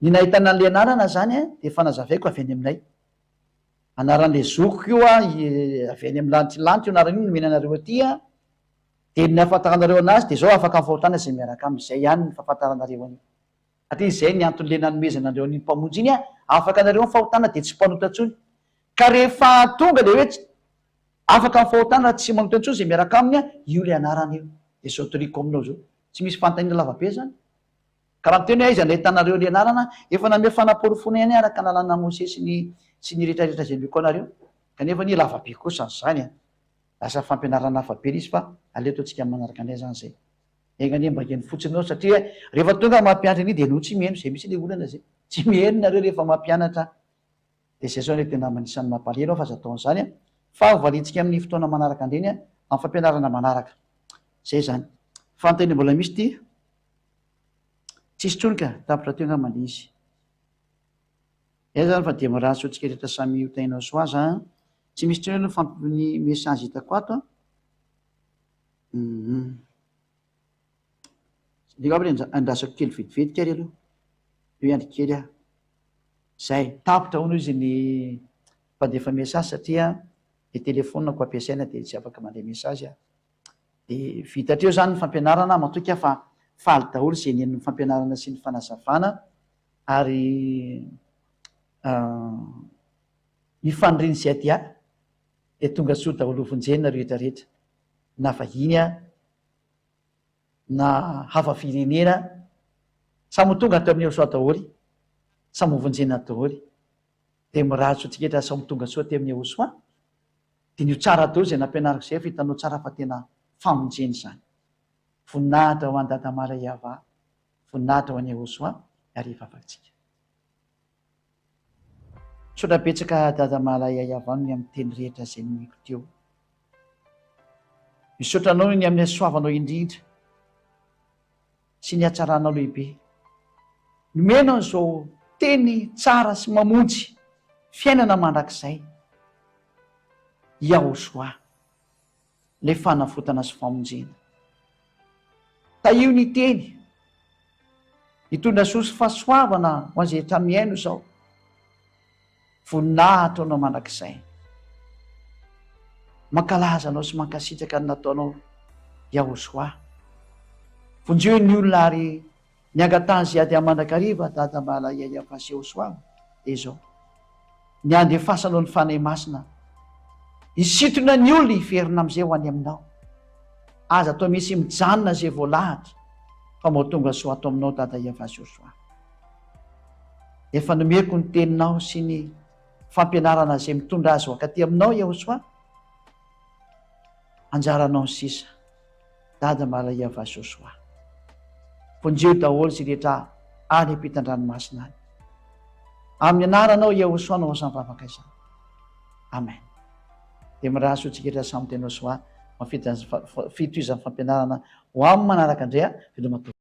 A: Ny nahitana an'ilay anarana zany an, dia efa nazavaiko avy any aminay. Anaran'ilay zokiko io an, avy any amin'ny lanitry lanitra io anarana io nomena anareo aty an, dia ny nahafantaranareo anazy dia zao afaka amin'ny fahotana izay miaraka aminy, izay ihany ny fahafantaranareo an'io. Satria izay ny anton'ilay nanomezana anareo an'iny Mpamonjy iny an, afaka anareo amin'ny fahotana dia tsy mpanota intsony. Ka rehefa tonga ilay hoe afaka amin'ny fahotana raha tsy manota intsony izay miaraka aminy an, io ilay anarana io. Dia izao toriko aminao izao. Tsy misy fanontaniana lava be izany. Ka raha miteny hoe aiza no ahitanareo ilay anarana, efa namehy fanaporofoana ihany araka ny lalàna Mosesy sy ny sy ny rehetra rehetra izay nomeko anareo. Kanefa anie lava be kosa izany an. Lasa fampianarana hafa be ilay izy fa aleo ataontsika amin'ny manaraka indray izany izay. Enga anie mba heno fotsiny ianao satria rehefa tonga mampianatra anie dia ianao tsy mihaino, izay mihitsy ilay olana izay. Tsy mihaino nareo rehefa mampianatra. Dia izay zao ilay tena anisan'ny mampalahelo aho fa aza atao an'izany an! Fa ho valiantsika amin'ny fotoana manaraka indreny an, amin'ny fampianarana manaraka. Izay izany. Fanontaniana mbola misy ity? Tsisy intsony ka, tapitra teo angamba ilay izy. Izay izany fa dia mirary soa antsika rehetra samy ho tahinao soa aza an! Tsy misy intsony aloha ny famp- ny message hitako ato an! Hum. Aleo angamba andrasako kely vetivety kary aloha. Eo hiandry kely aho. Zay, tapitra hono izy ny mpandefa message satria le telephone-ko ampiasaina dia tsy afaka mandray message aho. Dia vita hatreo izany ny fampianarana, matoky aho fa faly daholo izay nihaino ny fampianarana sy ny fanazavana ary ny fanirian'i Ziadia dia tonga soa daholo hovonjena ireo rehetra rehetra na vahiny na hafa firenena samy ho tonga ato amin'ny Yehosua daholo, samy ho vonjena daholo. Dia mirary soa antsika rehetra samy ho tonga soa aty amin'ny Yehosua. Diniho tsara daholo izay nampianariko izay fa hitanao tsara fa tena famonjena izany. Voninahitra ho an'i Dadamala Yavah, voninahitra ho an'i Yehosua ary hivavaka-tsika. Misaotra betsaka Dada Malaya Yavah ny amin'ny teny rehetra izay nomeko teo. Misaotra anao ny amin'ny hasoavanao indrindra sy ny hatsaranao lehibe. Nomenao izao teny tsara sy mamonjy fiainana mandrakizay. Yahoshua. Ilay fanavotana sy famonjena. Tahio ny teny. Hitondra soa sy fahasoavana ho an'izay rehetra mihaino izao. Voninahitra ho anao mandrakizay. Mankalaza anao sy mankasitraka ny nataonao Yahoshua. Vonjeo ny olona ary ny angatahany izay ady mandrakariva Dada Malaya Yavas Yahoshua dia izao. Ny handefasanao ny Fanahy Masina hisintona ny olona hiverina amin'izay ho any aminao. Aza atao misy mijanona izay voalahatra fa mao tonga soa ato aminao Dada Yavas Yahoshua. Efa nomeko ny teninao sy ny fampianarana izay mitondra azy ho ankaty aminao Yahoshua. Anjaranao ny sisa. Dada Malaya Vasosoa. Vonjeo daholo izay rehetra any ampitan-dranomasina any. Amin'ny anaranao Yahoshua no izany vavaka izany. Amen. Dia mirary soa antsika rehetra samy tena soa mafita fitohizan'ny fampianarana ho amin'ny manaraka indray a. Veloma tompoko.